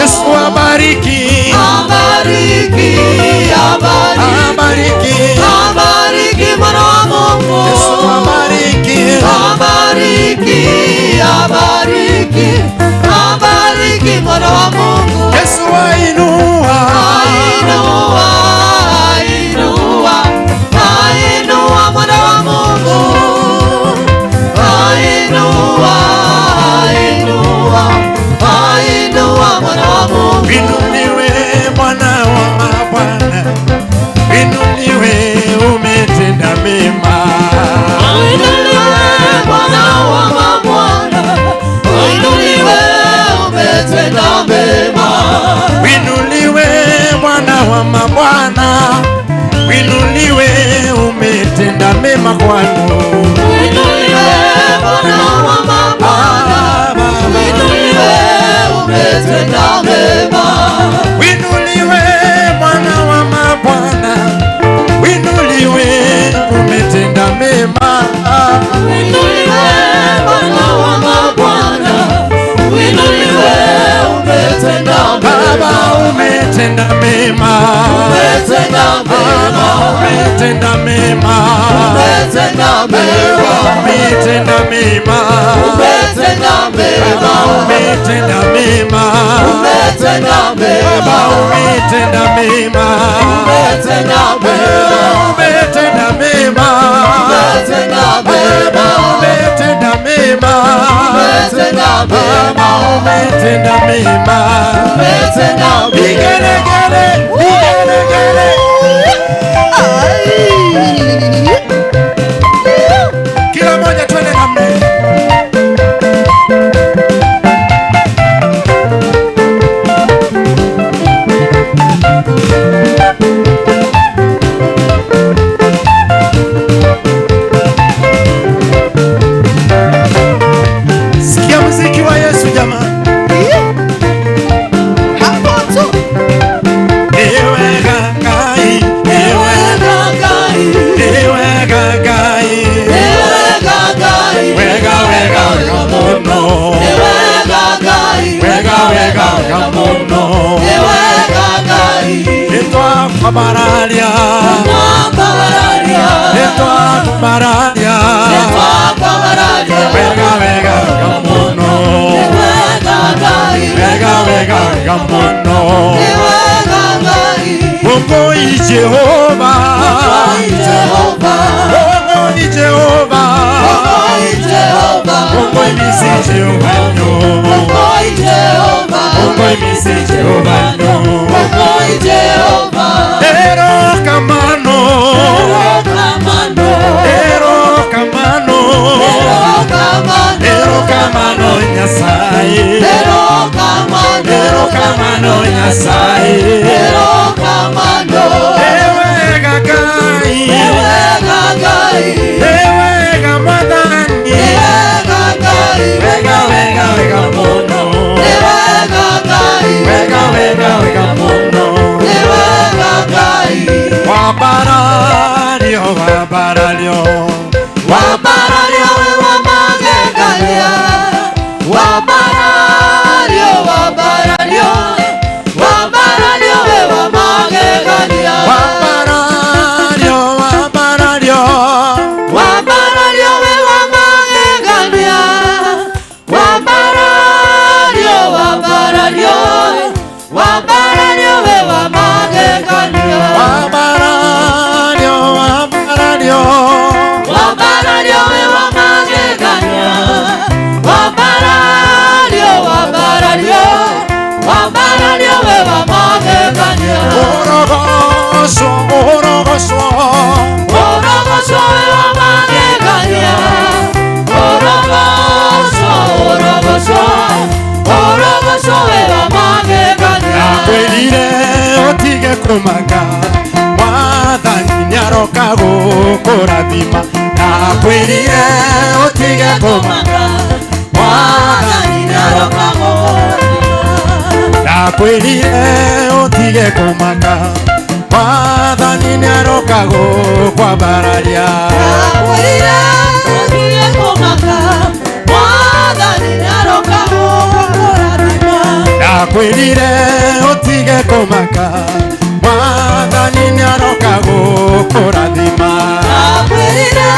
Yesu abariki, abariki, abariki, abariki, abariki mwana wa Mungu. Yesu abariki, abariki, abariki, abariki mwana wa Mungu. Yesu ainua, ainua, ainua, ainua mwana wa Mungu. Ainua, ainua, ainua mwana wa Mungu. Inuliwe Bwana wa mabwana, inuliwe umetenda mema. Inuliwe Bwana wa mabwana, inuliwe umetenda mema. Inuliwe Bwana wa mabwana, inuliwe umetenda mema kwangu. Inuliwe Bwana wa mabwana, inuliwe umetenda mema. Inuliwe Bwana wa mabwana, inuliwe umetenda mema. Inuliwe Bwana wa mabwana, inuliwe umetenda mema. Baba umetenda mema, Umetenda mema, umetenda mema, umetenda mema, umetenda mema, umetenda mema, umetenda mema, umetenda mema, Baba umetenda mema, umetenda mema, umetenda mema, umetenda mema, umetenda mema, umetenda mema, umetenda mema. umetenda mema. Vigelegele, vigelegele. Kila moja twende namna hii. Sikia muziki wa Yesu jamaa. Hapo tu. Ewe Ngai, ewe, Ewe Ngai, ewe Ngai. ewe Ngai, Wega wega wega muno. ewe Ngai, Wega wega wega muno. ewe Ngai, Nitwakwambararia, Nitwakwambararia, nitwakwambararia. nitwakwambararia, Wega wega wega muno. ewe Ngai, Wega wega wega muno. ewe Ngai, Mungu ni Jehova. Mungu Jehova, Mungu ni Jehova. Mungu Jehova, Mungu ni Jehova. Mungu Jehova, Mungu ni Jehova. Mungu Jehova, Erokamano, Erokamano, erokamano, erokamano, erokamano Nyasaye, erokamano, erokamano Nyasaye, erokamano, ewe Ngai, ewe Ngai, ewe Mwathani, ewe Ngai, wega wega wega muno, ewe Ngai, wega wega wega muno, ewe Ngai, wambarario, wambarario, wambarario we wa magegania, wambarario, wambarario, wambarario we wa magegania, wambarario, wambarario. Wambarario we wa magegania, wambarario, wambarario, wambarario we wa magegania, Wambarario, wambarario, wambarario we wa magegania, wambarario, wambarario, wambarario we wa magegania, orogoso, orogoso, orogoso we wa magegania, orogoso, orogoso, orogoso we wa magegania. Nakwĩrire ũtige kũmaka, Mwathani nĩaroka gũkũrathima. Nakwĩrire ũtige kũmaka, Mwathani nĩaroka gũkũrathima. Nakwĩrire ũtige kũmaka, Mwathani nĩaroka gũkwambararia. Nakwĩrire ũtige kũmaka, Mwathani nĩaroka gũkũrathima. Ndakwĩrire ũtige kũmaka Mwathani nĩaroka gũkũrathima. Ndakwĩrire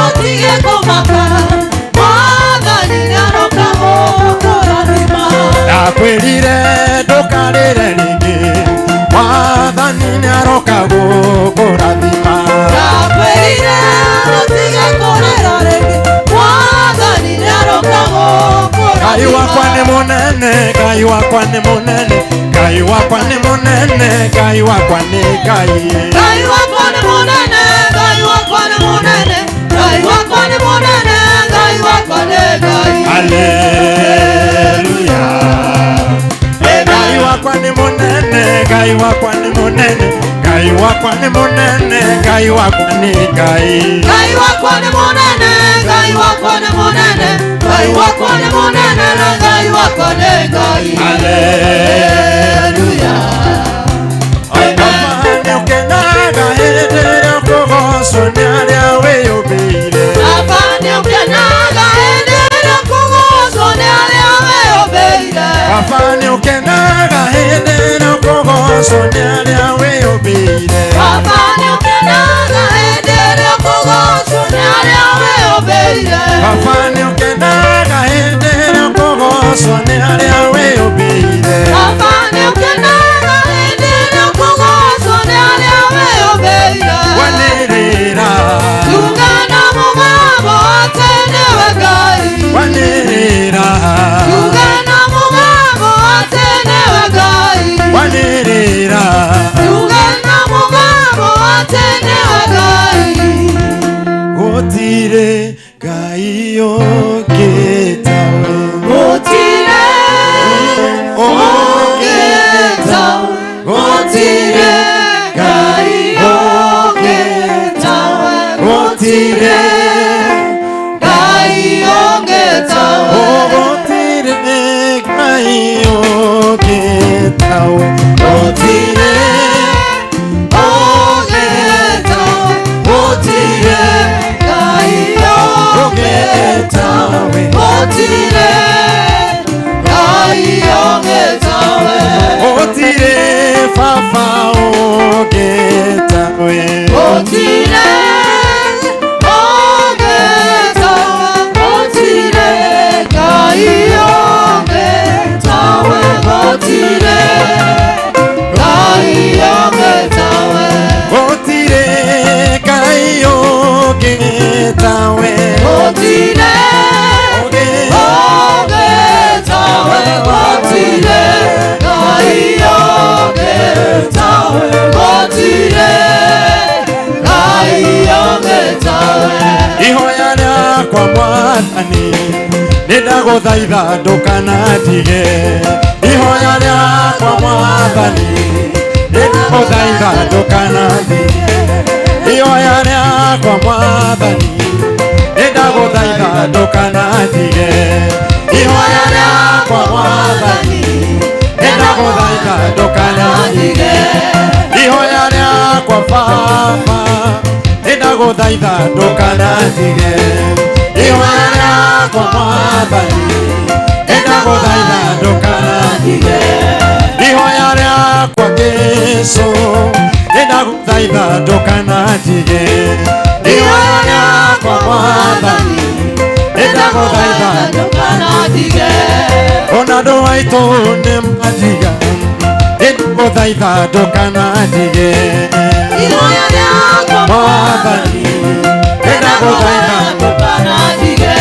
ũtige kũmaka Mwathani nĩaroka gũkũrathima. Ndakwĩrire ndũkarĩre rĩngĩ Mwathani nĩaroka gũkũrathima. Ndakwĩrire ũtige kũrĩra rĩngĩ Mwathani nĩaroka gũkũrathima. Ngai wakwa nĩ mũnene, Ngai wakwa nĩ mũnene, Ngai wakwa nĩ mũnene, Ngai wakwa nĩ Ngai. Ngai wakwa nĩ mũnene, Ngai wakwa nĩ mũnene, Ngai wakwa nĩ mũnene, Ngai wakwa nĩ Ngai. Haleluya. Ngai wakwa nĩ mũnene, Ngai wakwa nĩ mũnene, Ngai wakwa nĩ mũnene, Ngai wakwa nĩ Ngai. Ngai wakwa nĩ mũnene, Ngai wakwa nĩ mũnene, Ngai wakwa nĩ mũnene, na Ngai wakwa nĩ Ngai. Haleluya. Baba nĩũkenaga hĩndĩ ĩrĩa ũkũgocwo nĩ arĩa wĩyũmbĩire. Baba nĩũkenaga hĩndĩ ĩrĩa ũkũgocwo nĩ arĩa wĩyũmbĩire. Baba nĩũkenaga hĩndĩ ĩrĩa ũkũgocwo nĩ arĩa wĩyũmbĩire. Baba nĩũkenaga hĩndĩ ĩrĩa ũkũgocwo nĩ arĩa wĩyũmbĩire. Baba nĩũkenaga hĩndĩ ĩrĩa ũkũgocwo nĩ arĩa wĩyũmbĩire. Baba nĩũkenaga hĩndĩ ĩrĩa ũkũgocwo nĩ arĩa wĩyũmbĩire. Wanĩrĩra, Tuga na mũgambo atĩ nĩwe Ngai. wanĩrĩra, Tuga na mũgambo atĩ nĩwe Ngai. wanĩrĩra. Tuga na mũgambo atĩ nĩwe Ngai. Gũtirĩ Ngai ũngĩ tawe. Gũtirĩ ũngĩ tawe. Gũtirĩ Ngai ũngĩ tawe. Gũtirĩ Ngai ũngĩ tawe. Gũtirĩ Ngai ũngĩ tawe. Gũtirĩ ũngĩ tawe. Gũtirĩ Ngai ũngĩ tawe. Gũtirĩ Ngai ũngĩ tawe. Gũtirĩ Baba ũngĩ tawe. Gũtirĩ ũngĩ tawe. Gũtirĩ Ngai ũngĩ tawe. Gũtirĩ Ngai ũngĩ tawe. Gũtirĩ Ngai ũngĩ tawe. Gũtirĩ Ũngĩ. ũngĩ tawe. Gũtirĩ Ngai ũngĩ tawe. Gũtirĩ Ngai ũngĩ tawe. Ihoya rĩakwa Mwathani nĩndagũthaitha ndũkanandige. Ihoya rĩakwa Mwathani nĩndagũthaitha ndũkanandige. Ihoya rĩakwa Mwathani nĩndagũthaitha ndũkanandige. Ihoya rĩakwa Mwathani nĩndagũthaitha ndũkanandige. Ihoya rĩakwa Baba nĩndagũthaitha ndũkanandige. Ihoya rĩakwa Mwathani nĩndagũthaitha ndũkanandige. Ihoya rĩakwa Jesũ nĩndagũthaitha ndũkanandige. Ihoya rĩakwa Mwathani nĩndagũthaitha Ndũkanandige. ona andũ aitũ nĩ mandiga nĩndagũthaitha ndũkanandige. Ihoya rĩakwa Mwathani nĩndagũthaitha ndũkanandige.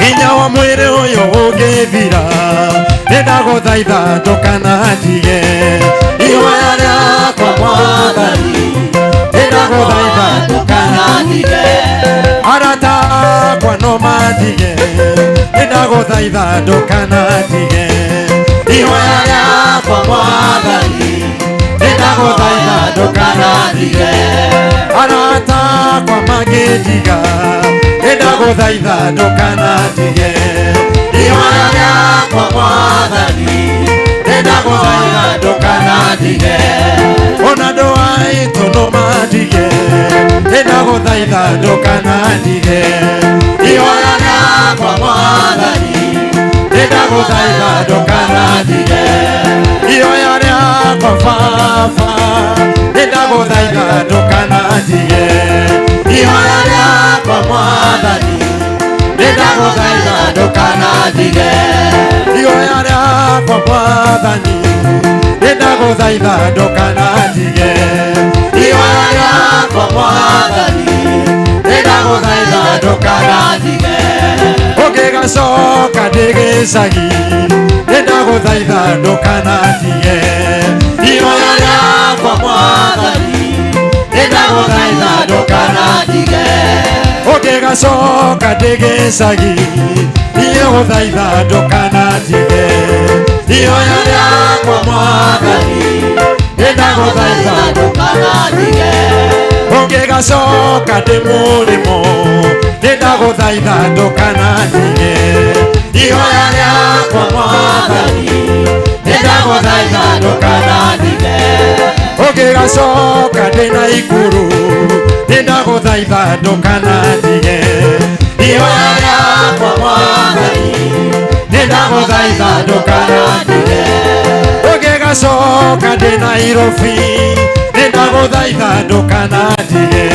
hinya wa mwĩrĩ ũyũ ũngĩthira nĩndagũthaitha ndũkanandige. Ihoya rĩakwa Mwathani nĩndagũthaitha Ndũkanandige. arata akwa no mandige nĩndagũthaitha ndũkanandige. Ihoya rĩakwa Mwathani nĩndagũthaitha ndũkanandige. Arata akwa mangĩndiga nĩndagũthaitha ndũkanandige. Ihoya rĩakwa Mwathani nĩndagũthaitha ndũkanandige. Ona andũ aitũ no mandige nĩndagũthaitha ndũkanandige. Ihoya rĩakwa Mwathani nĩndagũthaitha ndũkanandige. Nĩndagũthaitha ndũkanandige ihoya rĩakwa mwathani nĩndagũthaitha ndũkanandige ihoya rĩakwa mwathani nĩndagũthaitha ndũkanandige ihoya rĩakwa mwathani nĩndagũthaitha ndũkanandige ũngĩgacoka ndĩ gĩcagi nĩndagũthaitha ndũkanandige ihoya rĩakwa mwathani nĩndagũthaitha ndũkanandige ũngĩgacoka ndĩ gĩcagi nĩgũthaitha ndũkanandige ihoya rĩakwa mwathani nĩndagũthaitha ndũkanandige ũngĩgacoka ndĩ mũrĩmo nĩndagũthaitha ndũkanandige ihoya rĩakwa mwathani nĩndagũthaitha ndũkanandige ũngĩgacoka ndĩ na ikuru nĩndagũthaitha ndũkanandige ihoya rĩakwa mwathani nĩndagũthaitha ndũkanandige ũngĩgacoka ndĩ Nairobi nĩndagũthaitha ndũkanandige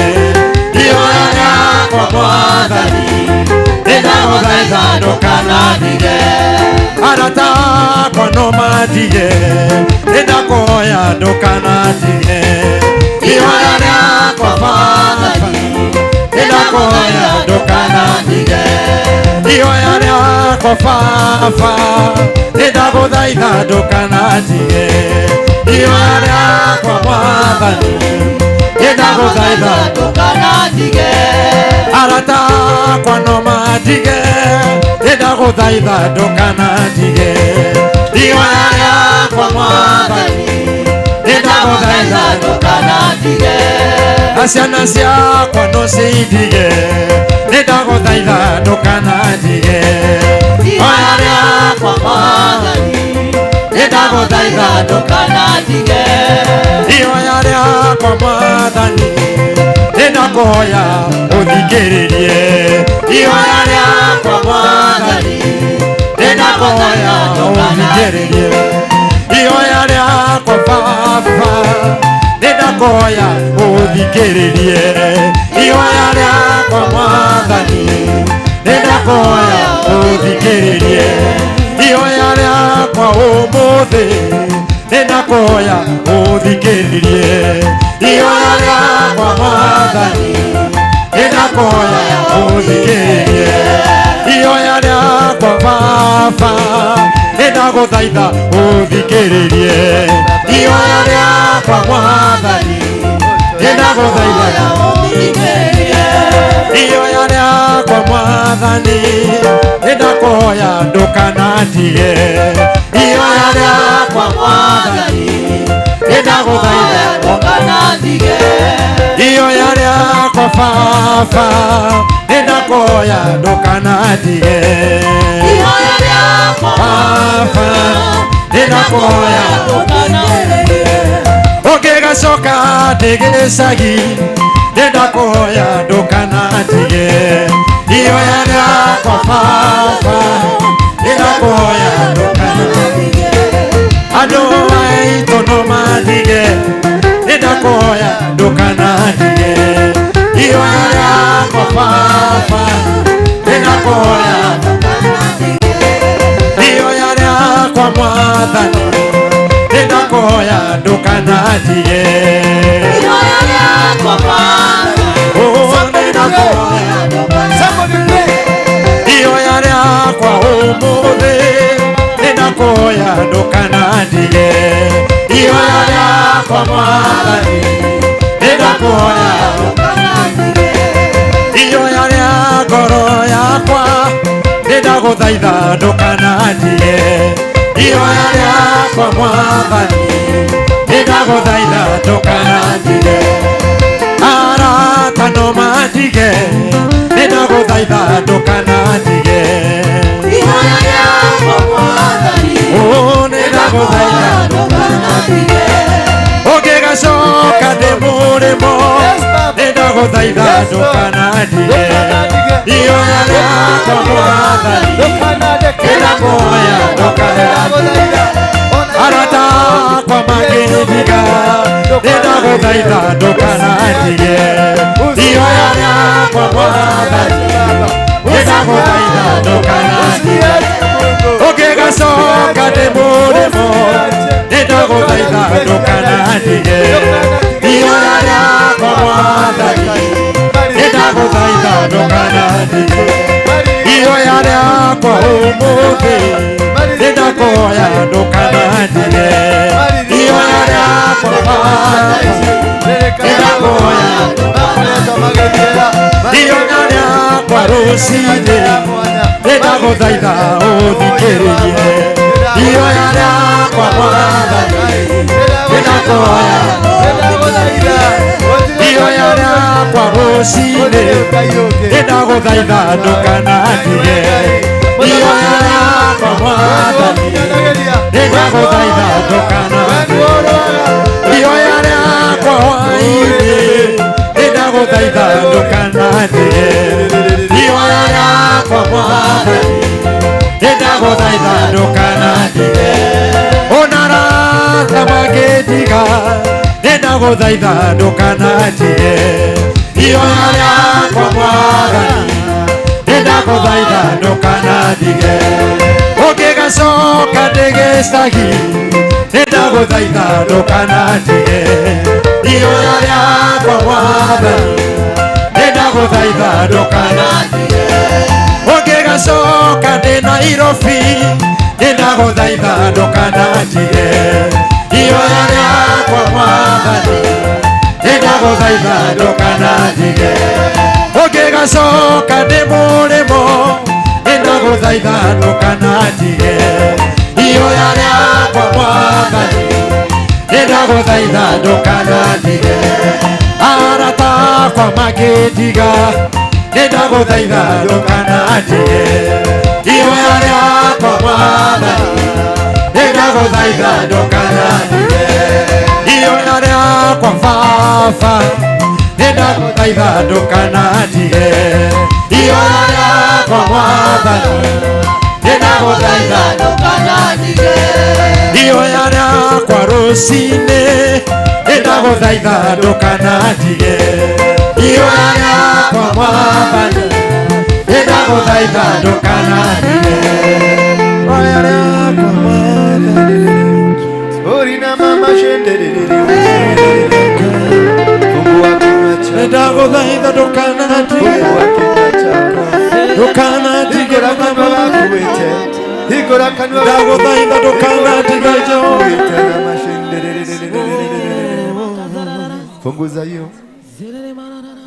ihoya rĩakwa mwathani nĩndagũthaitha ndũkanandige arata akwa no mandige nĩndakũhoya ndũkanandige ihoya rĩakwa mwathani nĩndakũhoya ndũkanandige ihoya rĩakwa baba nĩndagũthaitha ndũkanandige ihoya rĩakwa mwathani nĩndagũthaitha ndũkanandige arata akwa no mandige nĩndagũthaitha ndũkanandige ihoya rĩakwa mwathani nĩndagũthaitha ndũkanandige na ciana ciakwa no cindige nĩndagũthaitha ndũkanandige ihoya rĩakwa mwathani nĩndagũthaitha ndũkanandige ihoya rĩakwa mwathani nĩndakũhoya ũthikĩrĩrie ihoya rĩakwa mwathani nĩndakũhoya ũthikĩrĩrie ihoya rĩakwa baba nĩndakũhoya ũthikĩrĩrie ihoya rĩakwa mwathani nĩndakũhoya ũthikĩrĩrie ihoya rĩakwa ũmũthĩ nĩndakũhoya ũthikĩrĩrie ihoya rĩakwa mwathani nĩndakũhoya ũthikĩrĩrie ihoya rĩakwa baba nĩndagũthaitha ũthikĩrĩrie ihoya rĩakwa mwathani nĩndagũthaitha ũthikĩrĩrie ihoya rĩakwa mwathani nĩndakũhoya ndũkanandige ihoya rĩakwa mwathani nĩndagũthaitha ndũkanandige ihoya rĩakwa baba nĩndakũhoya ndũkanandige ihoya rĩakwa baba nĩndakũhoya ndũkanandige ũngĩgacoka ndĩ gĩcagi nĩndakũhoya ndũkanandige ihoya rĩakwa baba nĩndakũhoya ndũkanandige andũ aitũ no mandige nĩndakũhoya ndũkanandige ihoya rĩakwa baba nĩndakũhoya ihoya rĩakwa mwathani nĩndakũhoya ndũkanandige ihoya rĩakwa mwathani Oh, nĩndakũhoya Somebody pray. ihoya rĩakwa ũmũthĩ nĩndakũhoya ndũkanandige ihoya rĩakwa mwathani nĩndakũhoya ihoya rĩa ngoro yakwa nĩndagũthaitha ndũkanandige ihoya rĩakwa mwathani nĩndagũthaitha ndũkanandige arata no mandige nĩndagũthaitha ndũkanandige ihoya rĩakwa mwathani Oh, nĩndagũthaitha ndũkanandige ũngĩgacoka ndĩ mũrĩmo nĩndagũthaitha ndũkanandige ihoya rĩakwa mwathani nĩndakũhoya ndũkanandige arata akwa makĩndiga nĩndagũthaitha Nĩndagũthaitha ndũkanandige. Ihoya rĩakwa Mwathani, nĩndagũthaitha ndũkanandige. Ũngĩgacoka ndĩ mũrĩmo, nĩndagũthaitha ndũkanandige. Ihoya rĩakwa Mwathani, nĩndagũthaitha ndũkanandige. Ihoya rĩakwa ũmũthĩ, nĩndakũhoya ndũkanandige. Ihoya rĩakwa Mwathani, nĩndakũhoya. Ihoya rĩakwa rũcinĩ, nĩndagũthaitha ũthikĩrĩrie. Ihoya rĩakwa Mwathani, nĩndakũhoya. Ihoya rĩakwa rũcinĩ, nĩndagũthaitha ndũkanandige. Ihoya rĩakwa Mwathani, nĩndagũthaitha ndũkanandige. Ihoya rĩakwa hwaĩ-inĩ, nĩndagũthaitha ndũkanandige. Ihoya rĩakwa Mwathani, nĩndagũthaitha ndũkanandige. Ona arata mangĩndiga, nĩndagũthaitha ndũkanandige. Ihoya rĩakwa Mwathani, nĩndagũthaitha ndũkanandige. Ũngĩgacoka ndĩ gĩcagi, nĩndagũthaitha ndũkanandige. Ihoya rĩakwa Mwathani, nĩndagũthaitha ndũkanandige. Ũngĩgacoka ndĩ Nairobi, nĩndagũthaitha ndũkanandige. Ihoya rĩakwa Mwathani, nĩndagũthaitha ndũkanandige. Ũngĩgacoka ndĩ mũrĩmo, nĩndagũthaitha ndũkanandige. Ihoya rĩakwa Mwathani, nĩndagũthaitha ndũkanandige. Arata akwa makĩndiga, nĩndagũthaitha ndũkanandige. Ihoya rĩakwa Mwathani, nĩndagũthaitha ndũkanandige. Ihoya rĩakwa Baba, nĩndagũthaitha ndũkanandige. Ihoya rĩakwa Mwathani, nĩndagũthaitha. Ihoya rĩakwa rũcinĩ, nĩndagũthaitha ndũkanandige. Ihoya rĩakwa Mwathani, nĩndagũthaitha ndũkanandige. Ihoya rĩakwa Mwathani. Orina mama shenderere. Fungua kinywa chako. Nĩndagũthaitha ndũkanandige. Fungua kinywa chako. Ndũkanandige. Hingũra kanua gaku wĩte. Hingũra kanua gaku. Ndagũthaitha ndũkanandige Jehova. Wĩte na mashenderere. Punguza hiyo.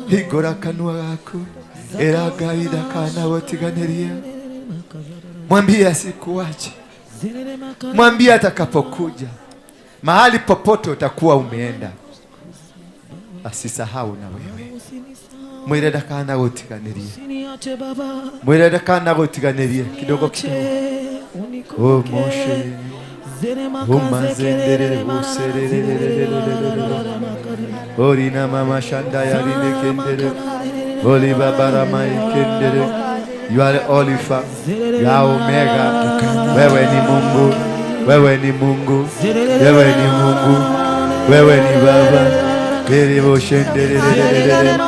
Hingũra kanua gaku. Ĩra Ngai ndakanagũtiganĩrie. Mwambie asikuache. Mwambie atakapokuja mahali popote utakuwa umeenda, asisahau na wewe. Mwĩre ndakanagũtiganĩrie. Mwĩre ndakanagũtiganĩrie kidogo kidogo. Oh Moshe. Umazenderere userererererere. Orina mama shanda ya rine kendere. Oli babara mai kendere. You are Alpha, you are Omega. Wewe ni Mungu, wewe ni Mungu, wewe ni Mungu, wewe ni Baba. Kere boshendererererere.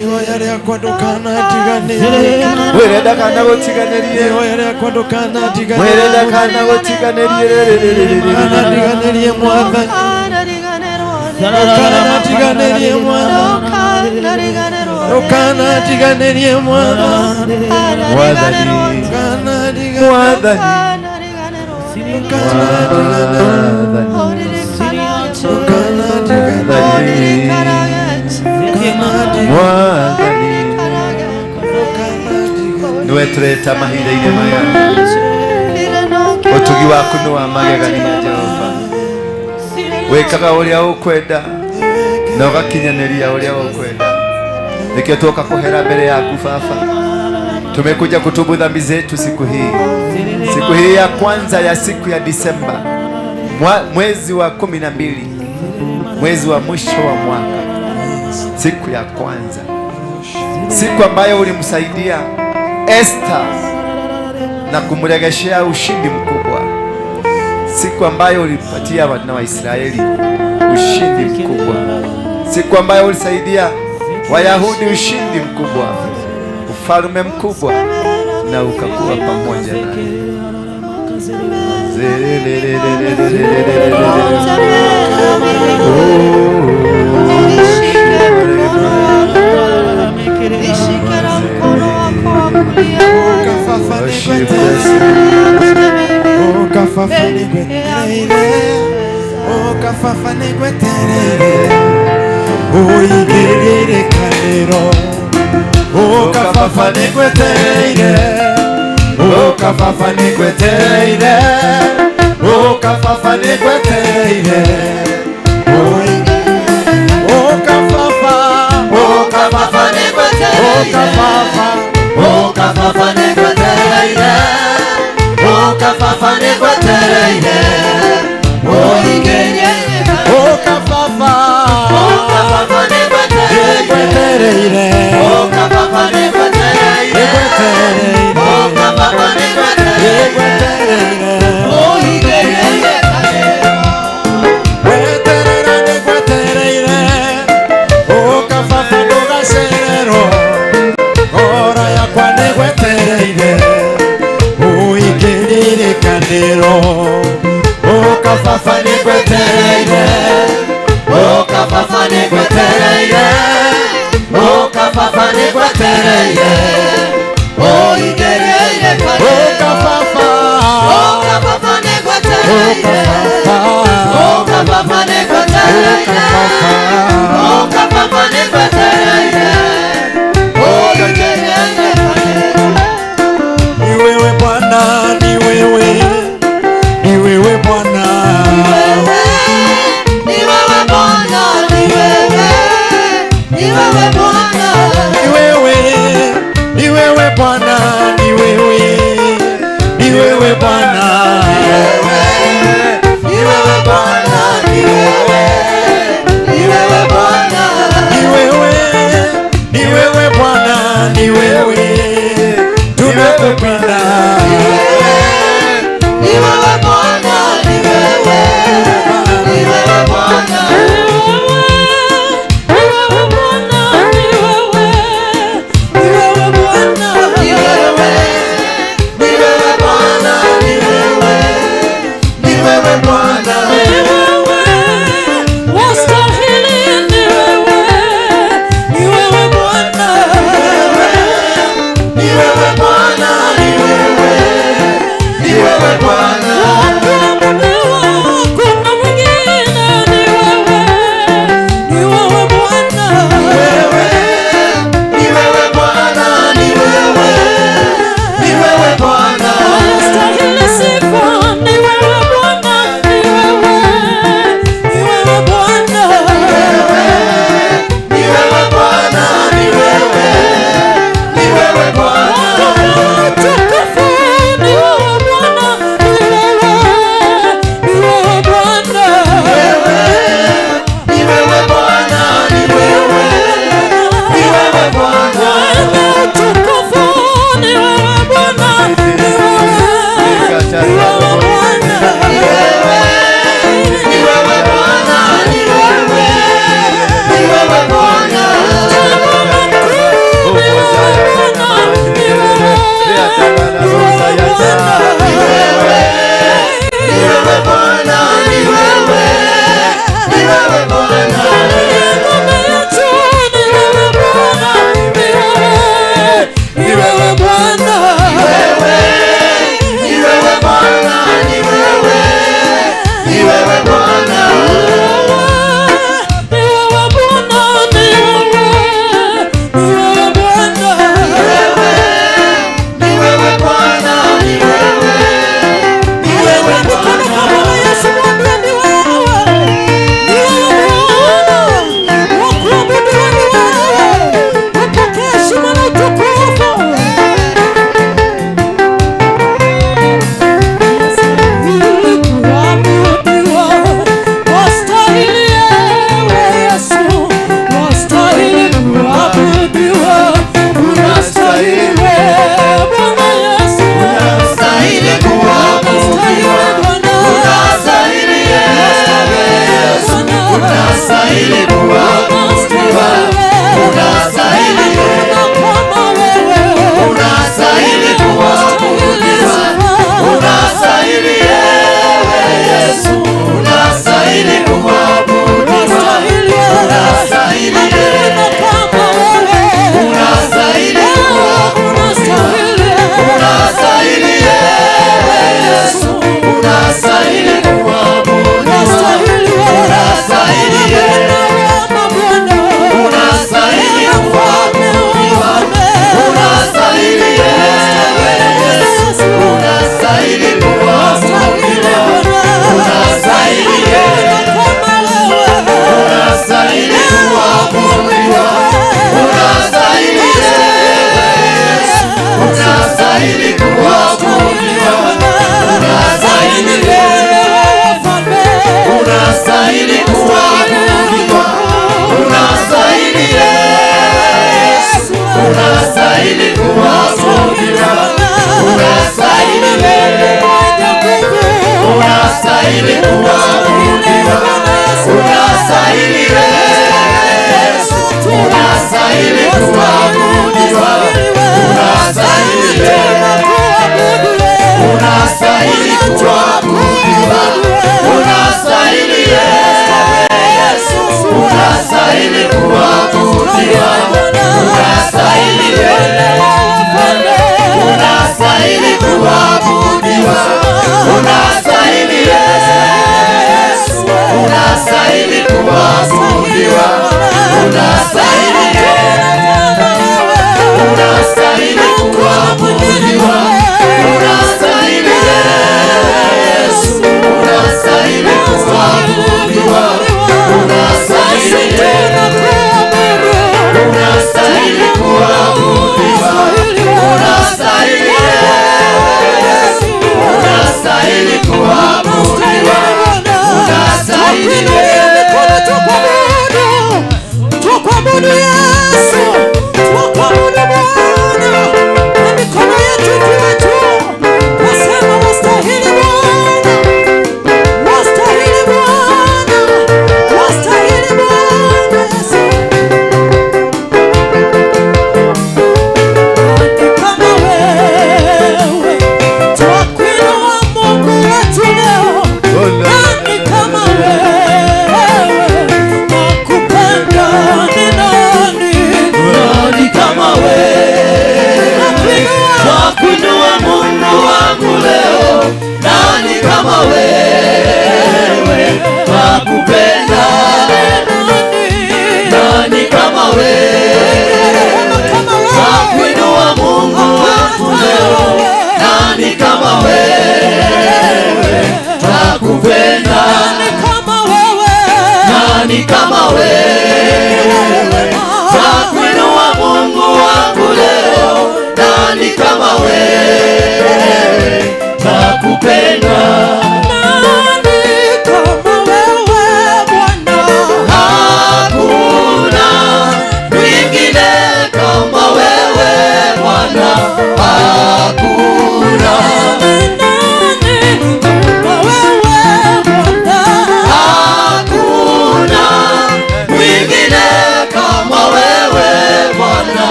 Ihoya rĩakwa ndũkanandiganĩrie. Mwĩre ndakanagũtiganĩrie. Ihoya rĩakwa ndũkanandiganĩrie. Mwĩre ndakanagũtiganĩrie. Ndũkanandiganĩrie Mwathani. Ndũkanandiganĩrie Mwathani. Ndũkanandiganĩrie Mwathani. Mwathani. Ndũkanandiganĩrie. Mwathani. Ndũkanandiganĩrie. Mwathani. Mwathani. Nĩwe tũreta mahinda-inĩ maya. Ũtugi waku nĩ wa magegania Jehova. Wĩkaga ũrĩa ũkwenda na ũgakinyanĩria ũrĩa ũkwenda. Nĩkĩo tuoka kũhera mbere yaku Baba. Tumekuja kutubu dhambi zetu siku hii, siku hii ya kwanza ya siku ya Disemba, mwezi wa 12, mwezi wa mwisho wa mwaka, siku ya kwanza, siku ambayo ulimsaidia Esther na kumregeshea ushindi mkubwa, siku ambayo ulipatia wana wa Israeli ushindi mkubwa, siku ambayo ulisaidia Wayahudi ushindi mkubwa, ufalme mkubwa, na ukakuwa pamoja naye. Ni wewe Bwana. Unastahili kuabudiwa, unastahili Yesu, unastahili kuabudiwa, unastahili unastahili kuabudiwa, unastahili Yesu, unastahili kuabudiwa, unastahili unastahili kuabudiwa, unastahili Yesu, unastahili kuabudiwa, unastahili unastahili kuabudiwa, unastahili Yesu, unastahili kuabudiwa, unastahili unastahili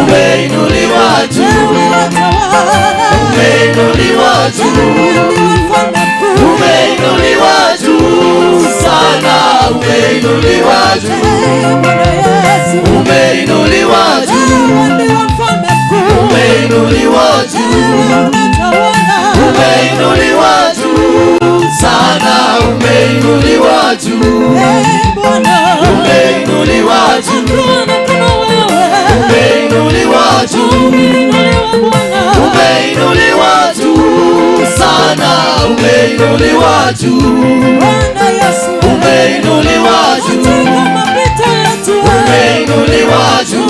Umeinuliwa juu. Umeinuliwa juu. Umeinuliwa juu sana. Umeinuliwa juu. Umeinuliwa juu. Umeinuliwa juu. Umeinuliwa juu sana. Umeinuliwa juu. Umeinuliwa juu. Umeinuliwa juu. Umeinuliwa juu sana. Umeinuliwa juu. Umeinuliwa juu. Umeinuliwa juu.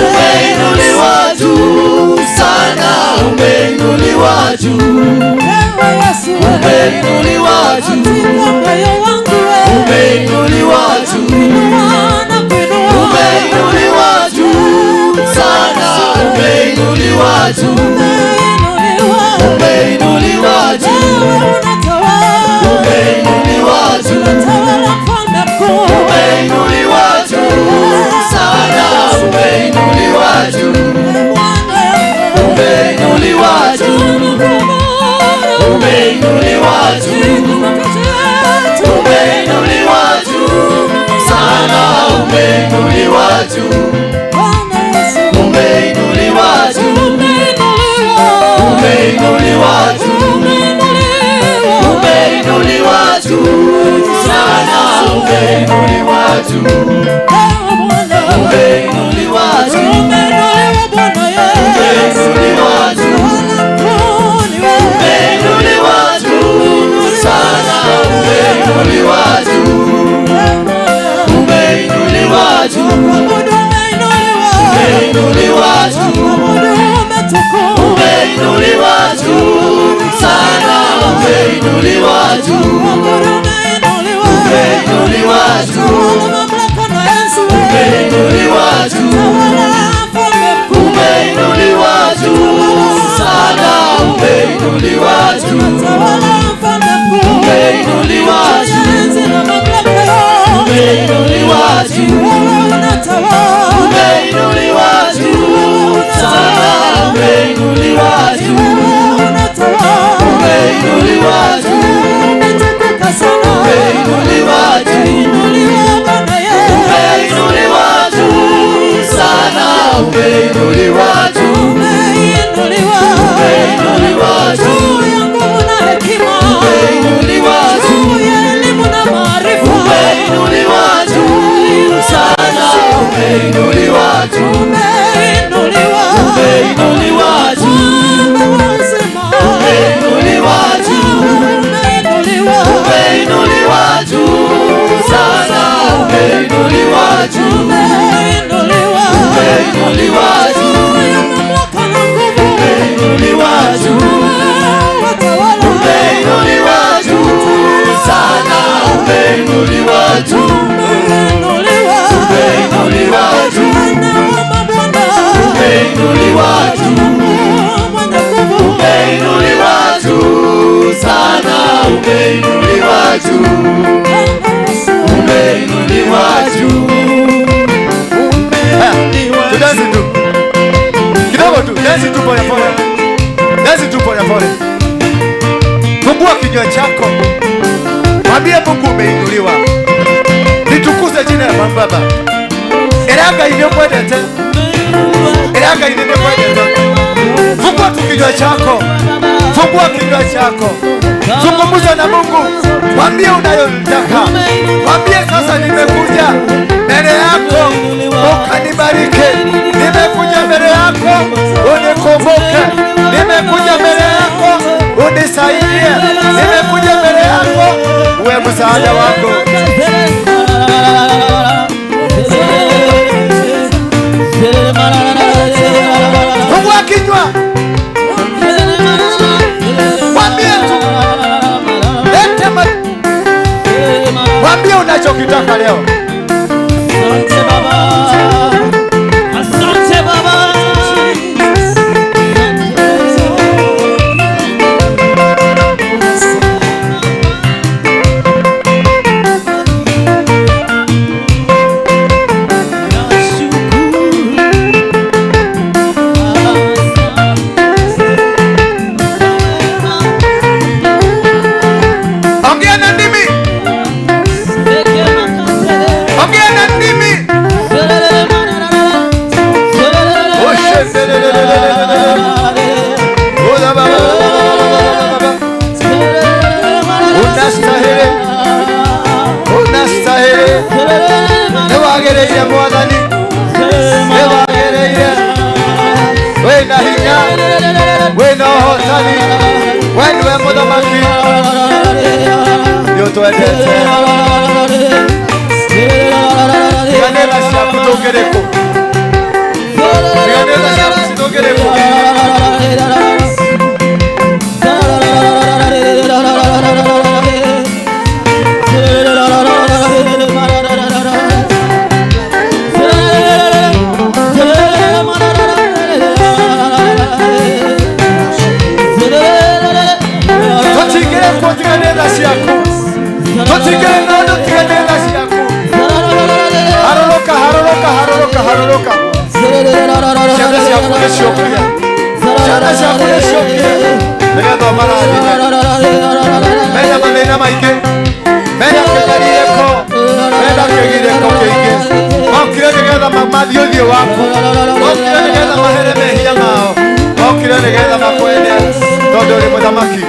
Umeinuliwa juu sana. Umeinuliwa juu. Umeinuliwa juu. Umeinuliwa juu. Umeinuliwa juu sana. Umeinuliwa juu. Umeinuliwa juu. Umeinuliwa juu. Umeinuliwa juu sana. Umeinuliwa juu. Umeinuliwa juu. Umeinuliwa juu. Umeinuliwa juu sana. Umeinuliwa juu. Umeinuliwa juu. Umeinuliwa juu. Umeinuliwa juu sana. Umeinuliwa juu. Umeinuliwa juu. Umeinuliwa juu. Umeinuliwa juu sana. Umeinuliwa juu. Umeinuliwa juu. Umeinuliwa juu. Umeinuliwa juu sana. Umeinuliwa juu. Umeinuliwa juu. Umeinuliwa juu. Umeinuliwa juu sana. Umeinuliwa juu. Umeinuliwa juu. Umeinuliwa juu. Umeinuliwa juu sana. Umeinuliwa juu. Umeinuliwa juu. Umeinuliwa juu. Umeinuliwa juu sana. Umeinuliwa juu. Umeinuliwa juu. Umeinuliwa juu. Umeinuliwa juu sana. Umeinuliwa juu. Umeinuliwa juu. Umeinuliwa juu. Umeinuliwa juu sana. Umeinuliwa juu. Umeinuliwa juu. Umeinuliwa juu. Umeinuliwa juu sana. Umeinuliwa juu. Umeinuliwa juu. Umeinuliwa juu. Umeinuliwa juu sana. Umeinuliwa juu. Umeinuliwa juu. Tudansi tu kidogo tu, dansi tu pole pole, dansi tu pole pole. Fungua kinywa chako, mwambie Mungu umeinuliwa. Litukuze jina la Baba. Era Ngai nĩ ũkwendete. Era Ngai nĩ ũkwendete. Fungua tu kinywa chako. Fungua kinywa chako. Zungumza na Mungu. Mwambie unayotaka. Mwambie sasa nimekuja mbele yako ukanibariki. Nimekuja mbele yako unikumbuke. Nimekuja mbele yako unisaidie. Nimekuja mbele yako uwe msaada wangu. Fungua kinywa. Mwambie tu. Lete mwambie unachokitaka leo. Asante Baba. Asante Baba. Mũthamaki, nĩ ũtwendete. Tiganĩra ciaku tũngĩrĩ kũ? Tiganĩra ciaku citũngĩrĩ kũ? Tũtingĩrĩ kũ tiganĩra ciaku? Tũtingĩrĩ na ũndũ tiganĩra ciaku. Harũrũka, harũrũka, harũrũka, harũrũka. Ciana ciaku nĩ ciũkire. Ciana ciaku nĩ ciũkire. Nĩgetha ũmarathime. Mena mathĩna maingĩ, mena kĩgerio, mena kĩgirĩko kĩingĩ. Mokire nĩgetha mathiĩ ũthiũ waku, mokire nĩgetha mahere mehia mao, mokire nĩgetha makwende, tondũ ũrĩ mũthamaki.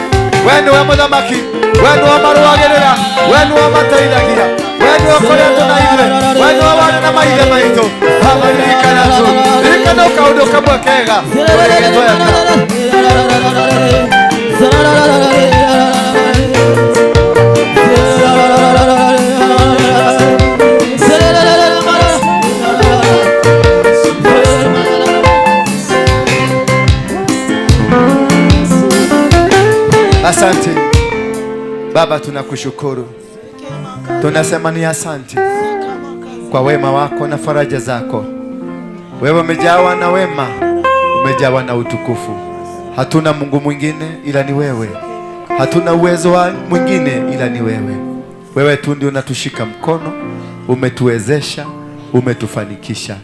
We nĩwe mũthamaki, we nĩwe marũagĩrĩra, we nĩwe mateithagia, we nĩwe ũkoretwo na ithuĩ, we nĩwe warĩ na maithe maitũ. Baba, ririkana tu, ririkana kaũndũ kamwe kega ũrĩgĩtweka. Asante Baba, tunakushukuru, tunasema ni asante kwa wema wako na faraja zako. Wewe umejawa na wema, umejawa na utukufu. Hatuna Mungu mwingine ila ni wewe, hatuna uwezo wa mwingine ila ni wewe. Wewe tu ndio unatushika mkono, umetuwezesha, umetufanikisha.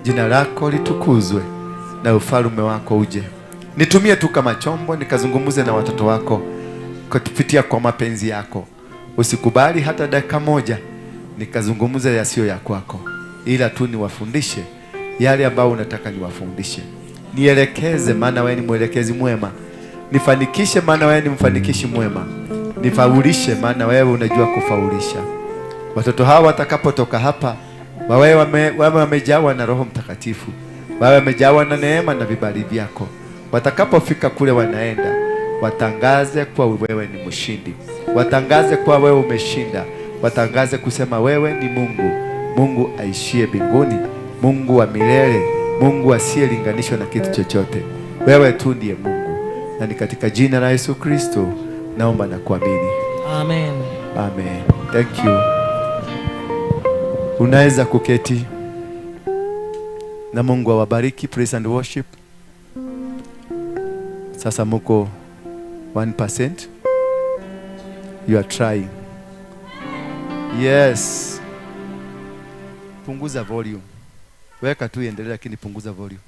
Jina lako litukuzwe na ufalme wako uje. Nitumie tu kama chombo nikazungumze na watoto wako kupitia kwa mapenzi yako. Usikubali hata dakika moja nikazungumze yasiyo ya kwako, ila tu niwafundishe yale ambayo unataka niwafundishe. Nielekeze, maana wewe ni mwelekezi mwema. Nifanikishe, maana wewe ni mfanikishi mwema. Nifaulishe, maana wewe unajua kufaulisha. Watoto hawa watakapotoka hapa, wawe wamejawa na Roho Mtakatifu, wawe wamejawa na neema na vibali vyako. Watakapofika kule wanaenda, watangaze kwa wewe ni mshindi, watangaze kwa wewe umeshinda, watangaze kusema wewe ni Mungu, Mungu aishie mbinguni, Mungu wa milele, Mungu asiyelinganishwa na kitu chochote. Wewe tu ndiye Mungu. Na ni katika jina la Yesu Kristo naomba na kuamini. Amen. Amen. Thank you. Unaweza kuketi. Na Mungu awabariki. Praise and worship. Sasa muko 1%. You are trying. Yes. Punguza volume. Weka tu iendelee, lakini punguza volume.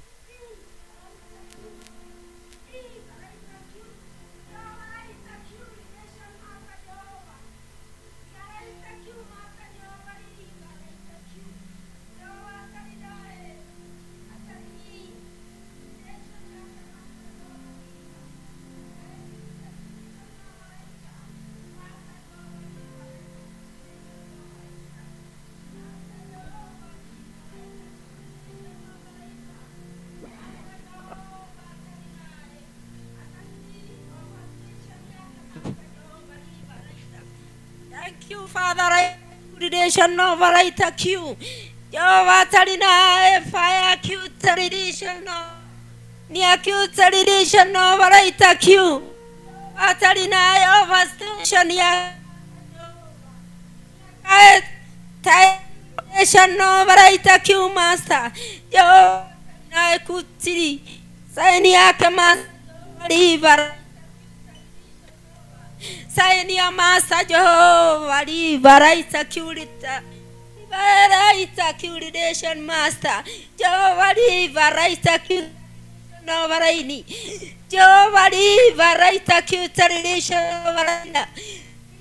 Thank you, Father. I thank you. Jehovah Tarina, fire acute tradition. Near acute tradition over I thank you. Tarina overstation. Over I thank you, Master. Jehovah I could see. Sign Master. Sign Master Jehovah, Liberate accumulation Master Jehovah, Liberate accumulation Jehovah, Liberate accumulation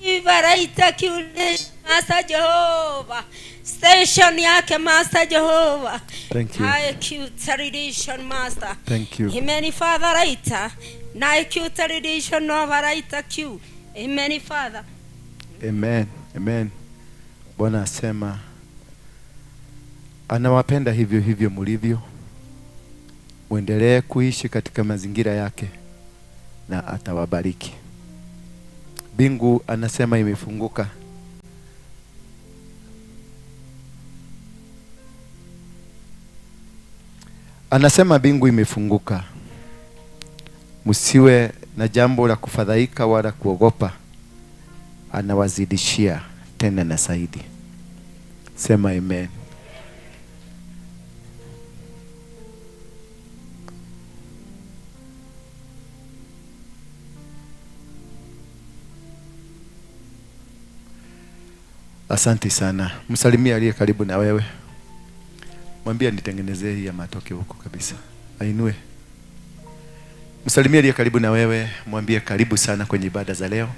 Liberate accumulation Master Jehovah. Station yake Master Jehovah. Thank you. Accumulation Master. Thank you. Many Father writer. Na accumulation over right Q. Amen, Father. Amen. Amen. Bwana asema anawapenda hivyo hivyo mulivyo. Muendelee kuishi katika mazingira yake na atawabariki. Mbingu anasema imefunguka. Anasema mbingu imefunguka. Msiwe na jambo la kufadhaika wala kuogopa. Anawazidishia tena na zaidi. Sema amen. Asante sana. Msalimie aliye karibu na wewe. Mwambie nitengenezee hii ya matoke huko kabisa. Ainue. Msalimie aliye karibu na wewe, mwambie karibu sana kwenye ibada za leo.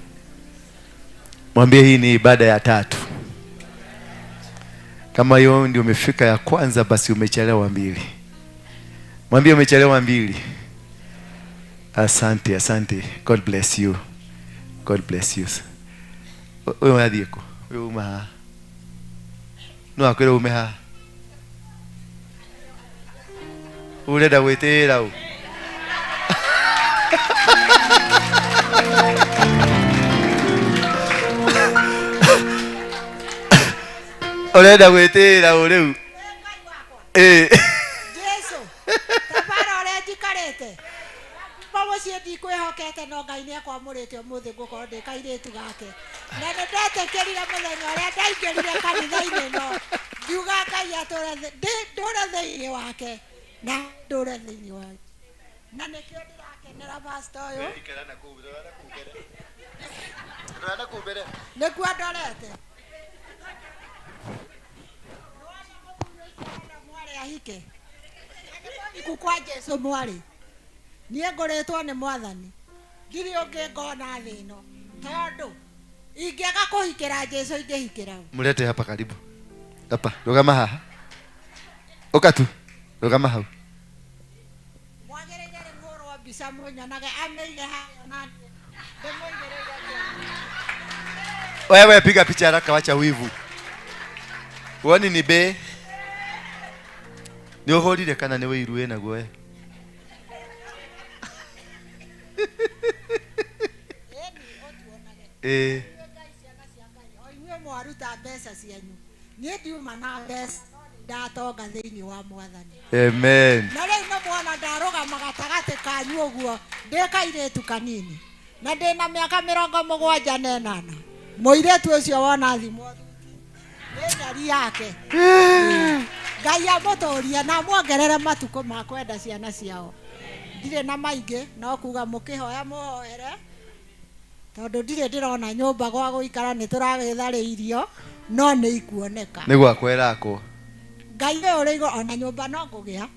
Mwambie hii ni ibada ya tatu. Kama hiyo ndio umefika ya kwanza, basi umechelewa mbili. Mwambie umechelewa mbili. Asante, asante. God bless you. God bless you. Wewe wathiĩ kũ? Wewe uma haha. No akwĩre ume haha. Urenda gwĩtĩĩra ũ? Urenda gwĩtĩĩra ũ rĩu? Ĩĩ. Jesu, tabara ũrĩa njikarĩte kuma mũciĩ ndikwĩhokete, no Ngai nĩakwamũrĩte ũmũthĩ ngũkorwo ndĩ kairĩtu gake. Na nĩ ndetĩkĩrire mũthenya ũrĩa ndaingĩrire kanitha-inĩ, no ngiuga Ngai atũre ndũre thĩinĩ wake na ndũre thĩinĩ wake, na nĩkĩo ndĩrakenera pastor ũyũ. Nĩkuo ndorete mwarĩ ahike iku kwa Jesu mwarĩ. Niĩ ngũrĩtwo nĩ Mwathani, ndirĩ ũngĩ ngona thĩ ĩno, tondũ ingĩaga kũhikĩra Jesu ingĩhikĩra ũ? Mlete hapa karibu. Hapa, rũgama haha. Ũka tu. Rũgama hau. Mwagĩrĩire rĩu hũrwo mbica mũnyonage amĩige harĩa na niĩ ndĩmũigĩrĩire kĩande. Wewe piga picha haraka, wacha wivu. Uoni ni be? Nĩ ũhũrire kana nĩ wĩiru wĩnaguo we? Ĩni ũtuonage. Ĩĩ. Inyuĩ Ngai, ciana cia Ngai, o inyuĩ mwaruta mbeca cianyu, niĩ ndiuma na mbeca, no nĩ ndatonga thĩinĩ wa Mwathani. Amen. Na rĩu nĩ mwona ndarũgama gatagatĩ kanyu ũguo ndĩ kairĩtu kanini, na ndĩ na mĩaka 78. Mũirĩtu ũcio wona thimũ thuti nĩ ndari yake. Ngai amũtũrie na amwongerere matukũ ma kwenda ciana ciao. Ndirĩ na maingĩ, no kuga mũkĩhoya mũhoere, tondũ ndirĩ ndĩrona nyũmba gwa gũikara, nĩ tũragĩtharĩirio, no nĩ ikuoneka. Nĩ gwakwa ĩrakwo. Ngai ũyũ ũrĩ igũrũ, ona nyũmba no ngũgĩa.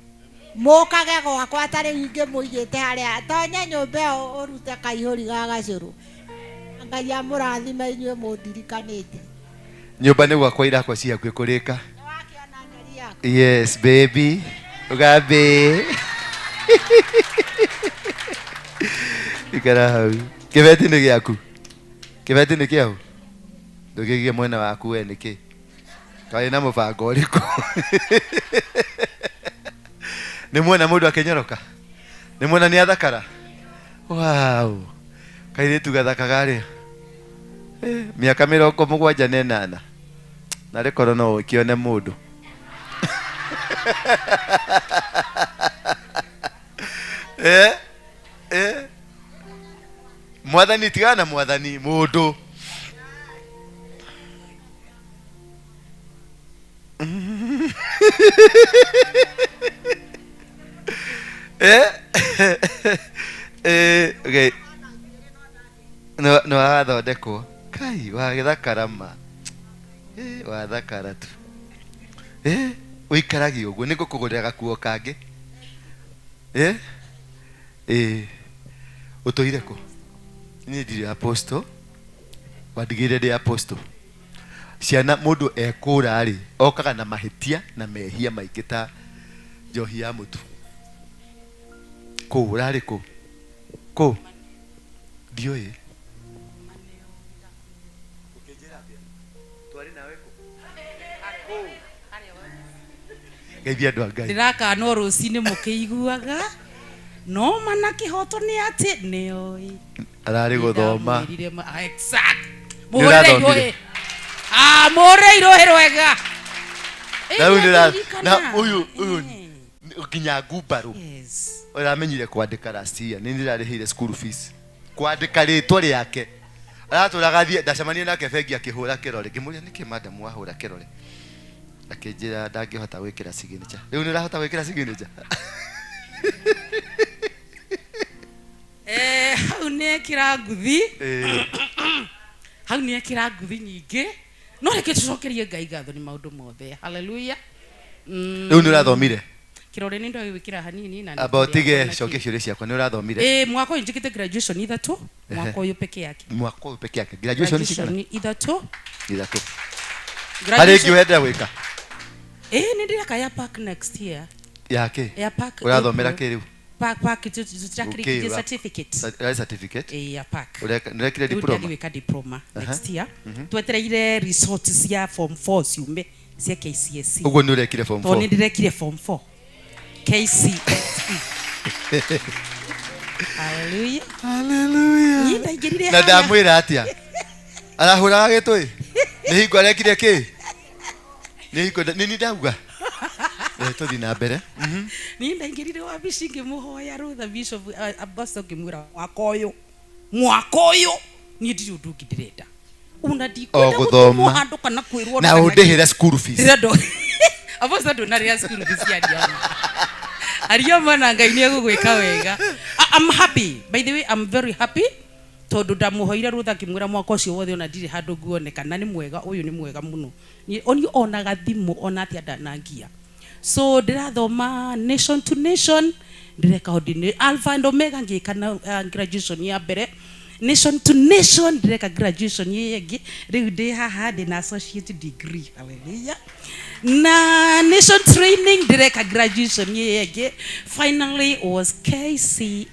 Mũkage gwakwa ta rĩu ingĩ mũigĩte harĩa, tonye nyũmba ĩyo ũrute kaihũri ga gacũrũ. Ngai amũrathime inyuĩ mũndirikanĩte. Nyũmba nĩ gwakwa irakwa ci hakuhĩ kũrĩka. Nĩwakĩona ndari yaku? Yes, baby. Ugabe. Ikara hau. Kĩbeti nĩ gĩaku? Kĩbeti nĩ kĩaũ? Ndũkĩige mwena waku we nĩkĩ? Karĩ na mũbango ũrĩkũ? Nĩ muona mũndũ akĩnyoroka? Nĩ muona nĩ athakara? Wow. Kairĩtu gathaka garĩa. Mĩaka 78. Narĩ korwo no ũkĩone mũndũ. Mwathani tigana na mwathani mũndũ. Okay. No, no wathondekwo. Kai wagĩthakara ma. Wathakara tu. Ũikaragie ũguo, nĩ ngũkũgũrĩra gakuo kangĩ. Ũtũire kũ? Niĩ ndirĩ apostle. Wandigĩire ndĩ apostle. Ciana mũndũ ekũra rĩ, okaga na mahĩtia na mehia maingĩ ta njohi ya mũtu. Kũ ũrarĩ kũ? Kũ? Ndiũĩ. Ũkĩnjĩra atĩa? Twarĩ nawe kũ? Kũ? Geithia andũ a Ngai. Ndĩrakanwo rũcinĩ mũkĩiguaga. No mana kihoto ni ati nioi. Arari guthoma. Exact. Muhurire irohe. Ah, muhurire irohe rwega. Na uyu uyu nginya ngumbaru. Yes. Uramenyire kwandika last year. Ni ndirarihire school fees. Kwandika ritwa riake. Araturaga thie ndacemania nake bengi akihura kirore. Ngimuria niki madam wahura kirore. Akinjira ndangihota gwikira signature. Riu ni urahota gwikira signature. Hau nĩ ekĩra nguthi. Hau nĩ ekĩra nguthi nyingĩ. No reke tũcokerie Ngai ngatho nĩ maũndũ mothe. Hallelujah. Rĩu nĩ ũrathomire? Kĩrore nĩ ndagĩgwĩkĩra hanini na amba ũtige cokie ciũria ciakwa nĩ ũrathomire? Mwaka ũyũ njĩkĩte graduation ithatũ, mwaka ũyũ peke yake. Mwaka ũyũ peke yake. Graduation cigana? Ithatũ. Ithatũ. Harĩ ĩngĩ wendera gwĩka? Nĩ ndĩreka ya park next year. Ya kĩ? Ya park. Ũrathomera kĩ rĩu? Park certificate. Certificate. Ya park. Urekire diploma. Ndĩreka diploma next year. Twetereire results cia form 4 ciume cia KCSE. Uguo nĩ urekire form 4? Tondũ nĩ ndĩrekire form 4. KCSE. Hallelujah. Hallelujah. Na ndamwĩra atĩa? Arahũraga gĩtũĩ? Nĩ hingo arekire kĩ? Nĩ hingo nĩ ndauga. Tũthiĩ na mbere. Niĩ ndaingĩrire wabici ngĩmũhoya rũtha bishop Apostle ngĩmwĩra mwaka ũyũ niĩ ndirĩ ũndũ ũngĩ ndĩrenda. Ona ndikwenda gũthoma handũ kana kwĩrwo na ũndĩhĩre school fees. Apostle ndũnarĩha school fees ya Arioma. Arioma na Ngai nĩ egũgwĩka wega. I'm happy. By the way, I'm very happy. Tondũ ndamũhoire rũtha ngĩmwĩra mwaka ũcio wothe ona ndirĩ handũ nguoneka na nĩ mwega ũyũ nĩ mwega mũno. Niĩ onaga thimũ ona atĩa ndanangia. So ndĩrathoma nation to nation ndĩreka ordinary alpha and omega ngĩka na graduation ya mbere nation to nation ndĩreka graduation yengĩ rĩu ndĩ haha ndĩ na associate degree. Hallelujah. Na nation training ndĩreka graduation yengĩ finally was KCSE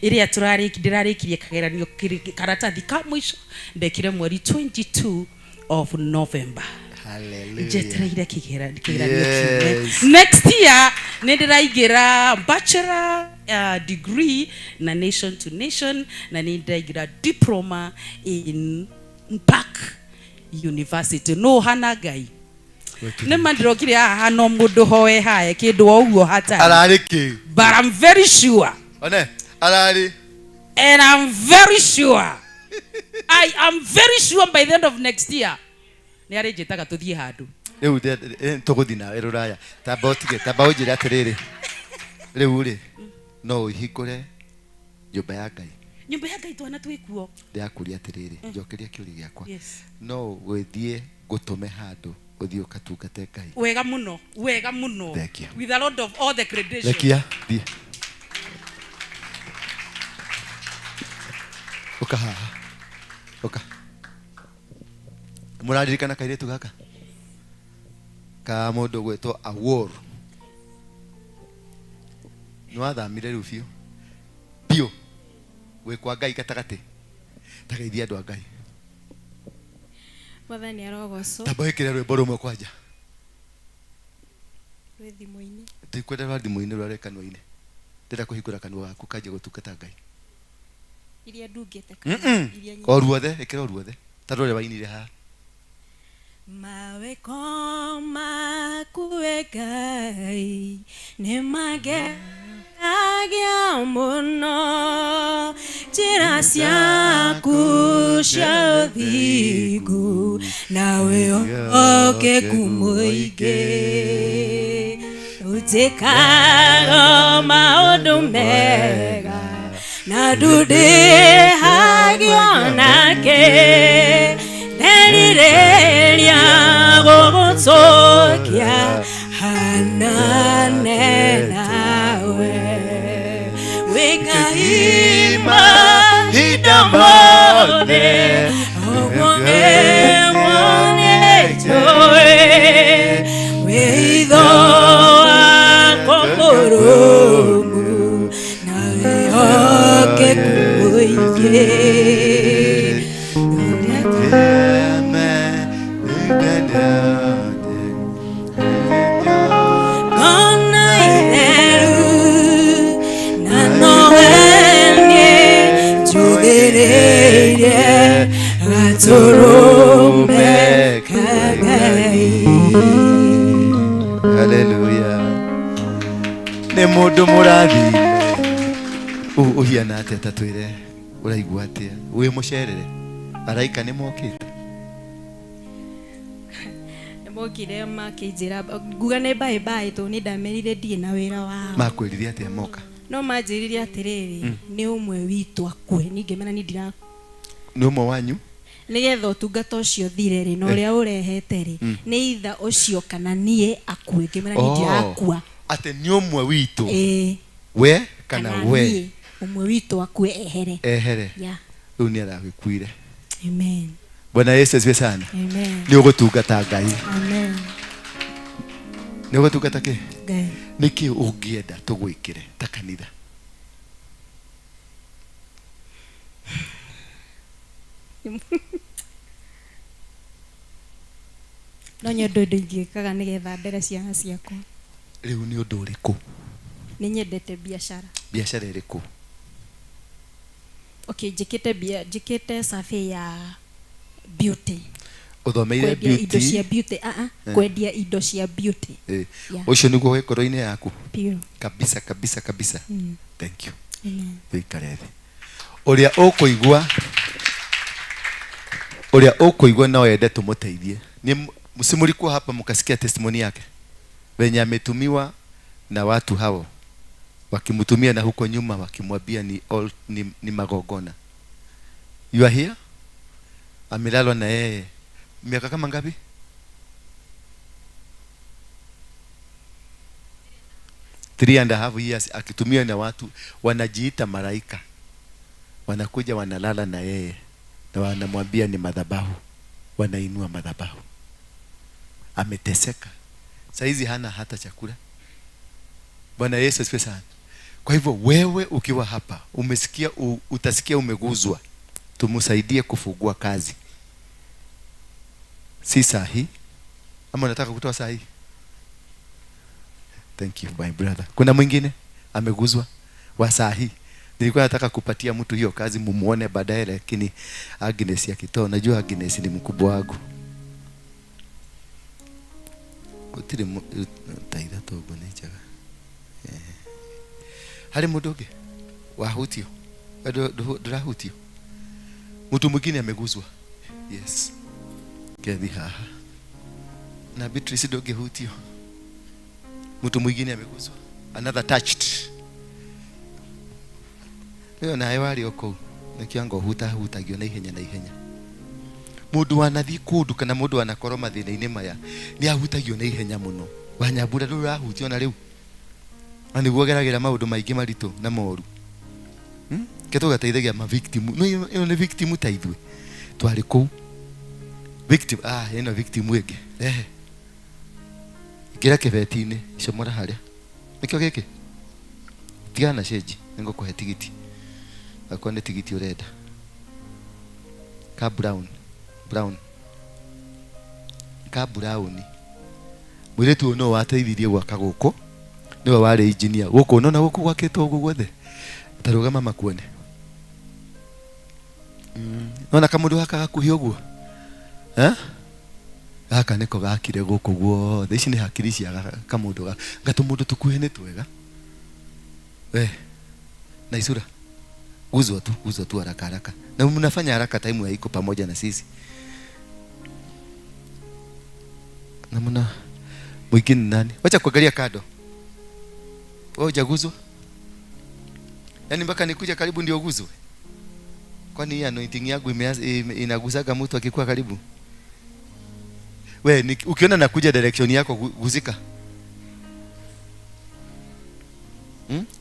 ĩrĩa ndĩrarĩkirie kageranio karatathi ka mũico ndekire mweri 22 of November. Hallelujah. Njetereire kĩgeranio kiume. Next year nĩ ndĩraingĩra bachelor degree na nation to nation na nĩ ndĩraingĩra diploma in Park University. No hana Ngai. Nĩ ma ndĩrokire haha no mũndũ hoe hae kĩndũ o ũguo hatarĩ. Ararĩ kĩ? But I'm very sure. One, ararĩ. And I'm very sure. I am very sure by the end of next year. Nĩ arĩnjĩtaga tũthiĩ handũ. Rĩu tũgũthiĩ nawe rũraya. Tamba ũtige, tamba ũnjĩre atĩrĩrĩ. Rĩu rĩ, no ũhingũre nyũmba ya Ngai. Nyũmba ya Ngai twana twĩkuo. Ndĩrakũria atĩrĩrĩ, njokeria kĩũria gĩakwa. Yes. No ũgĩthiĩ ngũtũme handũ ũthiĩ ũgatungate Ngai. Wega mũno, wega mũno. With a lot of all the credentials. Rekia, thiĩ. Ũka haha. Ũka. Mũraririkana kairĩtu gaka ka mũndũ gwĩtwo Awor. Nĩ wathamire rĩu biũ biũ gwĩ kwa Ngai gatagatĩ tageithia andũ a Ngai. Mwathani arogocwo. Tamba wĩkĩre rwĩmbo rũmwe kwanja. Rwĩ thimũ-inĩ. Ndikwenda rwa thimũ-inĩ rũrĩa kanua-inĩ. Ndĩrenda kũhingũra kanua gaku kanjie gũtungata Ngai. Iria ndungĩte kana iria nyingĩ. O ruothe, ĩkĩra o ruothe. Ta rũrĩa wainire haha. Maweko maku Ngai nĩ mageagia mũno njĩra ciaku cia ũthingu nawe oke kũmũingĩ ũtĩkaga maũndũ mega na ndũndĩhagio nake nderirĩria gũgũcokia hanane nawe wĩ Ngai mahinda mothe ũguo nĩguo nĩnjũĩ wĩitho wakwa mũrũmu nawe oke kũingĩ. Kona itheru Thikĩrĩirie gatũrũme ka Ngai. Haleluya. Nĩ mũndũ mũrathime. Ũhiana atĩa ta twĩre ũraigua atĩa wĩ mũcerere araika nĩ mokĩte? Mokire makĩnjĩra nguga nĩ bye bye tondũ nĩ ndamerire ndirĩ na wĩra wao. Makwĩrire atĩa moka? No manjĩrire atĩrĩrĩ, nĩ ũmwe witũ akue, niĩ ngĩmera niĩ ndira Nĩ ũmwe wanyu? Nĩgetha ũtungata ũcio ũthire rĩ, na ũrĩa ũrehete rĩ, nĩ itha ũcio kana niĩ akue, ngĩmera niĩ ndirakua. Atĩ nĩ ũmwe witũ. Ĩĩ. We kana we. Ũmwe witũ akue ehere. Ehere. Yeah. Rĩu nĩ aragĩkuire. Amen. Bwana Yesu asifiwe sana. Amen. Nĩ ũgũtungata Ngai. Amen. Nĩ ũgũtungata kĩ? Ngai. Nĩkĩ ũngĩenda tũgwĩkĩre ta kanitha? No nyende ũndũ ingĩkaga nĩgetha ndere ciana ciakwa. Rĩu nĩ ũndũ ũrĩkũ? Nĩ nyendete biacara. Biacara ĩrĩkũ? Okay, njĩkĩte survey ya beauty. Ũthomeire beauty? Indo cia beauty, kwendia indo cia beauty. Ũcio nĩguo wĩ ngoro-inĩ yaku? Pure. Kabisa kabisa kabisa. Thank you. Amen. Wĩikare thĩ. Ũrĩa ũkũigua no ende tũmũteithie. Ni msimulikuwa hapa mkasikia testimony yake venye ametumiwa na watu hao wakimtumia na huko nyuma wakimwambia ni all, ni magogona. You are here? Amelalwa na yeye miaka kama ngapi? 3.5 years akitumia na watu wanajiita malaika, wanakuja wanalala na yeye na wanamwambia ni madhabahu, wanainua madhabahu. Ameteseka saizi hana hata chakula. Bwana Yesu asifiwe sana. Kwa hivyo wewe ukiwa hapa umesikia, utasikia umeguzwa, tumsaidie kufungua kazi. Si sahi ama unataka kutoa sahi? Thank you my brother. Kuna mwingine ameguzwa wa sahi? Nilikuwa nataka kupatia mtu hiyo kazi mumuone baadaye, lakini Agnes akitoa, najua Agnes ni mkubwa wangu. Gutire taitha togo ni njega. Hari mundu ungi wahutio? Ndurahutio? Mtu mwingine ameguzwa? Yes. Kethi haha. Na Beatrice ndungihutio. Mtu mwingine ameguzwa? Another touched. Leo nawe wari o kũu nĩkĩo anga ũhutahutagio na ihenya na ihenya. Mũndũ wanathiĩ kũndũ kana mũndũ wanakorwo mathĩna-inĩ maya nĩ ahutagio na ihenya mũno. Wanyambura ndũrĩ ũrahutio na rĩu, na nĩguo geragĩra maũndũ maingĩ maritũ na moru. Ke tũgateithagia ma victim. No ĩno nĩ victim ta ithuĩ twarĩ kũu. Victim, ĩno victim ĩngĩ. Rehe. Ingĩra kĩbeti-inĩ, icomora harĩa. Nĩkĩo gĩkĩ? Tigana na cenji, nĩngũkũhe tigiti. Akorwo nĩ tigiti ũrenda. Ka brown. Brown. Ka brown. Mũirĩtu ũyũ no wateithirie gwaka gũkũ. Nĩwe warĩ engineer. Gũkũ ũnona gũkũ gwakĩtwo ũguo guothe. Ta rũgama makuone. Nona kamũndũ gaka gakuhĩ ũguo? Gaka nĩko gakire gũkũ guothe. Ici nĩ hakiri cia kamũndũ gaka. Gatũmũndũ tũkuhĩ nĩ twega. We. Na isura. Guzwa tu haraka haraka. Na mnafanya haraka time haiko pamoja na sisi. Na mna mwingine nani? Wacha kuangalia kado. Wewe hujaguzwa? Yaani mpaka nikuja karibu ndio uguzwe? Kwani hii anointing yangu inagusaga mtu akikuwa karibu? We ukiona nakuja direction yako guzika.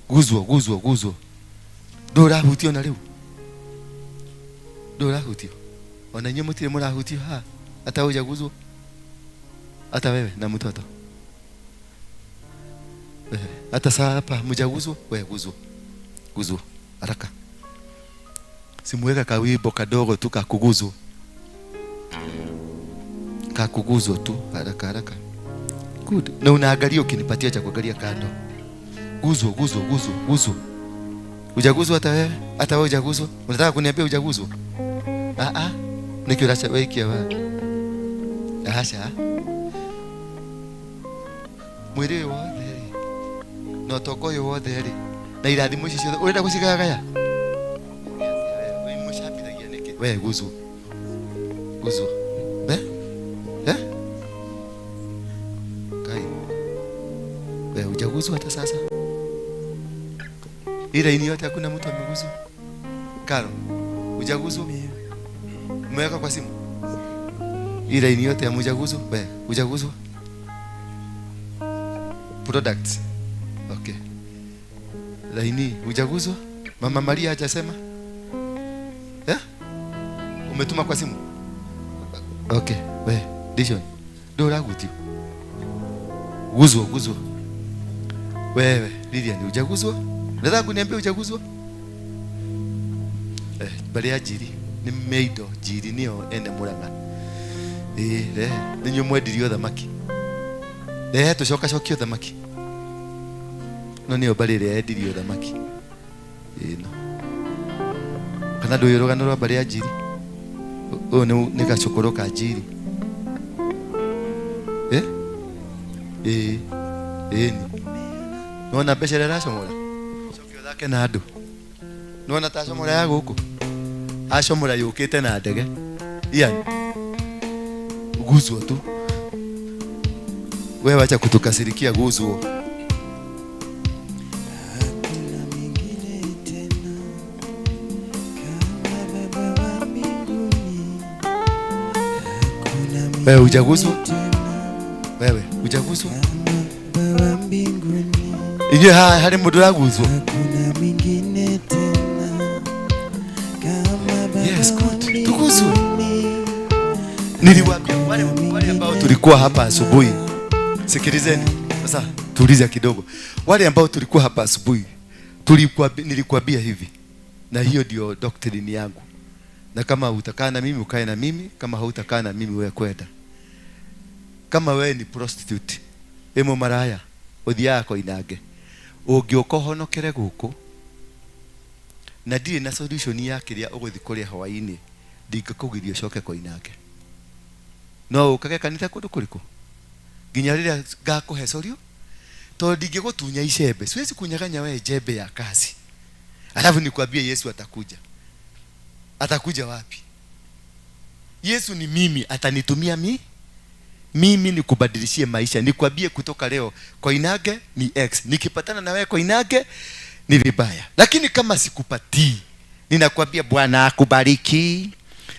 Guzwa guzwa guzwa. Ndũrahutio na rĩu? Ndũrahutio? Ona inyuĩ mũtirĩ mũrahutio haha? Hata hujaguzwa? Hata wewe na mtoto? Hata saa hapa mjaguzwa? Wewe guzwa. Guzwa haraka. Simuweka kawibo kadogo tu kakuguzwa. Kakuguzwa tu haraka haraka. Good. Na unaangalia ukinipatia cha kuangalia kando. Guzwa guzwa guzwa guzwa. Hujaguzwa hata wewe? Hata wewe hujaguzwa? Unataka kuniambia hujaguzwa? Ah ah. Nĩkĩ ũraca waikia wa? Aca. Mwĩrĩ ũyũ wothe rĩ. Na ũtonga ũyũ wothe rĩ. Na irathimo ici ciothe ũrenda gũcigayagaya? Mũcambithagia nĩkĩ? We guzwo. Guzwo. Eh? Eh? Kai. Wewe hujaguzwa hata sasa? Ila ini yote hakuna mtu ameguzwa. Karo, hujaguzwa? Umeweka kwa simu? Ila ini yote hamjaguzwa? Wewe hujaguzwa? Products. Okay. Laini hujaguzwa? Mama Maria hajasema? Eh? Umetuma kwa simu? Okay, wewe Dishon. Ndio ragutio. Guzwa, guzwa. Wewe Lilian hujaguzwa? Unataka kuniambia hujaguzwa? Eh, bali ya jiri ni meido jiri niyo ene Murang'a. Eh, re, ninyo mwendirio thamaki. Re, tucoka cokio thamaki. No niyo bali ria endirio thamaki. Eh no. Kana nduyu rugano rwa bali ya jiri. Uyu ni gacukuru ka jiri. Eh? Eh. Eh ni. Nona mbeca iria aracomora? Coke ũthake na andũ. Nona ta acomora ya gũkũ? Acomora yũkĩte na ndege. Ian. Guzwo tu. Wewe wacha kutukasirikia, guzwo. Hakuna mwingine tena kama Baba wa mbinguni. Hakuna Wewe hujaguzwa? mwingine tena Wewe hujaguzwa? kama Baba wa mbinguni. Inyuĩ haha harĩ mũndũ ũraguzwo? Hakuna mwingine tena kama Baba Yes, wa good. Tuguzwe. mbinguni. Niliwaambia wale ambao tulikuwa hapa asubuhi. Sikilizeni. Sasa tuulize kidogo. Wale ambao tulikuwa hapa asubuhi, nilikuambia hivi. Na hiyo ndio doctrine yangu. Na kama utakaa na mimi ukae na mimi, kama hautakaa na mimi wewe kwenda. Kama wewe ni prostitute, emo maraya, uthiaga koinange. Ũngĩũka ũhonokere gũkũ na ndirĩ na solution ya kĩrĩa ũgũthiĩ kũrĩa hwaĩ-inĩ, ndingĩkũgiria ũcoke koinange. No ũkage kanitha kũndũ kũrĩkũ? Nginya rĩrĩa ngakũhe sorio, tondũ ndingĩgũtunya icembe. Siwezi kunyang'anya wewe jembe ya kazi. Alafu nikwambie Yesu atakuja. Atakuja wapi? Yesu ni mimi, atanitumia mimi nikubadilishie maisha. Nikwambie kutoka leo Koinange ni X. Nikipatana na wewe Koinange ni vibaya. Lakini kama sikupatii, ninakwambia Bwana akubariki.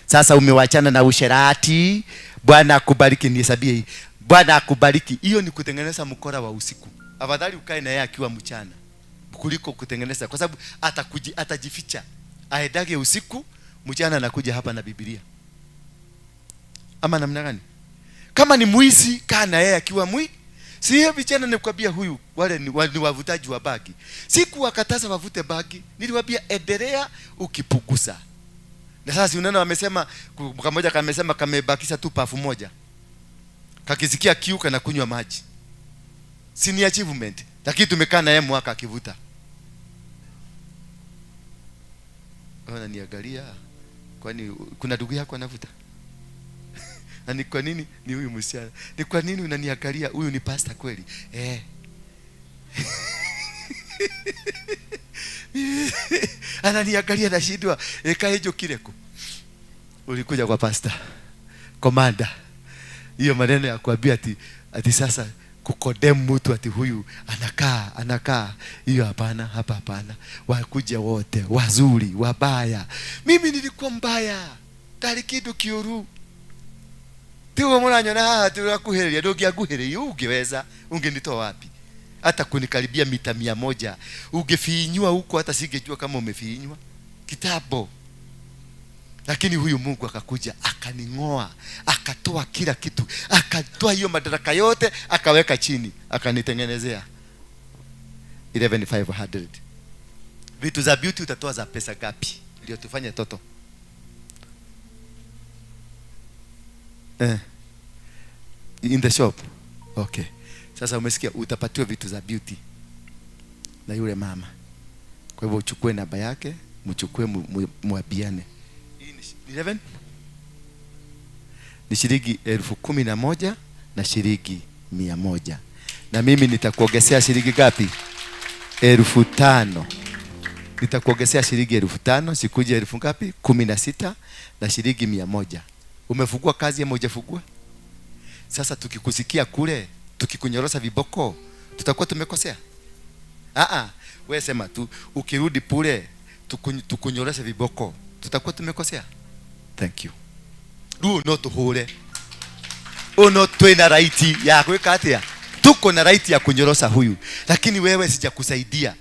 Sasa umewachana na usherati. Bwana akubariki, nihesabie hii. Bwana akubariki. Hiyo ni kutengeneza mkora wa usiku. Afadhali ukae na yeye akiwa mchana kuliko kutengeneza, kwa sababu atajificha. Aendage usiku, mchana anakuja hapa na Biblia. Ama namna gani? Kama ni mwizi, kaa na yeye akiwa mwi. Si hiyo vijana nilikwambia huyu, wale ni wavutaji wa bagi. Sikuwakataza wavute bagi, niliwaambia endelea ukipugusa. Na sasa unaona wamesema, kamoja kamesema kamebakisha tu pafu moja. Kakisikia kiu kana kunywa maji. Si ni achievement, lakini tumekaa na yeye mwaka akivuta. Wananiangalia, kwani kuna ndugu yako anavuta? Na ni kwa nini ni huyu msichana? Ni kwa nini unaniangalia? Huyu ni pastor kweli? Eh. Ananiangalia nashindwa. Eka hicho kireko. Ulikuja kwa pastor. Commander. Hiyo maneno ya kuambia ati sasa kukodemu mtu ati huyu anakaa. Hiyo hapana, hapa hapana. Wakuja wote, wazuri, wabaya. Mimi nilikuwa mbaya. Tari kitu kiuru. Tiwo muranyona haha turakuhĩrĩria, ndũngĩanguhĩrĩria, ungeweza, ungenitoa wapi? Hata kunikaribia mita 100, ungefinywa huko hata singejua kama umefinywa. Kitambo. Lakini huyu Mungu akakuja, akaningoa, akatoa kila kitu, akatoa hiyo madaraka yote, akaweka chini, akanitengenezea 11,500. Vitu za beauty utatoa za pesa gapi? Ndio tufanye toto. In the shop. Okay. Sasa umesikia utapatiwa vitu za beauty na yule mama. Kwa hivyo uchukue namba yake, mchukue muabiane. Hii ni 11 ni shilingi 11,000 na shilingi 100. Na mimi nitakuongezea shilingi ngapi? 5,000. Nitakuongezea shilingi 5,000, sikuje elfu ngapi? 16 na shilingi 100. Umefungua kazi ama hujafungua? Sasa tukikusikia kule, tukikunyorosa viboko, tutakuwa tumekosea? Wewe sema tu, ukirudi pule tukunyorosha viboko, tutakuwa tumekosea? Thank you. Rĩu no tuhure. Uno twina right ya gwika atia? Tuko na right ya kunyorosa huyu. Lakini wewe sijakusaidia.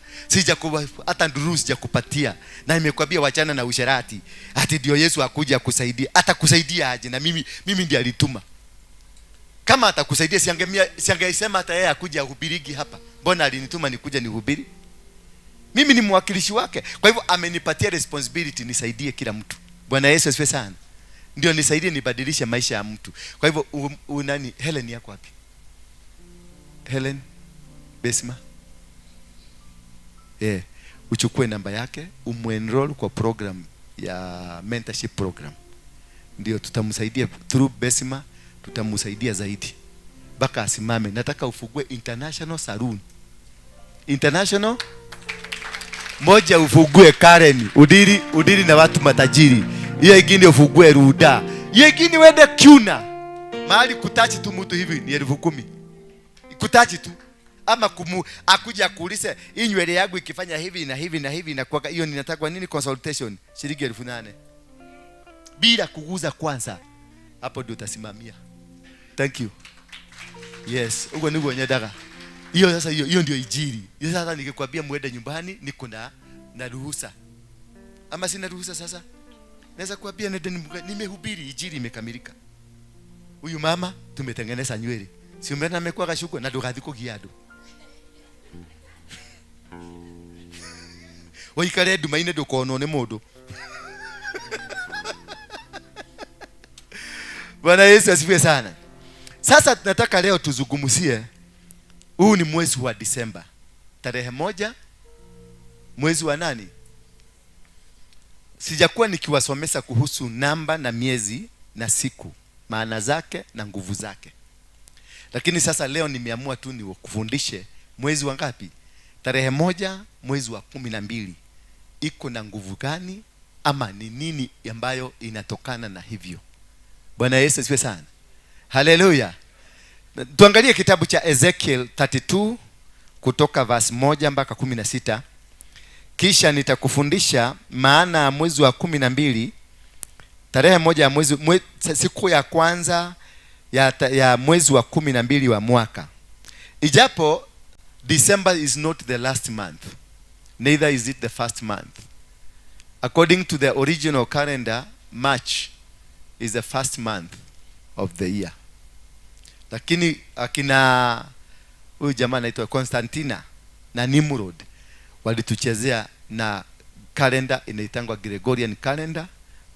Hata nduru sijakupatia. Na nimekwambia wachana na usherati. Ati ndio Yesu akuja kusaidia. Atakusaidia aje? Na mimi ndiye alituma. Kama atakusaidia siangesema hata yeye akuja ahubirigi hapa. Mbona alinituma nikuja nihubiri? Mimi ni mwakilishi wake. Kwa hivyo amenipatia responsibility nisaidie kila mtu. Bwana Yesu asifiwe sana. Ndio nisaidie nibadilishe maisha ya mtu. Kwa hivyo nani Helen yako wapi? Helen Besma. Uchukue namba yake, umuenroll kwa program ya mentorship program. Ndio tutamsaidia through Besma, tutamsaidia zaidi. Baka asimame. Nataka ufugue international saloon. International moja ufugue Karen, udiri na watu matajiri. Hiyo ingine ufugue Ruda. Hiyo ingine uende Kiuna. Mahali kutachi tu mtu hivi ni 10,000. Kutachi tu. Ama akuja kuulize hii nywele yangu ikifanya hivi na hivi na hivi na kwa hiyo ninataka nini consultation shilingi 8,000. Bila kuguza kwanza. Hapo ndio utasimamia. Thank you. Yes, ugo niguo nyendaga. Hiyo sasa hiyo ndio injili. Hiyo sasa nikikwambia muende nyumbani niko na ruhusa. Ama sina ruhusa sasa? Naweza kuambia nende nimehubiri injili imekamilika. Huyu mama tumetengeneza nywele. Si umeona amekuwa kashuko na ndugathi kugia andu. Waikare nduma-inĩ ndukonwo nĩ mũndũ. Bwana Yesu asifiwe sana. Sasa tunataka leo tuzungumzie, huu ni mwezi wa Disemba. Tarehe 1 mwezi wa nani? Sijakuwa nikiwasomesa kuhusu namba na miezi na siku, maana zake na nguvu zake. Lakini sasa leo nimeamua tu niwakufundishe mwezi wa ngapi? Tarehe 1 mwezi wa 12. Iko na nguvu gani ama ni nini ambayo inatokana na hivyo? Bwana Yesu asifiwe sana. Haleluya. Tuangalie kitabu cha Ezekiel 32 kutoka verse 1 mpaka 16. Kisha nitakufundisha maana ya mwezi wa 12, tarehe 1 ya mwezi, siku ya kwanza ya mwezi wa 12 wa mwaka. Ijapo December is not the last month, neither is it the first month. According to the original calendar, March is the first month of the year. Lakini akina huyu jamaa anaitwa Constantina na Nimrod walituchezea na calendar inaitangwa Gregorian calendar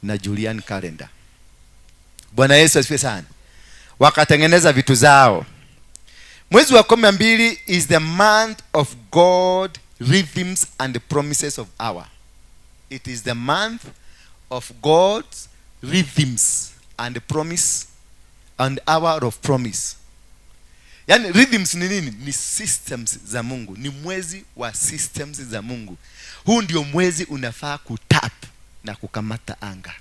na Julian calendar. Bwana Yesu asifiwe sana. Wakatengeneza vitu zao. Mwezi wa 12 is the month of God rhythms and the promises of hour. It is the month of God's rhythms and the promise and hour of promise. Yani rhythms ni nini? Ni systems za Mungu. Ni mwezi wa systems za Mungu. Huu ndio mwezi unafaa kutap na kukamata anga.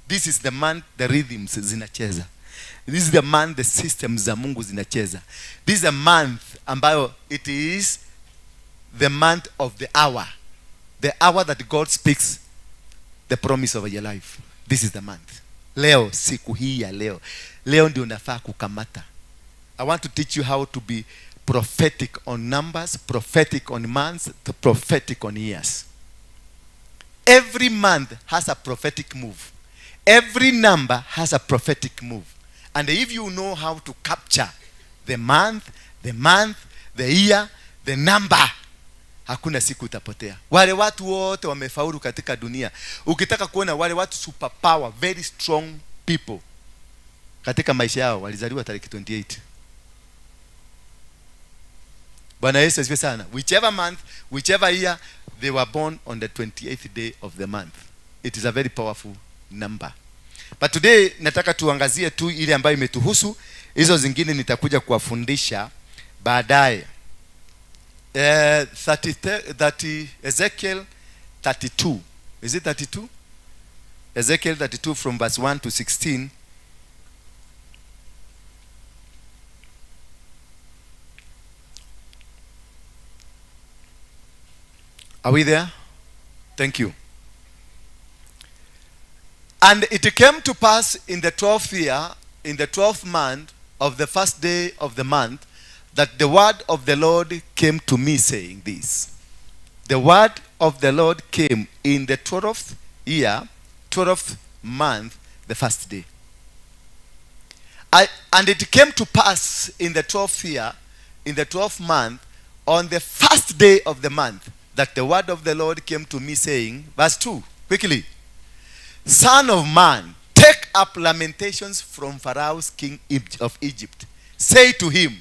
This is the month the rhythms zinacheza. This is the month the systems za Mungu zinacheza. This is a month ambayo it is the month of the hour. The hour that God speaks the promise of your life. This is the month. Leo, siku hii ya leo. Leo ndio unafaa kukamata. I want to teach you how to be prophetic on numbers, prophetic on months, prophetic on years. Every month has a prophetic move. Every number has a prophetic move. And if you know how to capture the month, the year, the number, hakuna siku utapotea. Wale watu wote wamefaulu katika dunia. Ukitaka kuona wale watu superpower, very strong people katika maisha yao, walizaliwa tarehe 28. Bwana Yesu asifiwe sana. Whichever month, whichever year, they were born on the 28th day of the month. It is a very powerful number. But today nataka tuangazie tu ile ambayo imetuhusu. Hizo zingine nitakuja kuwafundisha baadaye. 30, Ezekiel 32. Is it 32? Ezekiel 32 from verse 1 to 16. Are we there? Thank you. And it came to pass in the 12th year, in the 12th month of the first day of the month, that the word of the Lord came to me, saying this. The word of the Lord came in the 12th year, 12th month, the first day. And it came to pass in the 12th year, in the 12th month, on the first day of the month, that the word of the Lord came to me, saying, verse 2, quickly. Son of man, take up lamentations from Pharaoh's king of Egypt. Say to him,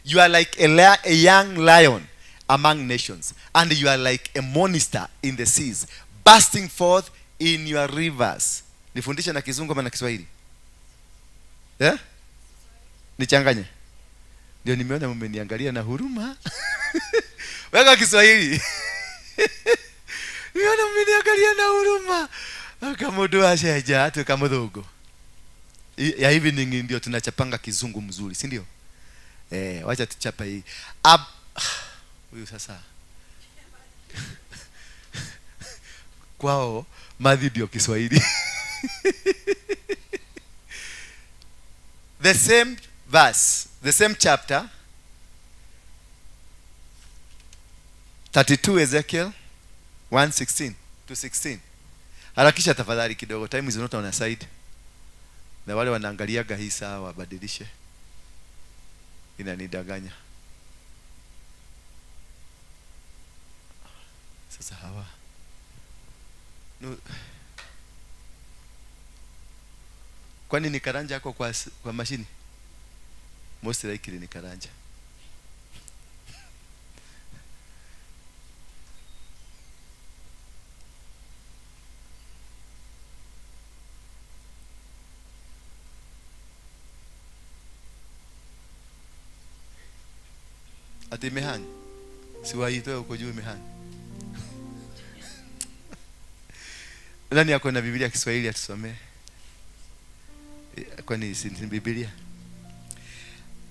you are like a young lion among nations, and you are like a monster in the seas, bursting forth in your rivers. Nifundishe na Kizungu ama na Kiswahili? Yeah? Nichanganye. Ndio nimeona mmeniangalia na huruma. Weka Kiswahili. Nimeona mmeniangalia na huruma. Kamudu ashaja tukamudugo. Ya hivi ndio tunachapanga Kizungu mzuri, si ndio? Wacha tuchapa hii. Huyu sasa. Kwao madhi ndio Kiswahili. The same verse, the same chapter, 32 Ezekiel 1:16 to 16. Harakisha tafadhali kidogo, time is not on our side. Na wale wanaangaliaga hii saa wabadilishe. Inanidanganya. Sasa hawa. No. Kwani ni karanja yako kwa mashini? Most likely ni karanja. Ati imehang. Siwaitoe huko juu imehang. Nani yako na Biblia ya Kiswahili atusomee? Kwani si Biblia?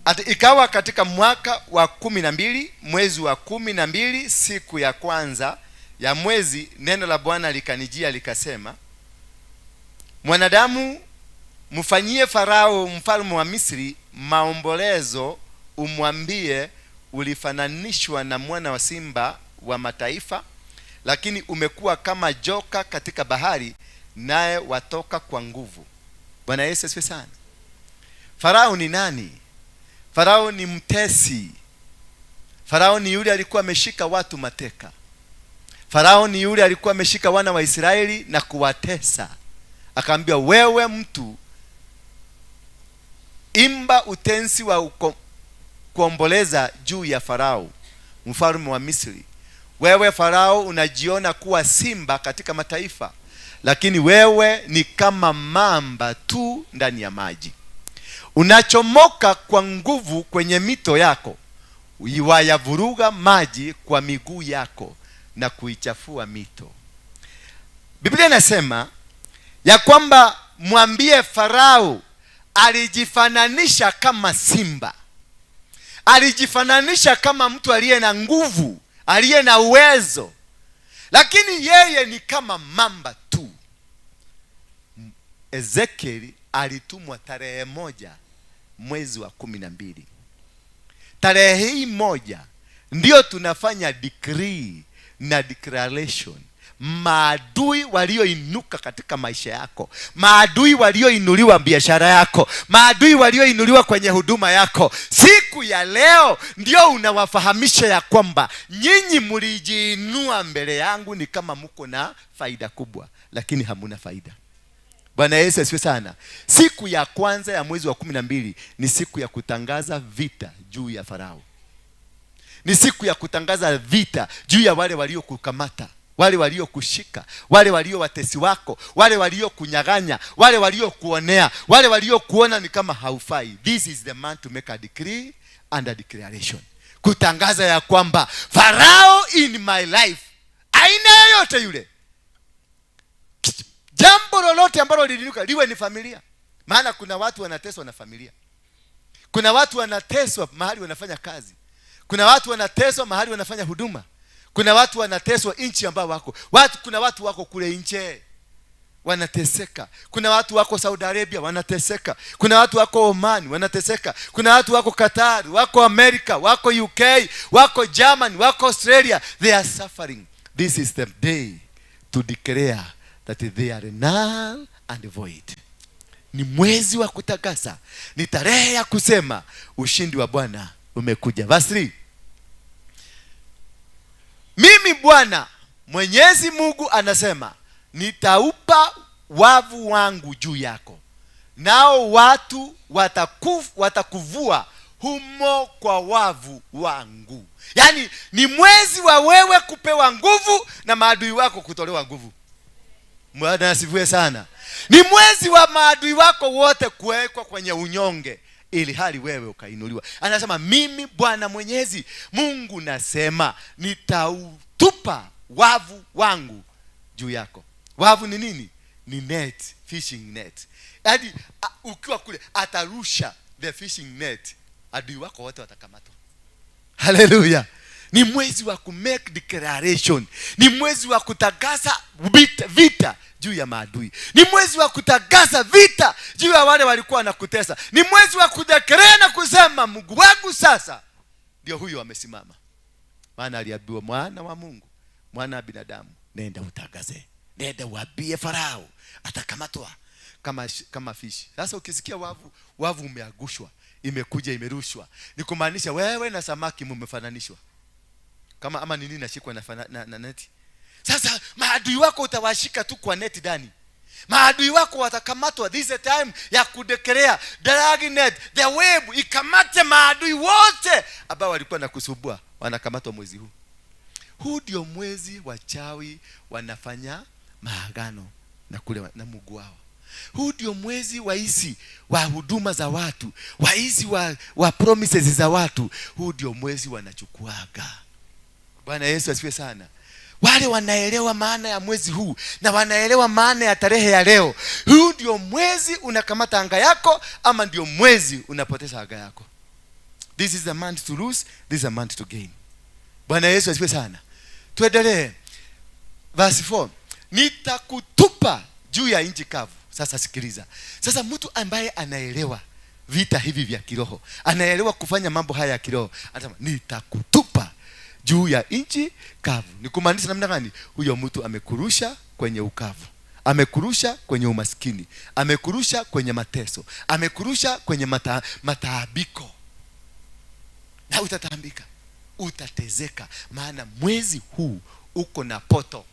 Ati ikawa katika mwaka wa 12, mwezi wa 12, siku ya kwanza ya mwezi, neno la Bwana likanijia likasema, mwanadamu, mfanyie Farao mfalme wa Misri maombolezo, umwambie ulifananishwa na mwana wa simba wa mataifa, lakini umekuwa kama joka katika bahari, naye watoka kwa nguvu. Bwana Yesu asifiwe sana. Farao ni nani? Farao ni mtesi. Farao ni yule alikuwa ameshika watu mateka. Farao ni yule alikuwa ameshika wana wa Israeli na kuwatesa. Akaambiwa, wewe mtu, imba utensi wa kuomboleza juu ya Farao mfalme wa Misri. Wewe Farao unajiona kuwa simba katika mataifa, lakini wewe ni kama mamba tu ndani ya maji. Unachomoka kwa nguvu kwenye mito yako, wayavuruga maji kwa miguu yako na kuichafua mito. Biblia inasema ya kwamba mwambie Farao alijifananisha kama simba. Alijifananisha kama mtu aliye na nguvu, aliye na uwezo, lakini yeye ni kama mamba tu. Ezekiel alitumwa tarehe 1 mwezi wa 12. Tarehe hii 1 ndio tunafanya decree na declaration. Maadui walioinuka katika maisha yako, maadui walioinuliwa biashara yako, maadui walioinuliwa kwenye huduma yako, siku ya leo ndio unawafahamisha ya kwamba nyinyi mlijiinua mbele yangu ni kama mko na faida kubwa, lakini hamuna faida. Bwana Yesu asifiwe sana. Siku ya kwanza ya mwezi wa 12 ni siku ya kutangaza vita juu ya Farao. Ni siku ya kutangaza vita juu ya wale waliokukamata. Wale waliokushika, wale walio watesi wako, wale waliokunyaganya, wale waliokuonea, wale waliokuona ni kama haufai. This is the man to make a decree and a declaration, kutangaza ya kwamba Farao in my life, aina yoyote yule, jambo lolote ambalo lilinuka, liwe ni familia. Maana kuna watu wanateswa na familia, kuna watu wanateswa mahali wanafanya kazi, kuna watu wanateswa mahali wanafanya huduma, kuna watu wanateswa nchi ambao wako watu, kuna watu wako kule nje wanateseka, kuna watu wako Saudi Arabia wanateseka, kuna watu wako Oman wanateseka, kuna watu wako Qatar, wako America, wako UK, wako Germany, wako Australia. They are suffering. This is the day to declare that they are null and void. Ni mwezi wa kutakasa, ni tarehe ya kusema ushindi wa Bwana umekuja. Verse 3. Mimi Bwana Mwenyezi Mungu anasema, nitaupa wavu wangu juu yako, nao watu watakuvua humo kwa wavu wangu. Yaani ni mwezi wa wewe kupewa nguvu na maadui wako kutolewa nguvu. Bwana asifiwe sana. Ni mwezi wa maadui wako wote kuwekwa kwenye unyonge, ili hali wewe ukainuliwa. Anasema mimi Bwana Mwenyezi Mungu nasema, nitautupa wavu wangu juu yako. Wavu ni nini? Ni net, fishing net. Yaani ukiwa kule atarusha the fishing net, adui wako wote watakamatwa. Haleluya. Ni mwezi wa ku make declaration. Ni mwezi wa kutangaza vita juu ya maadui. Ni mwezi wa kutangaza vita juu ya wale walikuwa wanakutesa. Ni mwezi wa kudeclare na kusema Mungu wangu sasa ndio huyo amesimama. Maana aliambiwa mwana wa Mungu, mwana wa binadamu, nenda utangaze, nenda uambie Farao atakamatwa kama fish. Sasa ukisikia wavu umeagushwa, imekuja imerushwa, ni kumaanisha wewe na samaki mmefananishwa. Kama ama nini nashikwa na neti. Sasa maadui wako utawashika tu kwa neti ndani. Maadui wako watakamatwa. This is a time ya kudekelea drag net, the web ikamate maadui wote ambao walikuwa na kusumbua, wanakamatwa mwezi huu. Huu ndio mwezi wachawi wanafanya maagano na kule na Mungu wao. Huu ndio mwezi waisi wa huduma za watu, waisi wa promises za watu. Huu ndio mwezi wanachukuaga. Bwana Yesu asifiwe sana. Wale wanaelewa maana ya mwezi huu na wanaelewa maana ya tarehe ya leo. Huu ndio mwezi unakamata anga yako, ama ndio mwezi unapoteza anga yako. This is a month to lose, this is a month to gain. Bwana Yesu asifiwe sana. Tuendelee. Verse 4. Nitakutupa juu ya nchi kavu. Sasa sikiliza. Sasa mtu ambaye anaelewa vita hivi vya kiroho, anaelewa kufanya mambo haya ya kiroho, anasema nitakutupa juu ya nchi kavu. Ni kumaanisha namna gani? Huyo mtu amekurusha kwenye ukavu, amekurusha kwenye umaskini, amekurusha kwenye mateso, amekurusha kwenye mataabiko. Na utataambika, utatezeka, maana mwezi huu uko na poto.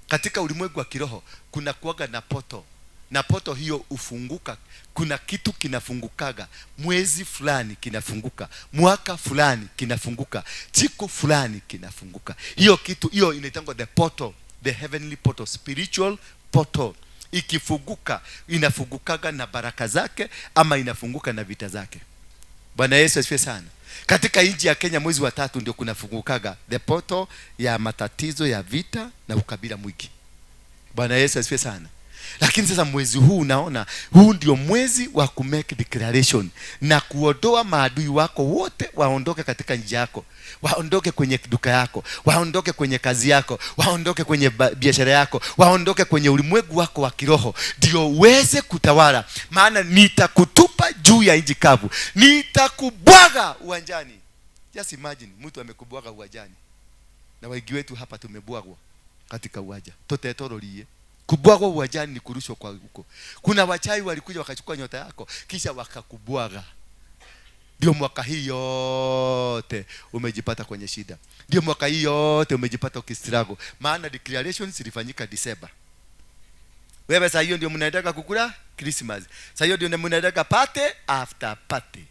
Katika ulimwengu wa kiroho kuna kuaga na poto, na poto hiyo ufunguka. Kuna kitu kinafungukaga mwezi fulani, kinafunguka mwaka fulani, kinafunguka siku fulani, kinafunguka. Hiyo kitu hiyo inaitangwa the portal, the heavenly portal, spiritual portal. Ikifunguka inafungukaga na baraka zake, ama inafunguka na vita zake. Bwana Yesu asifiwe sana. Katika nchi ya Kenya mwezi wa 3 ndio kunafungukaga the portal ya matatizo ya vita na ukabila mwingi. Bwana Yesu asifiwe sana. Lakini sasa mwezi huu unaona, huu ndio mwezi wa ku make declaration na kuondoa maadui wako wote, waondoke katika njia yako, waondoke kwenye duka yako, waondoke kwenye kazi yako, waondoke kwenye biashara yako, waondoke kwenye ulimwengu wako wa kiroho, ndio uweze kutawala. Maana nitakutupa juu ya nchi kavu, nitakubwaga uwanjani. Just imagine mtu amekubwaga uwanjani. Na wengi wetu hapa tumebwagwa katika uwanja. Totetororie. Kubwagwa uwanjani ni kurushwa kwa huko. Kuna wachawi walikuja wakachukua nyota yako kisha wakakubwaga. Ndio mwaka hii yote umejipata kwenye shida. Ndio mwaka hii yote umejipata ukistruggle. Maana declarations zilifanyika December. Wewe saa hiyo ndio mnaendaka kukula Christmas. Saa hiyo ndio mnaendaka party after party.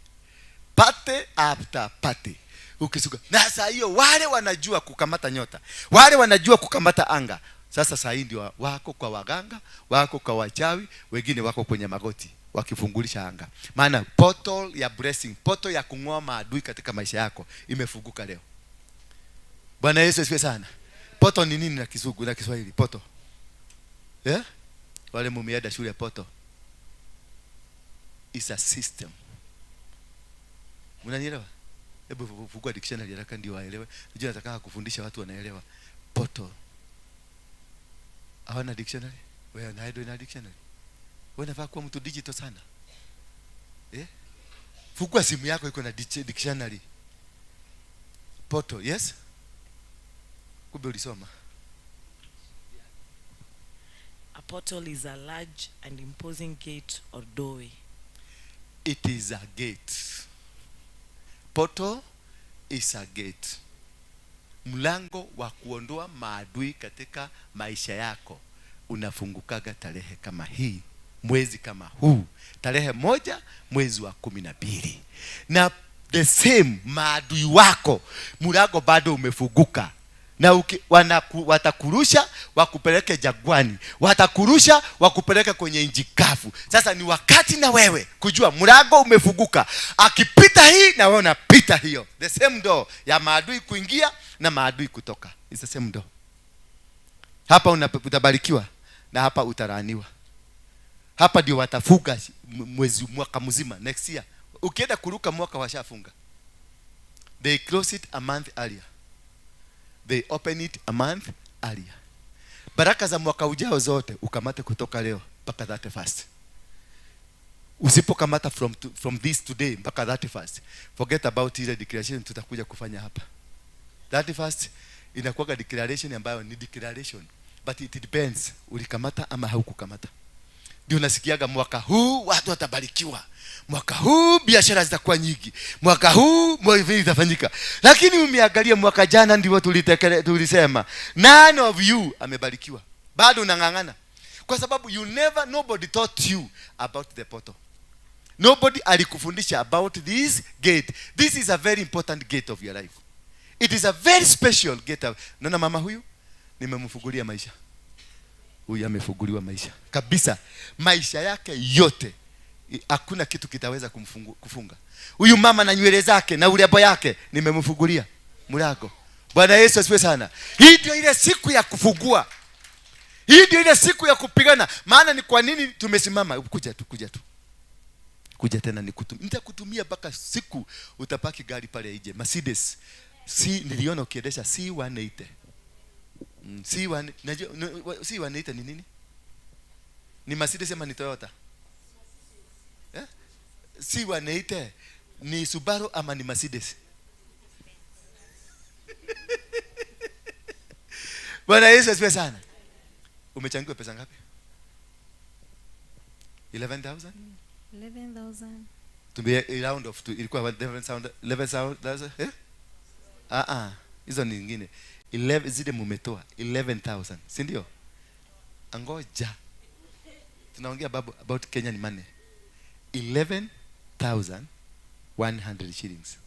Party after party. Ukisuka. Na saa hiyo wale wanajua kukamata nyota, wale wanajua kukamata anga. Sasa saa hii ndio wako kwa waganga, wako kwa wachawi, wengine wako kwenye magoti wakifungulisha anga. Maana portal ya blessing, portal ya kung'oa maadui katika maisha yako imefunguka leo. Bwana Yesu asifiwe sana. Portal ni nini na Kizungu na Kiswahili? Portal. Yeah? Wale mumeenda shule ya portal. It's a system. Unanielewa? Hebu fungua dictionary haraka ndio waelewe. Unajua nataka kufundisha watu wanaelewa. Portal. Hawana dictionary? Wewe na na dictionary. Wewe unafaa kuwa mtu digital sana. Eh? Fungua simu yako iko na dictionary. Portal, yes? Kumbe ulisoma. A portal is a large and imposing gate or doorway. It is a gate. Portal is a gate. Mlango wa kuondoa maadui katika maisha yako unafungukaga tarehe kama hii, mwezi kama huu, tarehe 1 mwezi wa 12. Na the same maadui wako mlango bado umefunguka. Na watakurusha wakupeleke jagwani, watakurusha wakupeleke kwenye nchi kavu. Sasa ni wakati na wewe kujua mlango umefunguka. Akipita hii na wewe unapita hiyo. The same door ya maadui kuingia na maadui kutoka. It's the same door. Hapa utabarikiwa na hapa utalaaniwa. Hapa ndio watafunga mwezi mwaka mzima next year. Ukienda kuruka mwaka washafunga. They close it a month earlier. They open it a month earlier. Baraka za mwaka ujao zote ukamate kutoka leo mpaka 31st. Usipokamata from this today mpaka 31st, forget about ile declaration tutakuja kufanya hapa. 31st inakuwa declaration ambayo ni declaration, but it depends ulikamata ama haukukamata. Ndio nasikiaga mwaka huu watu watabarikiwa, mwaka huu biashara zitakuwa nyingi, mwaka huu hivi itafanyika. Lakini umeangalia mwaka jana ndio tulisema none of you amebarikiwa. Bado unang'ang'ana. Kwa sababu you never, nobody taught you about the portal. Nobody alikufundisha about this gate. This is a very important gate of your life. It is a very special gate. Naona mama huyu nimemfungulia maisha. Huyu amefunguliwa maisha kabisa. Maisha yake yote hakuna kitu kitaweza kufunga. Huyu mama na nywele zake na urembo yake nimemfungulia mlango. Bwana Yesu asifiwe sana. Hii ndio ile siku ya kufungua. Hii ndio ile siku ya kupigana. Maana ni kwa nini tumesimama? Kuja tu, kuja tu. Kuja tena nikutumia. Nitakutumia mpaka siku utapaki gari pale nje. Mercedes. C niliona ukiendesha C180. C1 najua C180 ni nini? Ni Mercedes ama ni Toyota? Eh? C180 ni Subaru ama ni Mercedes? Bwana Yesu asifiwe sana. Umechangiwa pesa ngapi? 11,000? 11,000. Tumbie round off tu ilikuwa 11,000 eh? Ah hizo ni nyingine. 11 zile mumetoa 11,000, si ndio? Angoja. Tunaongea babu about Kenyan money. 11,100 shillings.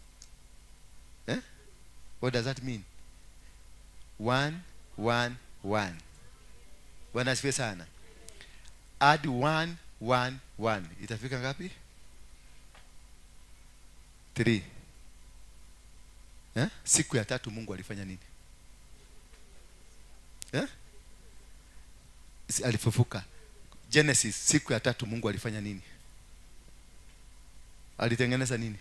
Eh? What does that mean? 1 1 1. Bwana asifiwe sana. Add 1 1 1. Itafika ngapi? 3. Eh? Siku ya tatu Mungu alifanya nini? Eh? Alifufuka. Genesis, siku ya tatu Mungu alifanya nini? Alitengeneza nini?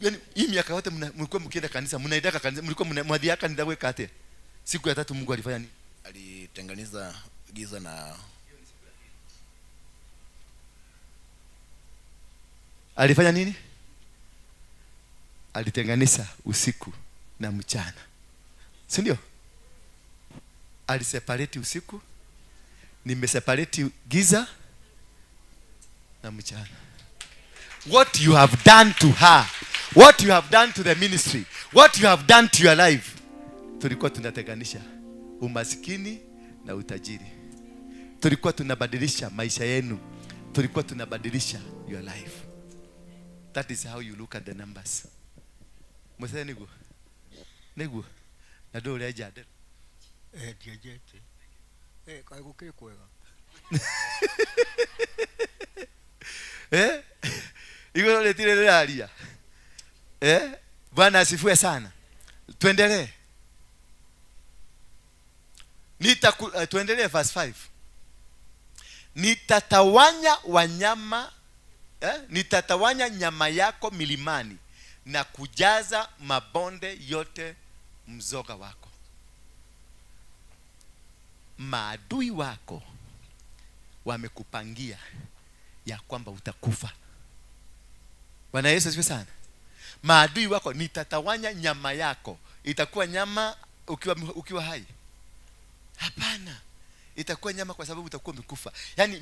Yaani hii miaka yote mlikuwa mkienda kanisa, mnaendaka kanisa, mlikuwa mnadhiaka kanisa weka ate. Siku ya tatu Mungu alifanya nini? Alitengeneza giza na alifanya nini? Alitenganisha usiku na mchana. Si ndio? Aliseparate usiku, nimeseparate giza na mchana. What you have done to her, what you have done to the ministry, what you have done to your life, tulikuwa tunatenganisha umasikini na utajiri. Tulikuwa tunabadilisha maisha yenu. Tulikuwa tunabadilisha your life. That is how you look at the numbers. Mũthee nĩguo nĩguo na ndũ ũrenja nderu. Eh, ndienjete. Eh, kaĩ gũkĩrĩ kwega. Eh? Igũrũ rĩtirĩ rĩraria. Eh? Bwana asifiwe sana. Tuendelee. Tuendelee verse 5. Nitatawanya wanyama, nitatawanya nyama yako milimani na kujaza mabonde yote mzoga wako. Maadui wako wamekupangia ya kwamba utakufa. Bwana Yesu asifiwe sana. Maadui wako, nitatawanya nyama yako. Itakuwa nyama ukiwa hai? Hapana. Itakuwa nyama kwa sababu utakuwa umekufa. Yaani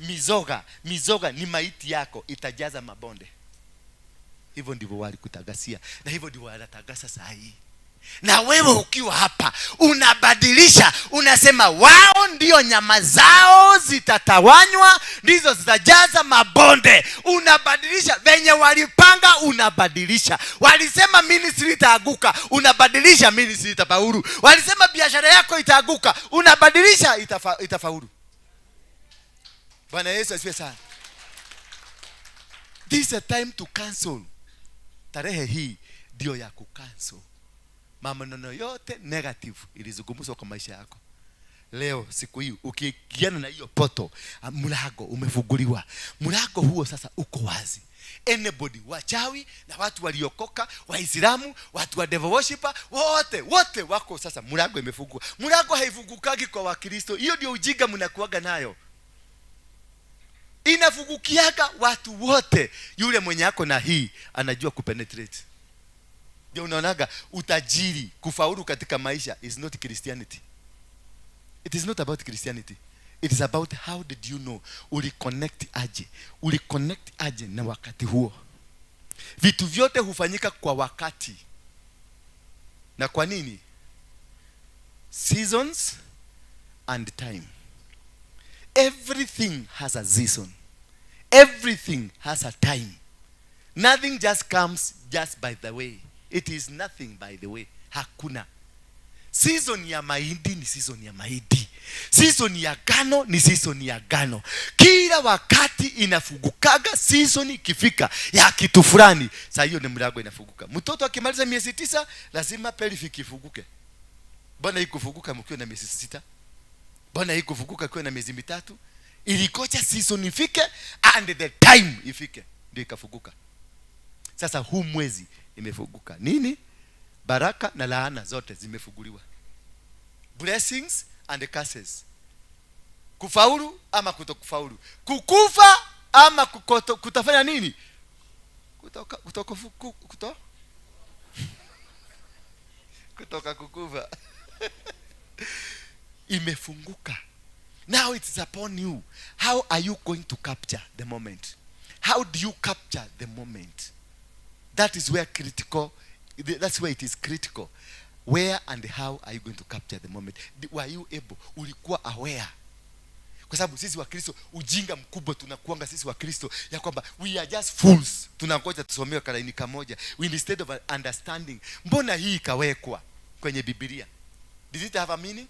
mizoga ni maiti yako itajaza mabonde. Hivyo ndivyo walikutagasia na hivyo ndivyo wanatagasa saa hii. Na wewe ukiwa hapa unabadilisha, unasema wao ndio nyama zao zitatawanywa, ndizo zitajaza mabonde. Unabadilisha venye walipanga, unabadilisha. Walisema ministry itaanguka, unabadilisha ministry itafaulu. Walisema biashara yako itaanguka, unabadilisha itafaulu. Bwana Yesu asifiwe sana. This is a time to cancel. Tarehe hii ndio ya kucancel maneno yote negative ilizungumzwa kwa maisha yako. Leo siku hii ukiingiana na hiyo poto, mlango umefunguliwa. Mlango huo sasa uko wazi. Anybody, wachawi na watu waliokoka, Waislamu, watu wa devil worshiper, wote wako sasa mlango imefunguka. Mlango haifungukagi kwa Wakristo. Hiyo ndio ujinga mnakuaga nayo. Inafungukiaga watu wote. Yule mwenye ako na hii anajua kupenetrate. Ndio unaonaga utajiri, kufaulu katika maisha is not Christianity. It is not about Christianity. It is about how did you know, uliconnect aje. Uliconnect aje na wakati huo. Vitu vyote hufanyika kwa wakati. Na kwa nini? Seasons and time. Everything has a season. Everything has a time. Nothing just comes just by the way. It is nothing by the way. Hakuna. Season ya mahindi ni season ya mahindi. Season ya gano ni season ya gano. Kila wakati inafungukaga season ikifika ya kitu fulani. Saa hiyo ni mlango inafunguka. Mtoto akimaliza miezi 9 lazima pelvic ifunguke. Mbona ikufunguka mkiwa na miezi 6? Mbona ikufunguka kwa na miezi 3? Ilikocha season ifike and the time ifike ndio ikafunguka. Sasa huu mwezi imefunguka. Nini? Baraka na laana zote zimefunguliwa. Blessings and curses. Kufaulu ama kutokufaulu. Kukufa ama kutafanya nini? Kutoka kukufa. Imefunguka. Now it's upon you. How are you going to capture the moment? How do you capture the moment? That is where critical, that's where it is critical. Where and how are you going to capture the moment? Were you able? Ulikuwa aware? Kwa sababu sisi wa Kristo, ujinga mkubwa tunakuanga sisi wa Kristo ya kwamba we are just fools. Tunangoja tusomewe kalaini kamoja. We instead of understanding. Mbona hii ikawekwa kwenye Biblia? Did it have a meaning?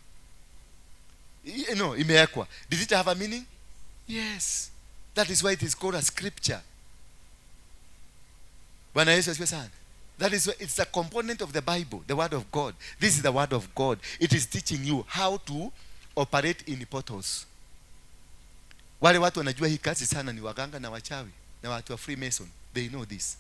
No, imewekwa. Did it have a meaning? Yes. That is why it is called a scripture. Bwana Yesu asifiwe sana. That is why it's a component of the Bible, the word of God. This is the word of God. It is teaching you how to operate in portals. Wale watu wanajua hii kazi sana ni waganga na wachawi na watu wa Freemason. They know this.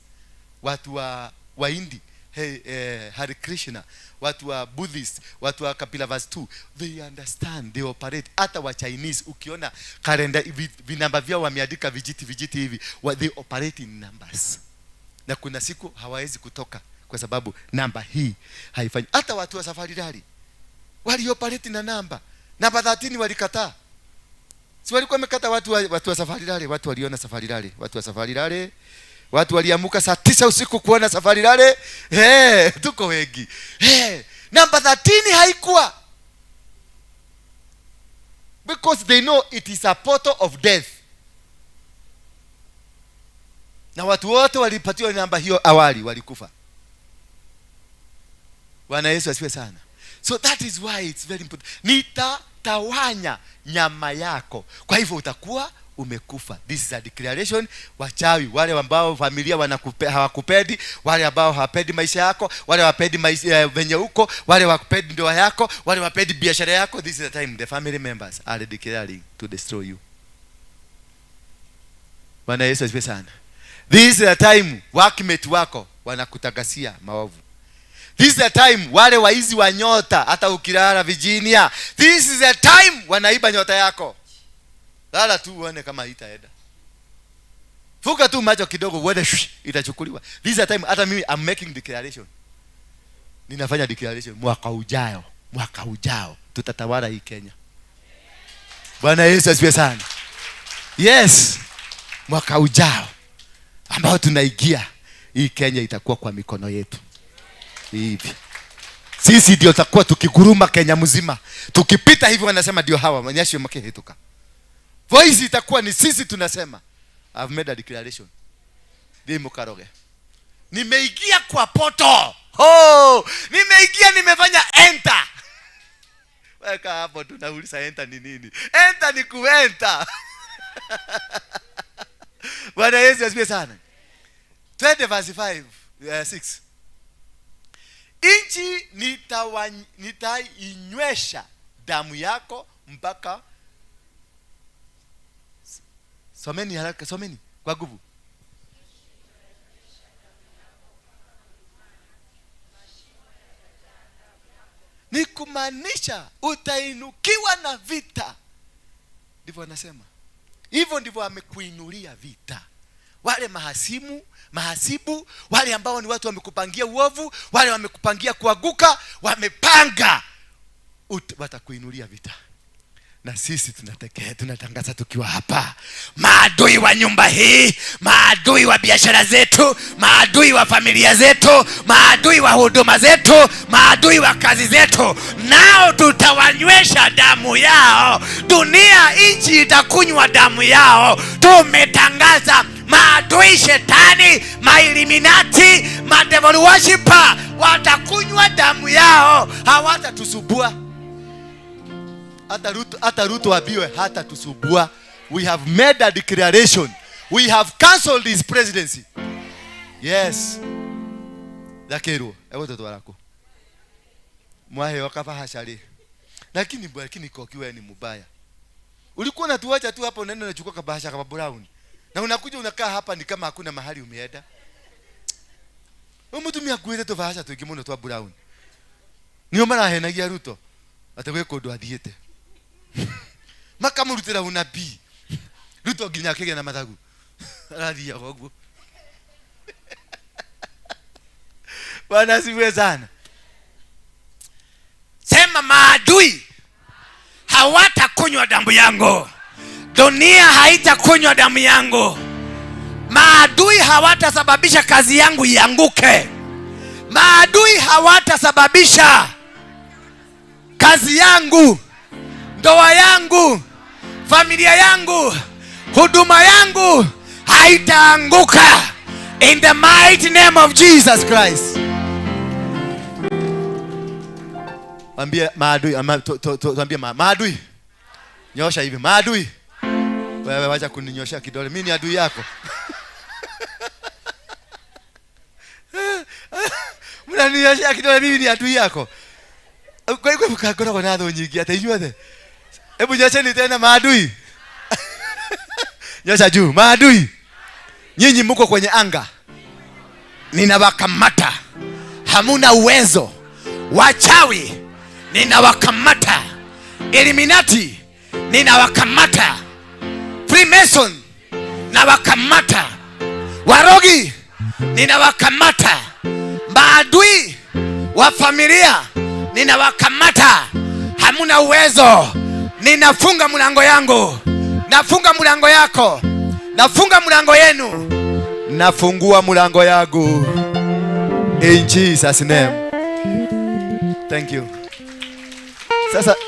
Watu wa Wahindi, hey, Hare Krishna, watu wa Buddhist, watu wa Kapilavastu, they understand, they operate. Hata wa Chinese ukiona kalenda vinamba vyao wameandika vijiti vijiti hivi, they operate in numbers. Na kuna siku hawawezi kutoka kwa sababu namba hii haifanyi. Hata watu wa safari rally walioperate na namba. Namba 13 walikataa. Si walikuwa wamekata watu wa safari rally, watu waliona safari rally, watu wa safari rally. Watu waliamuka saa 9 usiku kuona safari rally. Hey, tuko wengi. Hey, namba 13 haikuwa. Because they know it is a portal of death. Na watu wote walipatiwa namba hiyo awali walikufa. Bwana Yesu asifiwe sana. So that is why it's very important. Nitatawanya nyama yako. Kwa hivyo utakuwa umekufa. This is a declaration. Wachawi, wale ambao familia hawakupendi, wale ambao hawapendi maisha yako, wale hawapendi maisha venye uko, wale hawapendi ndoa yako, wale hawapendi biashara yako, this is the time the family members are declaring to destroy you. Bwana Yesu asifiwe sana. This is the time workmate wako wanakutagasia maovu. This is the time wale waizi wa nyota, hata ukilala Virginia, this is the time wanaiba nyota yako. Lala tu uone kama haitaenda. Fuka tu macho kidogo uone itachukuliwa. This is the time hata mimi I'm making declaration. Ninafanya declaration mwaka ujao tutatawala hii Kenya. Bwana Yesu asifiwe sana. Yes, mwaka ujao ambao tunaingia, hii Kenya itakuwa kwa mikono yetu. Hivi sisi ndio tutakuwa tukiguruma Kenya mzima. Tukipita hivi wanasema ndio hawa manyasho makehituka. Voice itakuwa ni sisi tunasema. I've made a declaration. Dimo Karoge. Nimeingia kwa poto. Oh, nimeingia, nimefanya enter. Weka hapo tunauliza enter ni nini? Enter ni kuenter. Bwana Yesu asifiwe sana. 20 verse 5, 6. Inchi nitainywesha damu yako mpaka. Someni haraka, someni kwa nguvu. Ni kumaanisha utainukiwa na vita. Ndivyo anasema. Hivyo ndivyo amekuinulia vita. Wale mahasimu, mahasibu, wale ambao ni watu wamekupangia uovu, wale wamekupangia kuanguka, wamepanga watakuinulia vita. Na sisi tunatangaza tukiwa hapa, maadui wa nyumba hii, maadui wa biashara zetu, maadui wa familia zetu, maadui wa huduma zetu, maadui wa kazi zetu, nao tutawanywesha damu yao. Dunia, nchi itakunywa damu yao. Tumetangaza maadui shetani, mailiminati, madevil worshiper watakunywa damu yao, hawatatusubua. Hata Ruto abiwe hata tusubua. We have made a declaration. We have cancelled his presidency. Yes. Lakeru, ewo toto wako. Mwahe wakafahashari. Lakini koki wewe ni mubaya. Ulikuwa unatuacha tu hapa unaenda unachukua kabahasha kama brown. Na unakuja unakaa hapa ni kama hakuna mahali umeenda. Umutumia kuweza tofahasha tu ikimono tu brown. Niyo mara henagia Ruto. Ategwe kodo athiete. Makamurutira unabii. Ruto nginya akigĩa na mathagu. Arathiaga ũguo. Bwana asifiwe sana. Sema maadui hawatakunywa damu yangu. Dunia haitakunywa damu yangu. Maadui hawatasababisha kazi yangu ianguke. Maadui hawatasababisha kazi yangu, ndoa yangu, familia yangu, huduma yangu haitaanguka. In the mighty name of Jesus Christ. Ambia maadui, ambia maadui. Nyosha hivi maadui. Wewe wacha kuninyosha kidole. Mimi ni adui yako. Mnaninyosha kidole, mimi ni adui yako. Kwa hivyo mkakora na nyingi hata inyuothe. Hebu nyosheni tena maadui. Nyosha juu maadui. Nyinyi mko kwenye anga. Ninawakamata. Hamuna uwezo. Wachawi ninawakamata. Illuminati ninawakamata. Freemason nawakamata. Warogi ninawakamata. Maadui wa familia ninawakamata. Hamuna uwezo. Ninafunga mlango yangu. Nafunga mlango yako. Nafunga mlango yenu. Nafungua mlango yangu. In Jesus name. Thank you.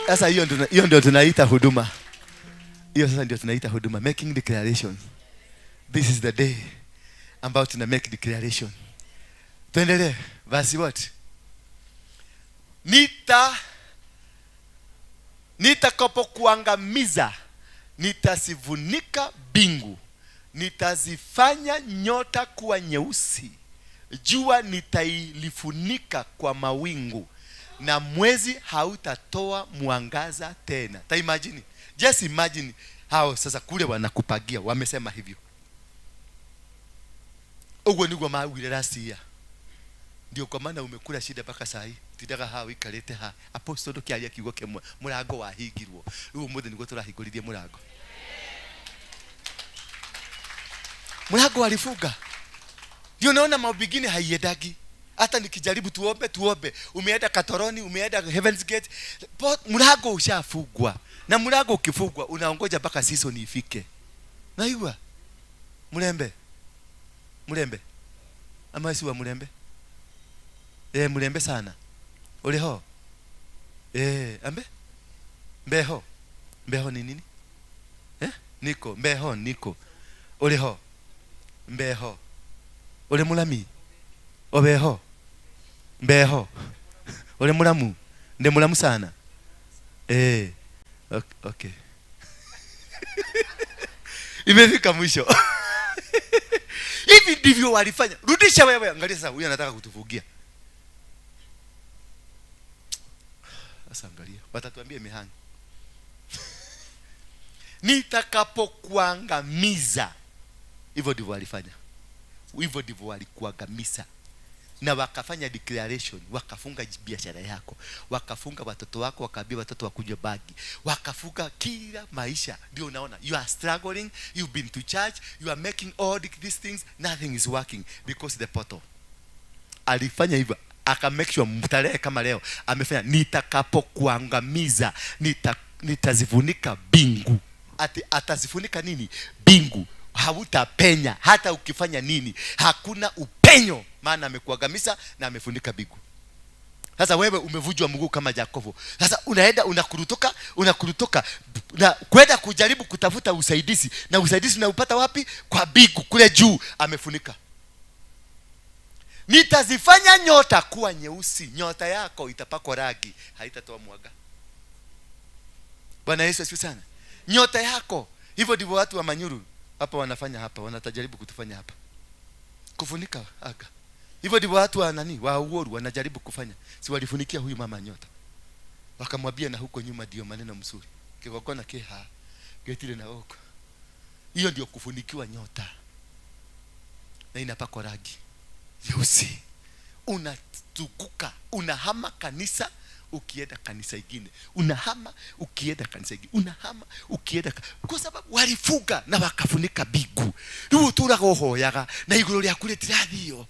Sasa hiyo ndio tunaita huduma. Hiyo sasa ndio tunaita huduma, making declaration. This is the day Ambao tuna make declaration. Tuendelee. Verse what? Nitakapokuangamiza, nitazifunika mbingu, nitazifanya nyota kuwa nyeusi, jua nitailifunika kwa mawingu, na mwezi hautatoa mwangaza tena. Ta imagine, just imagine hao sasa kule wanakupagia, wamesema hivyo. Uguo niguo maugire last year. Ndio kwa maana umekula shida mpaka saa hii. Tindaga ha wikarite ha. Apostle ndukiaria kiugo kimwe, murango wahingirwo. Riu umuthi niguo turahingũrithie murango. Murango walifunga. Ndio naona mambo mengine haiendagi. Hata nikijaribu tuombe tuombe, umeenda Katoroni, umeenda Heaven's Gate, mlango ushafungwa. Na mlango ukifungwa unaongoja mpaka season ifike. Naigua? Mulembe. Mulembe. Ama si wa mulembe? Mulembe sana. Uli ho? Ambe? Mbeho. Mbeho ni nini? Niko, mbeho niko. Uli ho? Mbeho. Uli mulami? Obeho. Mbeho. Uli mulamu? Ndi mulamu sana. Okay. Imefika mwisho. Hivi ndivyo walifanya. Rudisha wewe, angalia sasa huyu anataka kutufugia. Sasa angalia, watatuambia imehang. Nitakapokuangamiza. Hivyo ndivyo walifanya. Hivyo ndivyo walikuangamiza. Na wakafanya declaration, wakafunga biashara yako, wakafunga watoto wako, wakaambia watoto wakunywe bagi, wakafunga kila maisha. Ndio unaona you are struggling, you've been to church, you are making all these things, nothing is working because the portal. Alifanya hivyo, aka make sure mtarehe kama leo amefanya, nitakapokuangamiza, nitazifunika bingu. Ati atazifunika nini? Bingu. Hautapenya hata ukifanya nini, hakuna upenyo, maana amekuangamiza na amefunika bigu. Sasa wewe umevunjwa mguu kama Yakobo. Sasa unaenda unakurutoka, unakurutoka na kwenda kujaribu kutafuta usaidizi, na usaidizi unaupata wapi? Kwa bigu kule juu amefunika. Nitazifanya nyota kuwa nyeusi, nyota yako itapakwa rangi, haitatoa mwanga. Bwana Yesu asifiwe sana. Nyota yako, hivyo ndivyo watu wa Manyuru hapa wanafanya hapa, wanatajaribu kutufanya hapa. Kufunika anga. Hivyo ndivyo watu wa nani, wa Uoru wanajaribu kufanya. Si walifunikia huyu mama nyota. Wakamwambia na huko nyuma ndio maneno mzuri. Kigogona keha, getile na huko. Hiyo ndio kufunikiwa nyota. Na inapakwa rangi nyeusi. Unatukuka, unahama kanisa ukienda kanisa ingine, unahama ukienda kanisa ingine, unahama ukienda, kwa sababu walifunga na wakafunika bigu. Riu uturaga uhoyaga na iguru rĩaku rĩtirathio.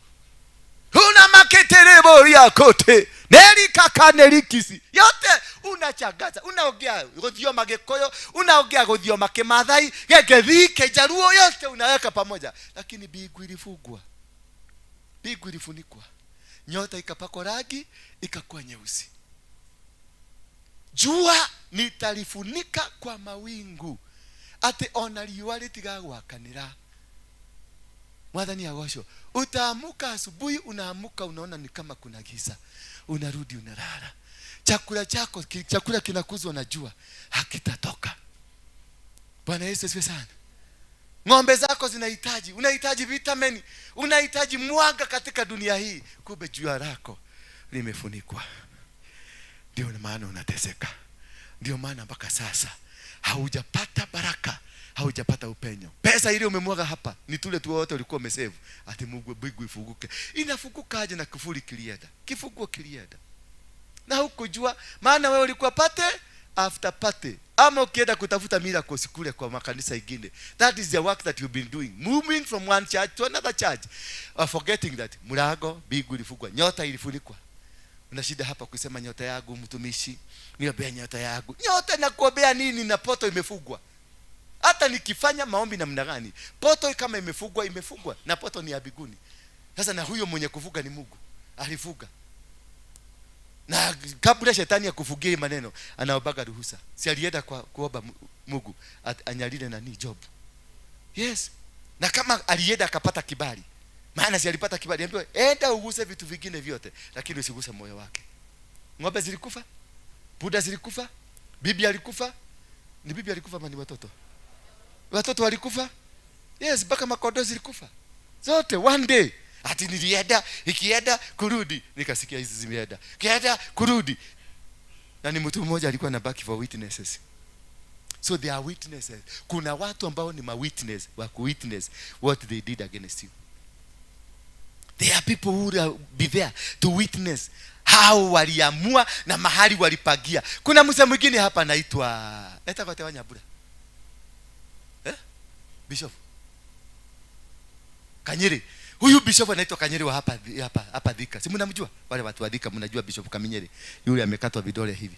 Una maketerebo ya kote neri kaka nerikisi yote unachangaza, unaongea guthioma Gikuyu, unaongea guthioma Kimathai, Gĩgĩthii, Kijaruo, yote unaweka pamoja, lakini bigu ilifungwa, bigu ilifunikwa, nyota ikapakwa rangi ikakuwa nyeusi. Jua nitalifunika kwa mawingu, ati ona riũa rĩtigagwakanĩra. Mwathani agocwo. Utaamuka asubuhi, unaamuka unaona ni kama kuna giza, unarudi unalala. Chakula chako, chakula kinakuzwa na jua, hakitatoka. Bwana Yesu asifiwe sana. Ng'ombe zako zinahitaji, unahitaji vitamini, unahitaji mwanga katika dunia hii, kumbe jua lako limefunikwa. Ndio maana unateseka. Ndio maana mpaka sasa haujapata baraka, haujapata upenyo. Pesa ile umemwaga hapa ni tule tu wote ulikuwa umesave. Ati Mungu bigu ifunguke. Inafungukaje na kifuli kilienda? Kifunguo kilienda. Na hukujua maana wewe ulikuwa pate after party. Ama ukienda kutafuta miracles kule kwa makanisa ingine. That is the work that you've been doing. Moving from one church to another church. Forgetting that mlango bigu ilifungwa, nyota ilifunikwa. Una shida hapa kusema nyota yangu mtumishi, niombea nyota yangu. Nyota nakuombea nini na poto imefungwa? Hata nikifanya maombi namna gani, poto kama imefungwa, imefungwa, na poto ni ya biguni. Sasa na huyo mwenye kufuga ni Mungu. Alifuga. Na kabla shetani akufugie maneno, anaombaga ruhusa. Si alienda kwa kuomba Mungu anyalile nani Job. Yes. Na kama alienda akapata kibali, Maana si alipata kibali, ambiwa enda uguse vitu vingine vyote, lakini usiguse moyo wake. Ng'ombe zilikufa, punda zilikufa, bibi alikufa. Ni bibi alikufa ama ni watoto? Watoto walikufa? Yes, mpaka makondoo zilikufa. Zote one day. Ati nilienda, ikienda kurudi, nikasikia hizi zimeenda. Kienda kurudi. Na ni mtu mmoja alikuwa anabaki for witnesses. So they are witnesses. Kuna watu ambao ni ma witness wa ku witness what they did against you. There are people who will be there to witness how waliamua na mahali walipagia. Kuna mzee mwingine hapa anaitwa eta kwa tewa Nyabura. Bishop Kanyeri. Huyu bishop anaitwa Kanyeri wa hapa hapa hapa Thika. Si mnamjua? Wale watu wa Thika mnajua Bishop Kaminyeri. Yule amekatwa vidole hivi.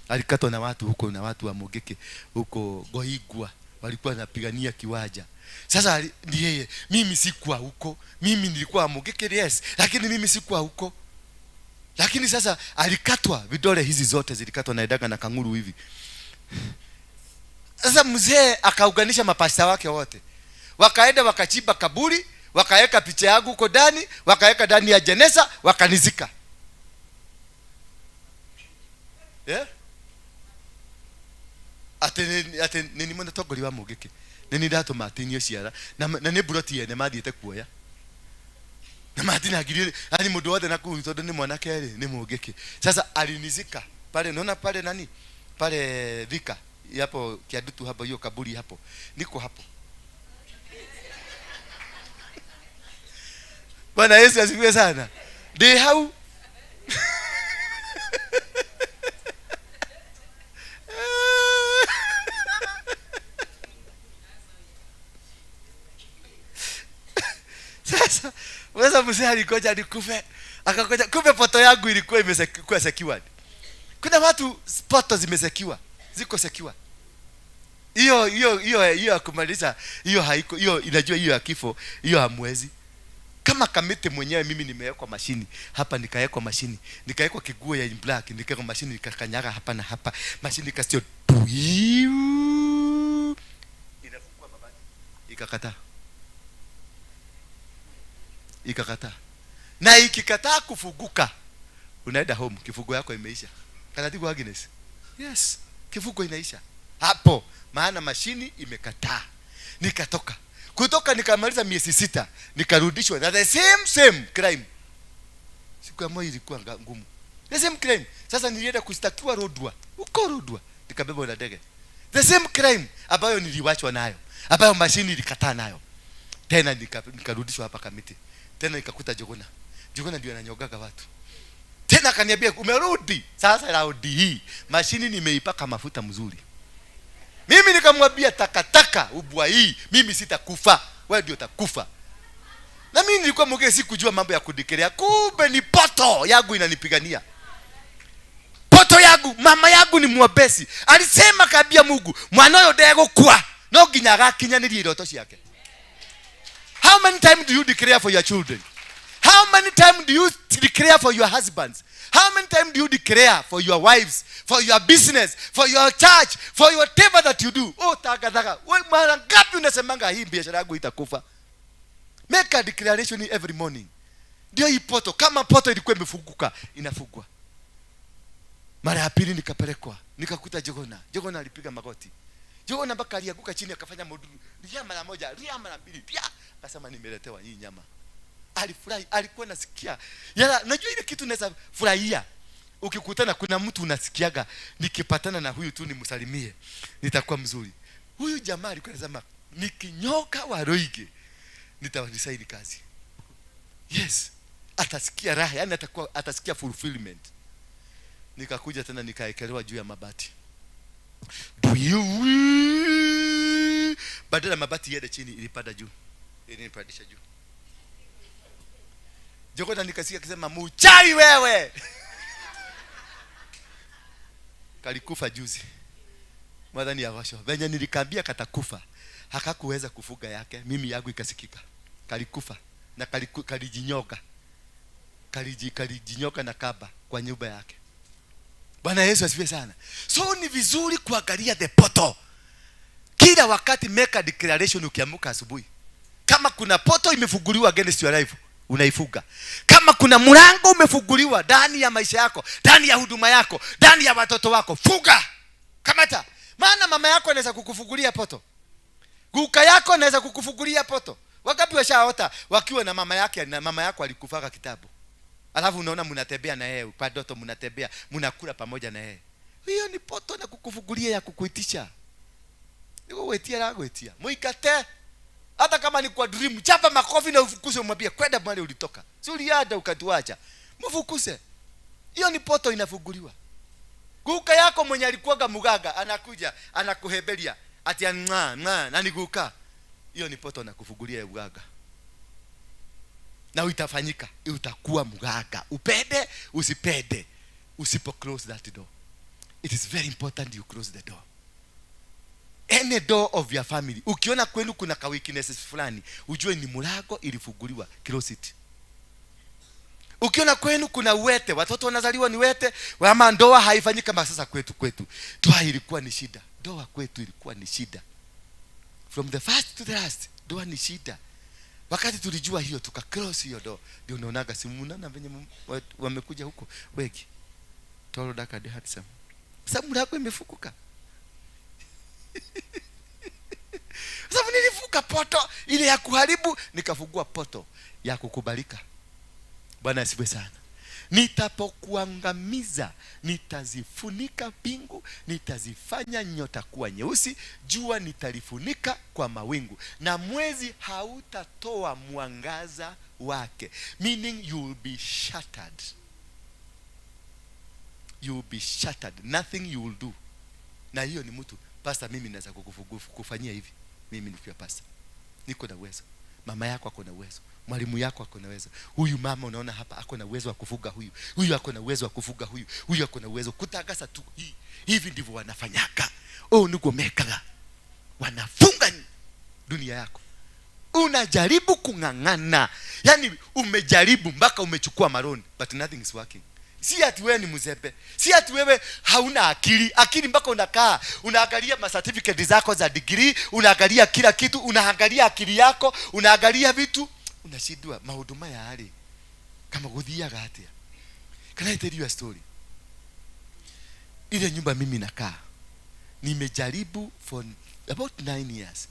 Alikatwa na watu huko, na watu wa Mugeke huko Goigwa, walikuwa wanapigania kiwanja. Sasa ni yeye, mimi sikuwa huko. Mimi nilikuwa Mugeke, yes, lakini mimi sikuwa huko. Lakini sasa alikatwa vidole hizi zote zilikatwa na edaga na kanguru hivi. Sasa mzee akaunganisha mapasta wake wote. Wakaenda wakachimba kaburi, wakaweka picha yangu huko ndani, wakaweka ndani ya jeneza, wakanizika. Yeah? Ate nini mwana tongori wa Mugeke. Nini ndatũma atinio ciara na nĩ mburoti ene mathiĩte kuoya. Na matinagiririe, yani mũndũ wothe na kũu tondũ nĩ mwanake rĩ, nĩ Mugeke. Sasa alinizika pale, naona pale nani? Pale Thika, hapo Kiadutu hapo, hiyo kaburi hapo. Niko hapo. Bwana Yesu asifiwe sana. They how Sasa sasa mzee alikoja nikufe, akakoja kumbe poto yangu ilikuwa imekuwa secured. Kuna watu poto zimesekiwa, ziko secure. Hiyo hiyo hiyo hiyo ya kumaliza hiyo haiko, hiyo inajua hiyo ya kifo, hiyo hamwezi. Kama Kamiti mwenyewe mimi nimewekwa mashini hapa, nikawekwa mashini, nikawekwa kiguo ya black, nikawekwa mashini nikakanyaga hapa na hapa, mashini ikasio tuiu, inafungua mabati, ikakataa. Ikakataa. Na ikikataa kufunguka, unaenda home, kifungo yako imeisha. Taratibu Agnes. Yes, kifungo inaisha hapo, maana mashini imekataa. Nikatoka. Kutoka nikamaliza miezi 6, nikarudishwa na the same crime. Siku ya moyo ilikuwa ngumu. The same crime. Sasa nilienda kushtakiwa Lodwar. Huko Lodwar nikabebwa na ndege. The same crime ambayo niliwachwa nayo, ambayo mashini ilikataa nayo. Tena nikarudishwa hapa Kamiti. Tena nikakuta Jogona. Jogona ndio ananyogaga watu. Tena akaniambia umerudi. Sasa raundi hii mashini nimeipaka mafuta mzuri. Mimi nikamwambia takataka ubwa hii, mimi sitakufa, wewe ndio utakufa. Na mimi nilikuwa mgeni, sikujua mambo ya kudikelea. Kumbe ni poto yangu inanipigania. Poto yangu, mama yangu ni mwabesi. Alisema kabia Mungu, mwana uyu ndegukua, no nginya agakinyanirie iroto ciake. How many times do you declare for your children? How many times do you declare for your husbands? How many times do you declare for your wives, for your business, for your church, for whatever that you do? Oh, taka taka. We mara ngapi unasemanga hii biashara yangu itakufa? Make a declaration every morning. Ndio hii poto, kama poto ilikuwa imefunguka, inafungwa. Mara ya pili nikapelekwa, nikakuta Jogona. Jogona alipiga magoti. Jogona mpaka alianguka chini akafanya modulu. Ria mara moja, ria mara mbili, ria. Akasema nimeletewa hii nyama. Alifurahi, alikuwa nasikia. Yala, najua ile kitu naweza furahia. Ukikutana kuna mtu unasikiaga, nikipatana na huyu tu nimsalimie, nitakuwa mzuri. Huyu jamaa alikuwa anasema nikinyoka Waroige nitawasaidi kazi. Yes, atasikia raha, yani atakuwa atasikia fulfillment. Nikakuja tena nikaekelewa juu ya mabati. Badala mabati yende chini ilipanda juu. Ilinipandisha juu. Jogona nikasikia akisema mchai wewe. Kalikufa juzi. Mwadhani ya washo. Venye nilikambia katakufa, hakakuweza kufuga yake, mimi yangu ikasikika. Kalikufa na kalijinyoka. Kalijinyoka na kaba kwa nyumba yake. Bwana Yesu asifiwe sana. So ni vizuri kuangalia the poto. Kila wakati make a declaration ukiamka asubuhi. Kama kuna poto imefunguliwa against your life, Unaifuga. Kama kuna mlango umefunguliwa ndani ya maisha yako, ndani ya huduma yako, ndani ya watoto wako, fuga. Kamata. Maana mama yako anaweza kukufungulia poto. Guka yako anaweza kukufungulia poto. Wangapi washaota wakiwa na mama yake, na mama yako alikufaka kitabu. Alafu unaona mnatembea na yeye, kwa ndoto mnatembea, mnakula pamoja na yeye. Hiyo ni poto na kukufungulia ya kukuitisha. Niko wetia la wetia. Muikate. Hata kama ni kwa dream, chapa makofi na ufukuse, umwambie kwenda mahali ulitoka. Si uliada ukatuacha. Mfukuse. Hiyo ni poto inafunguliwa. Guka yako mwenye alikuwaga mugaga anakuja anakuhebelia ati mwa mwa na ni guka. Hiyo ni poto nakufungulia ugaga. Na itafanyika, utakuwa mganga. Upende usipende, usipo close that door. It is very important you close the door. Any door of your family. Ukiona kwenu kuna ka weaknesses fulani, ujue ni mlango ilifunguliwa, close it. Ukiona kwenu kuna uwete, watoto wanazaliwa ni wete, ama ndoa haifanyiki kama sasa kwetu. Ndoa ilikuwa ni shida. Ndoa kwetu ilikuwa ni shida. From the first to the last, ndoa ni shida. Wakati tulijua hiyo tuka close hiyo door, ndio unaonaga simu na venye wamekuja huko wengi. Tolo daka de handsome. Sababu mlango imefunguka. Sababu nilifunga poto ile ya kuharibu, nikafungua poto ya kukubalika. Bwana asifiwe sana. Nitapokuangamiza, nitazifunika mbingu, nitazifanya nyota kuwa nyeusi, jua nitalifunika kwa mawingu, na mwezi hautatoa mwangaza wake. Meaning you will be shattered. You will be shattered. Nothing you will do. Na hiyo ni mtu, pastor, mimi naweza kukufanyia hivi. Mimi nikiwa pastor, niko na uwezo. Mama yako ako na uwezo. Mwalimu yako ako na uwezo. Huyu mama unaona hapa ako na uwezo wa kufuga huyu. Huyu ako na uwezo wa kufuga huyu. Huyu ako na uwezo kutangaza tu hii. Hivi ndivyo wanafanyaka. Oh, niko mekaga. Wanafunga dunia yako. Unajaribu kung'ang'ana. Yaani umejaribu mpaka umechukua maroni, but nothing is working. Si ati wewe ni mzembe. Si ati wewe hauna akili. Akili mpaka unakaa, unaangalia ma certificate zako za degree, unaangalia kila kitu, unaangalia akili yako, unaangalia vitu, unashindwa mahuduma ya hali. Kama guthiaga atia. Can I tell you a story? Ile nyumba mimi nakaa, nimejaribu for about 9 years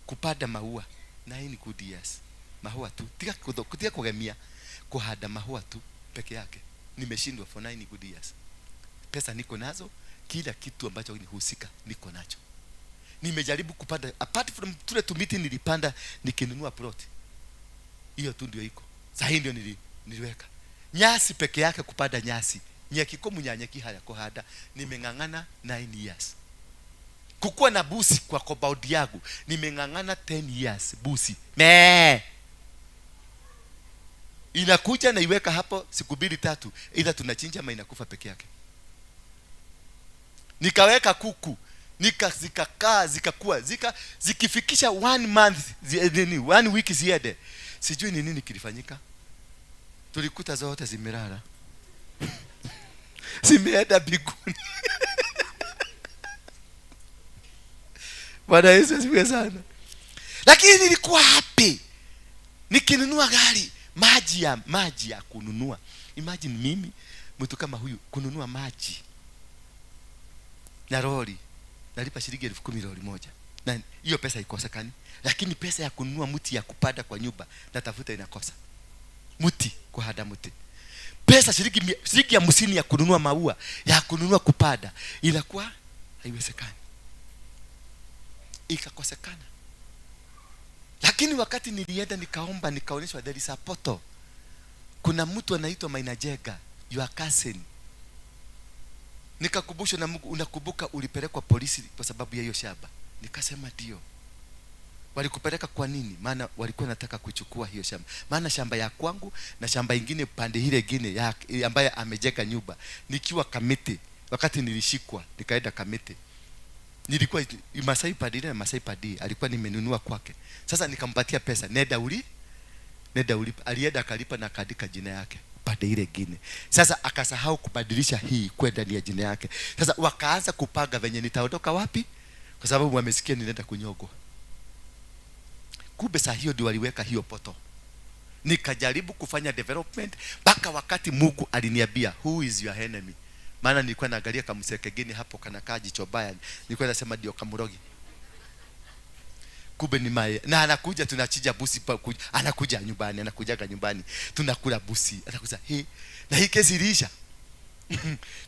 kupanda maua, 9 good years. Maua tu, tiga kugemia, kuhanda maua tu peke yake. Nimeshindwa for 9 good years. Pesa niko nazo, kila kitu ambacho nihusika niko nacho. Nimejaribu kupanda, apart from tule tumiti nilipanda nikinunua plot. Hiyo tu ndio iko. Sasa hii ndio niliweka. Nyasi peke yake kupanda nyasi. Nyeki munyanyeki haya kuhanda. Nimeng'ang'ana 9 years. Kukuwa na busi kwa compound yangu, nimeng'ang'ana 10 years busi. Me. Inakuja na iweka hapo siku 2 3, ila tunachinja ama inakufa peke yake. Nikaweka kuku, zikakaa, zikakua, zikifikisha 1 month, 1 week ziende. Sijui ni nini kilifanyika. Tulikuta zote zimelala. Zimeenda mbinguni. Bwana Yesu asifiwe sana. Lakini nilikuwa happy. Nikinunua gari, maji ya kununua. Imagine mimi mtu kama huyu kununua maji na lori, nalipa shilingi 10,000 lori moja. Na hiyo pesa ikosekani, lakini pesa ya kununua mti ya kupanda kwa nyumba natafuta inakosa. Mti kuhanda mti. Pesa shilingi 50 ya kununua maua, ya kununua kupanda inakuwa haiwezekani. Ikakosekana. Lakini wakati nilienda nikaomba, nikaonyeshwa there is a portal. Kuna mtu anaitwa Mainajega, your cousin. Nikakumbushwa na Mungu, unakumbuka ulipelekwa polisi kwa sababu ya hiyo shamba? Nikasema ndio. Walikupeleka kwa nini? Maana walikuwa nataka kuchukua hiyo shamba. Maana shamba ya kwangu na shamba ingine pande ile ingine ya ambaye amejenga nyumba. Nikiwa Kamiti, wakati nilishikwa, nikaenda Kamiti. Nilikuwa Masai pande ile na Masai pande, alikuwa nimenunua kwake. Sasa nikampatia pesa, nenda ulipa. Alienda akalipa na akaandika jina yake pande ile ingine. Sasa akasahau kubadilisha hii kwenda ni jina yake. Sasa wakaanza kupanga venye nitaondoka wapi, kwa sababu wamesikia ninaenda kunyogwa. Kumbe saa hiyo ndio waliweka hiyo poto. Nikajaribu kufanya development mpaka wakati Mungu aliniambia who is your enemy. Maana nilikuwa naangalia kamsee kengine hapo kanakaa jicho baya, nilikuwa nasema ndio kamurogi. Kumbe ni mae. Na anakuja tunachinja busi pa kuja. Anakuja nyumbani, anakujaga nyumbani. Tunakula busi. Anakuja, "He, na hii kesi iliisha."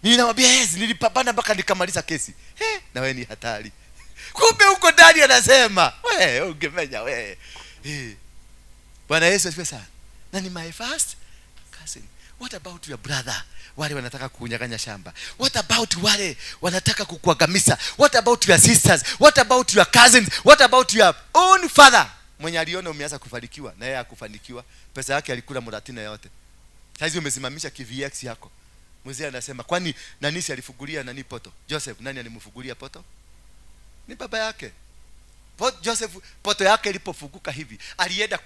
Mimi namwambia, "Yes, nilipambana mpaka nikamaliza kesi." He, na wewe ni hatari. Kumbe huko ndani anasema, "We, ungemenya we." He. Bwana Yesu asifiwe sana. Na ni my first cousin. What about your brother? Wale wanataka kukunyang'anya shamba. What about wale wanataka kukuangamiza? What about your sisters? What about your cousins? What about your own father? Mwenye aliona umeanza kufanikiwa na yeye hakufanikiwa. Pesa yake alikula muratina yote. Saizi umesimamisha KVX yako. Mzee anasema, kwani nani si alifugulia nani poto? Joseph, nani alimfugulia poto? Ni baba yake. Joseph poto yake ilipofunguka hivi, alienda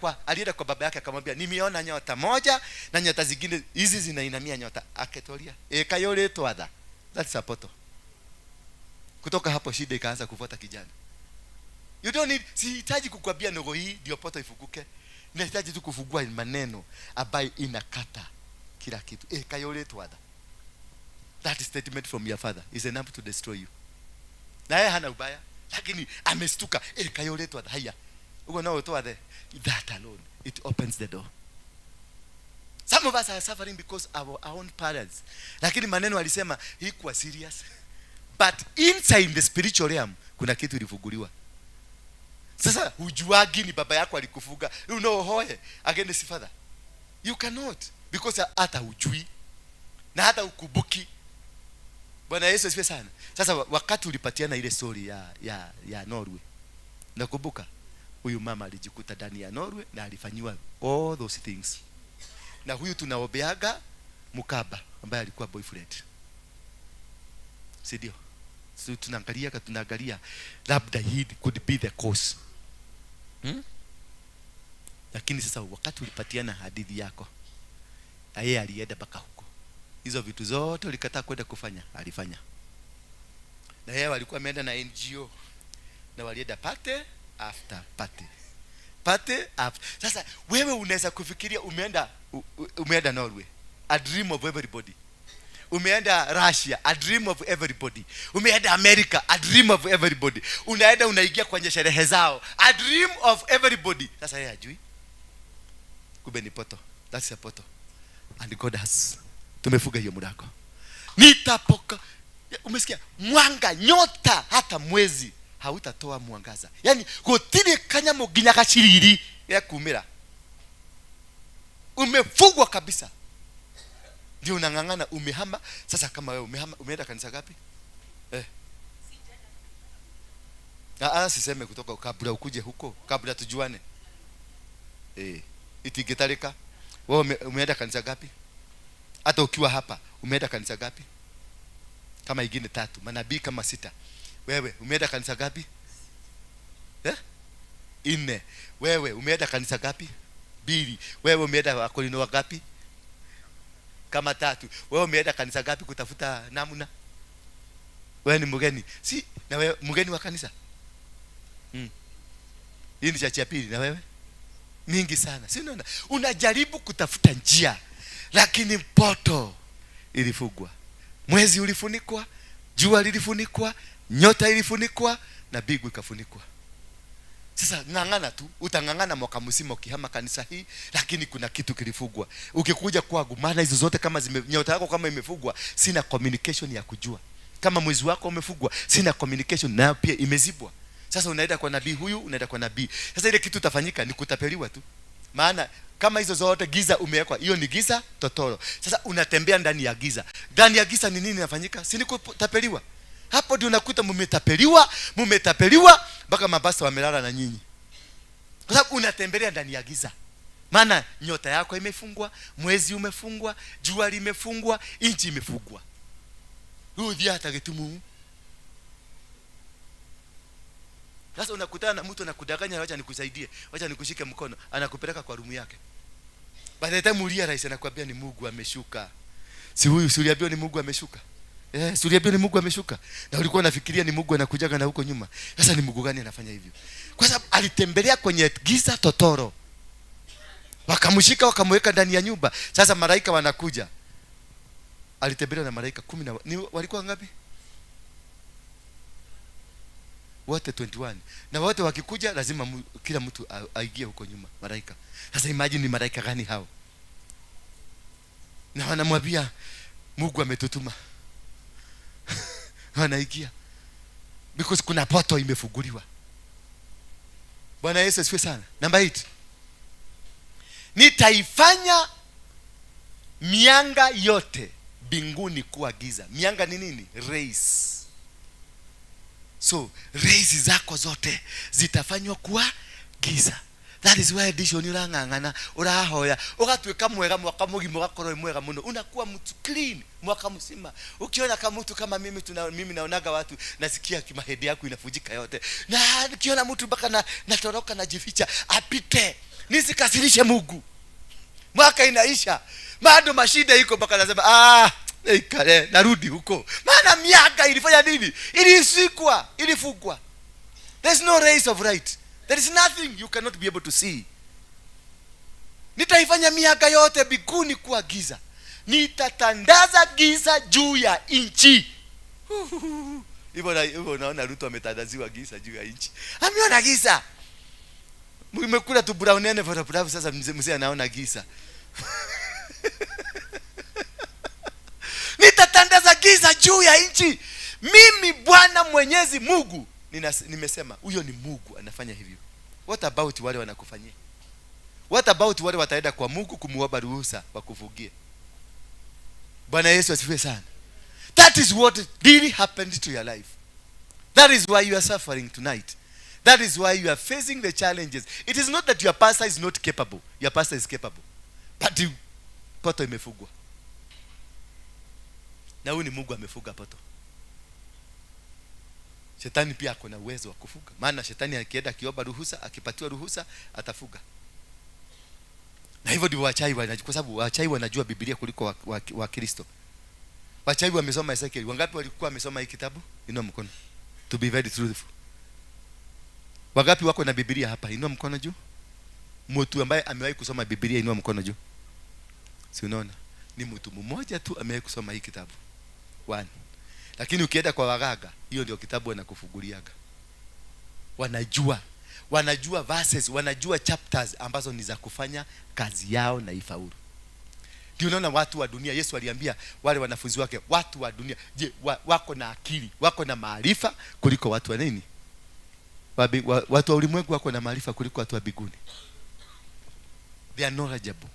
kwa baba yake akamwambia, nimeona nyota moja na nyota zingine hizi zinainamia nyota. Aketolia. Kayole twatha. That's a poto. Kutoka hapo shida ikaanza kufuata kijana. You don't need, sihitaji kukwambia ndogo hii ndio poto ifunguke. Nahitaji tu kufungua maneno ambayo inakata kila kitu. Kayole twatha. That statement from your father is enough to destroy you. Na yeye hana ubaya, lakini amestuka. Kayole twatha. Haya. Ugo nao twathe. That alone, it opens the door. Some of us are suffering because our own parents. Lakini maneno alisema haikuwa serious. But inside the spiritual realm kuna kitu ilifunguliwa. Sasa hujuagi ni baba yako alikufuga. You know hoe against father. You cannot, because hata hujui na hata ukumbuki. Bwana Yesu asifiwe sana. Sasa wakati ulipatiana ile story ya Norway. Nakumbuka huyu mama alijikuta ndani ya Norway na alifanyiwa all those things. Na huyu tunaobeaga Mukaba ambaye alikuwa boyfriend. Si ndio? So tunaangalia labda he could be the cause. Lakini sasa wakati ulipatiana hadithi yako, yeye alienda mpaka huko. Hizo vitu zote ulikataa kwenda kufanya, alifanya. Na yeye walikuwa wameenda na NGO. Na walienda party after party. Party after. Sasa wewe unaweza kufikiria umeenda Norway, a dream of everybody. Umeenda Russia, a dream of everybody. Umeenda America, a dream of everybody. Unaenda unaingia kwenye sherehe zao, a dream of everybody. Sasa yeye hajui. Kumbe ni poto. That's a poto. And God has. Tumefuga hiyo mlango. Nitapoka. Umesikia? Mwanga, nyota, hata mwezi hautatoa mwangaza. Yaani gutire kanyamo nginya gaciriri ya kumira. Umefugwa kabisa. Ndio unang'ang'ana, umehama. Sasa kama wewe umehama, umeenda kanisa gapi? Siseme kutoka kabla ukuje huko, kabla tujuane. Itigetarika. Wewe umeenda kanisa gapi? Hata ukiwa hapa, umeenda kanisa gapi? Kama ingine 3, manabii kama 6. Wewe umeenda kanisa gapi? 4. Wewe umeenda kanisa gapi? 2. Wewe umeenda wakolino gapi? Kama 3. Wewe umeenda kanisa gapi kutafuta namna? Wewe ni mgeni. Si na wewe mgeni wa kanisa? Hii ni chachi ya pili na wewe? Mingi sana. Si unaona? Unajaribu kutafuta njia, lakini poto ilifugwa. Mwezi ulifunikwa, jua lilifunikwa, nyota ilifunikwa na mbingu ikafunikwa. Sasa ng'ang'ana tu, utang'ang'ana mwaka mzima ukihama kanisa hii, lakini kuna kitu kilifugwa. Ukikuja kwangu, maana hizo zote kama nyota yako kama imefugwa, sina communication ya kujua. Kama mwezi wako umefugwa, sina communication na pia imezibwa. Sasa unaenda kwa nabii huyu, unaenda kwa nabii. Sasa ile kitu utafanyika ni kutapeliwa tu. Maana kama hizo zote giza umewekwa, hiyo ni giza totoro. Sasa unatembea ndani ya giza. Ndani ya giza ni nini inafanyika? Si ni kutapeliwa. Hapo ndio unakuta mumetapeliwa mpaka mabasta wamelala na nyinyi. Kwa sababu unatembelea ndani ya giza. Maana nyota yako imefungwa, mwezi umefungwa, jua limefungwa, inchi imefungwa. Rudi hata gitumu. Sasa unakutana na mtu anakudanganya, wacha nikusaidie, wacha nikushike mkono, anakupeleka kwa rumu yake. By the time ulia rais anakuambia ni Mungu ameshuka. Si huyu, si uliambiwa ni Mungu ameshuka? Si uliambiwa ni Mungu ameshuka? Na ulikuwa unafikiria ni Mungu anakujaga na huko nyuma. Sasa ni Mungu gani anafanya hivyo? Kwa sababu alitembelea kwenye giza totoro. Wakamshika wakamweka ndani ya nyumba. Sasa malaika wanakuja. Alitembelewa na malaika 10 na ni walikuwa ngapi? Wote 21. Na wote wakikuja lazima kila mtu aingie huko nyuma malaika. Sasa imagine ni malaika gani hao? Na wanamwambia Mungu ametutuma. Wanaingia. Because kuna poto imefunguliwa. Bwana Yesu asifiwe sana. Namba 8. Nitaifanya mianga yote mbinguni kuwa giza. Mianga ni nini? Rays. So, rays zako zote zitafanywa kuwa giza. That is why edition urang'ang'ana, urahoya, ugatuika mwega mwaka mugima ugakorwo mwega muno. Unakuwa mtu clean mwaka mzima. Ukiona kama mtu kama mimi mimi naonaga watu nasikia kimahedi yako inafujika yote. Na nikiona mtu mpaka natoroka najificha apite. Nisikasirishe Mungu. Mwaka inaisha. Bado mashida iko mpaka nasema ikale narudi huko. Maana miaka ilifanya nini? Ilisikwa, ilifungwa. There's no race of right. There is nothing you cannot be able to see. Nitaifanya miaka yote mbinguni kuwa giza. Nitatandaza giza juu ya nchi. Hivyo unaona Ruto ametandaziwa giza juu ya nchi. Ameona giza. Mmekula tu brown envelope, sasa mzee anaona giza. Nitatandaza giza juu ya nchi. Mimi Bwana Mwenyezi Mungu nimesema. Huyo ni Mungu anafanya hivyo. What about wale wanakufanyia? What about wale wataenda kwa Mungu kumuomba ruhusa wakuvugie? Bwana Yesu asifiwe sana. That is what really happened to your life. That is why you are suffering tonight. That is why you are facing the challenges. It is not that your pastor is not capable. Your pastor is capable. But poto imefugwa. Na huyu ni Mungu amefuga poto. Shetani pia ako na uwezo wa kufuga. Maana shetani akienda akiomba ruhusa, akipatiwa ruhusa, atafuga. Na hivyo ndivyo wachawi wanajua, kwa sababu wachawi wanajua Biblia kuliko wa Kristo. Wachawi wamesoma Ezekiel. Wangapi walikuwa wamesoma hii kitabu? Inua mkono. To be very truthful. Wangapi wako na Biblia hapa? Inua mkono juu. Mtu ambaye amewahi kusoma Biblia inua mkono juu. Si unaona? Ni mtu mmoja tu amewahi kusoma hii kitabu. One. Lakini ukienda kwa waganga, hiyo ndio kitabu wanakufunguliaga. Wanajua verses, wanajua chapters ambazo ni za kufanya kazi yao na ifaulu. Ndio unaona watu wa dunia, Yesu aliambia wale wanafunzi wake, watu wa dunia, je, wako na akili, wako na maarifa kuliko watu wa nini? Watu wa ulimwengu wako na maarifa kuliko watu wa mbinguni. They are knowledgeable.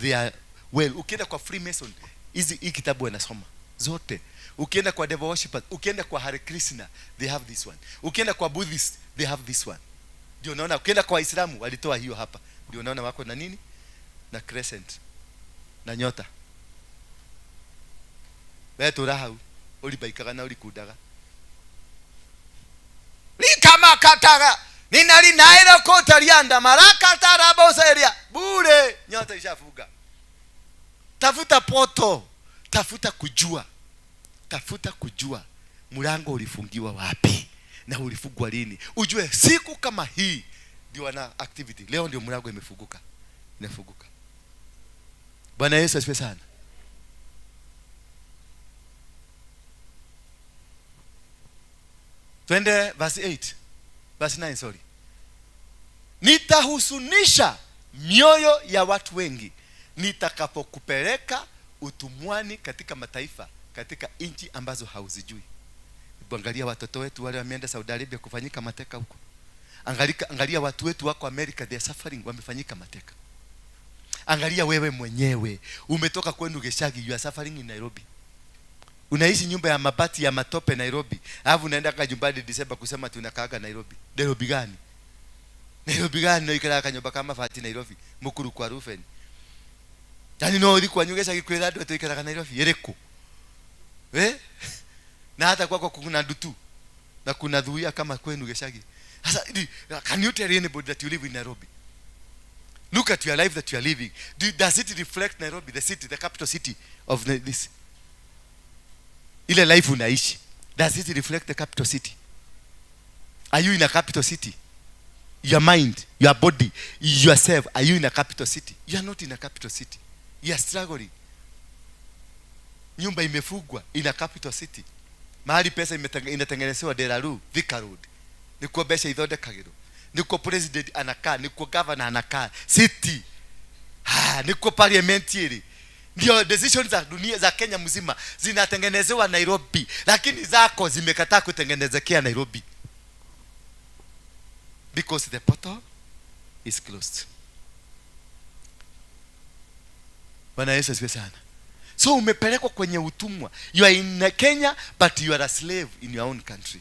They are well. Ukienda kwa Freemason, hizi kitabu wanasoma zote. Ukienda kwa devil worshippers, ukienda kwa Hare Krishna, they have this one. Ukienda kwa Buddhist, they have this one. Ndio unaona ukienda kwa Waislamu walitoa hiyo hapa. Ndio unaona wako na nini? Na crescent. Na nyota. Wewe turahau, ulibaikaga na ulikundaga. Likama kataga, ninali nairo kota lianda maraka taraboseria. Bure, nyota ishafuga. Tafuta poto, tafuta kujua. Tafuta kujua mlango ulifungiwa wapi na ulifungwa lini. Ujue siku kama hii ndio wana activity. Leo ndio mlango imefunguka. Inafunguka. Bwana Yesu asifiwe sana. Twende verse 8. Verse 9, sorry. Nitahusunisha mioyo ya watu wengi nitakapokupeleka utumwani katika mataifa, katika nchi ambazo hauzijui. Angalia watoto wetu wale wameenda Saudi Arabia kufanyika mateka huko. Angalia watu wetu wako America, they are suffering, wamefanyika mateka. Angalia wewe mwenyewe, umetoka kwenu Geshagi, you are suffering in Nairobi. Unaishi nyumba ya mabati ya matope Nairobi. Alafu unaenda kwa nyumbani December kusema tunakaaga Nairobi. Nairobi gani? Nairobi gani unaikala kanyumba kama fati Nairobi, mukuru kwa Rufen. Yaani no uthi kwa Geshagi kwira andu tuikaraga Nairobi iriku? Eh? Na hata kwako kuna ndutu na kuna dhuia kama kwenu Geshagi. Sasa can you tell anybody that you live in Nairobi? Look at your life that you are living. Does it reflect Nairobi, the city, the capital city of this? Ile life unaishi, does it reflect the capital city? Are you in a capital city? Your mind, your body, yourself, are you in a capital city? You are not in a capital city. You are struggling. Nyumba imefugwa in a capital city. Mahali pesa inatengenezewa Deraru, Thika Road. Nikuo mbeca ithondekagĩrwo. Nikuo president anakaa, nikuo governor anakaa. City. Ha, nikuo parliament ĩrĩ. Ndio decisions za dunia za Kenya mzima zinatengenezewa Nairobi, lakini zako zimekataa kutengenezekea Nairobi. Because the portal is closed. Bwana Yesu asifiwe sana. So umepelekwa kwenye utumwa. You are in Kenya but you are a slave in your own country.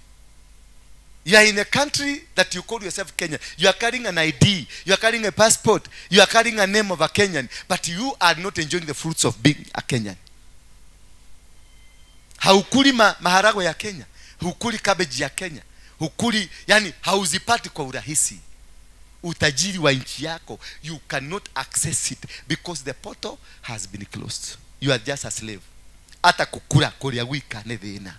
You are in a country that you call yourself Kenya. You are carrying an ID. You are carrying a passport. You are carrying a name of a Kenyan. But you are not enjoying the fruits of being a Kenyan. Haukuli maharagwe ya Kenya. Hukuli cabbage ya Kenya. Hukuli, yani hauzipati kwa urahisi. Utajiri wa nchi yako, you cannot access it because the portal has been closed. You are just a slave. Hata kukula kuria gwika nĩ thĩna.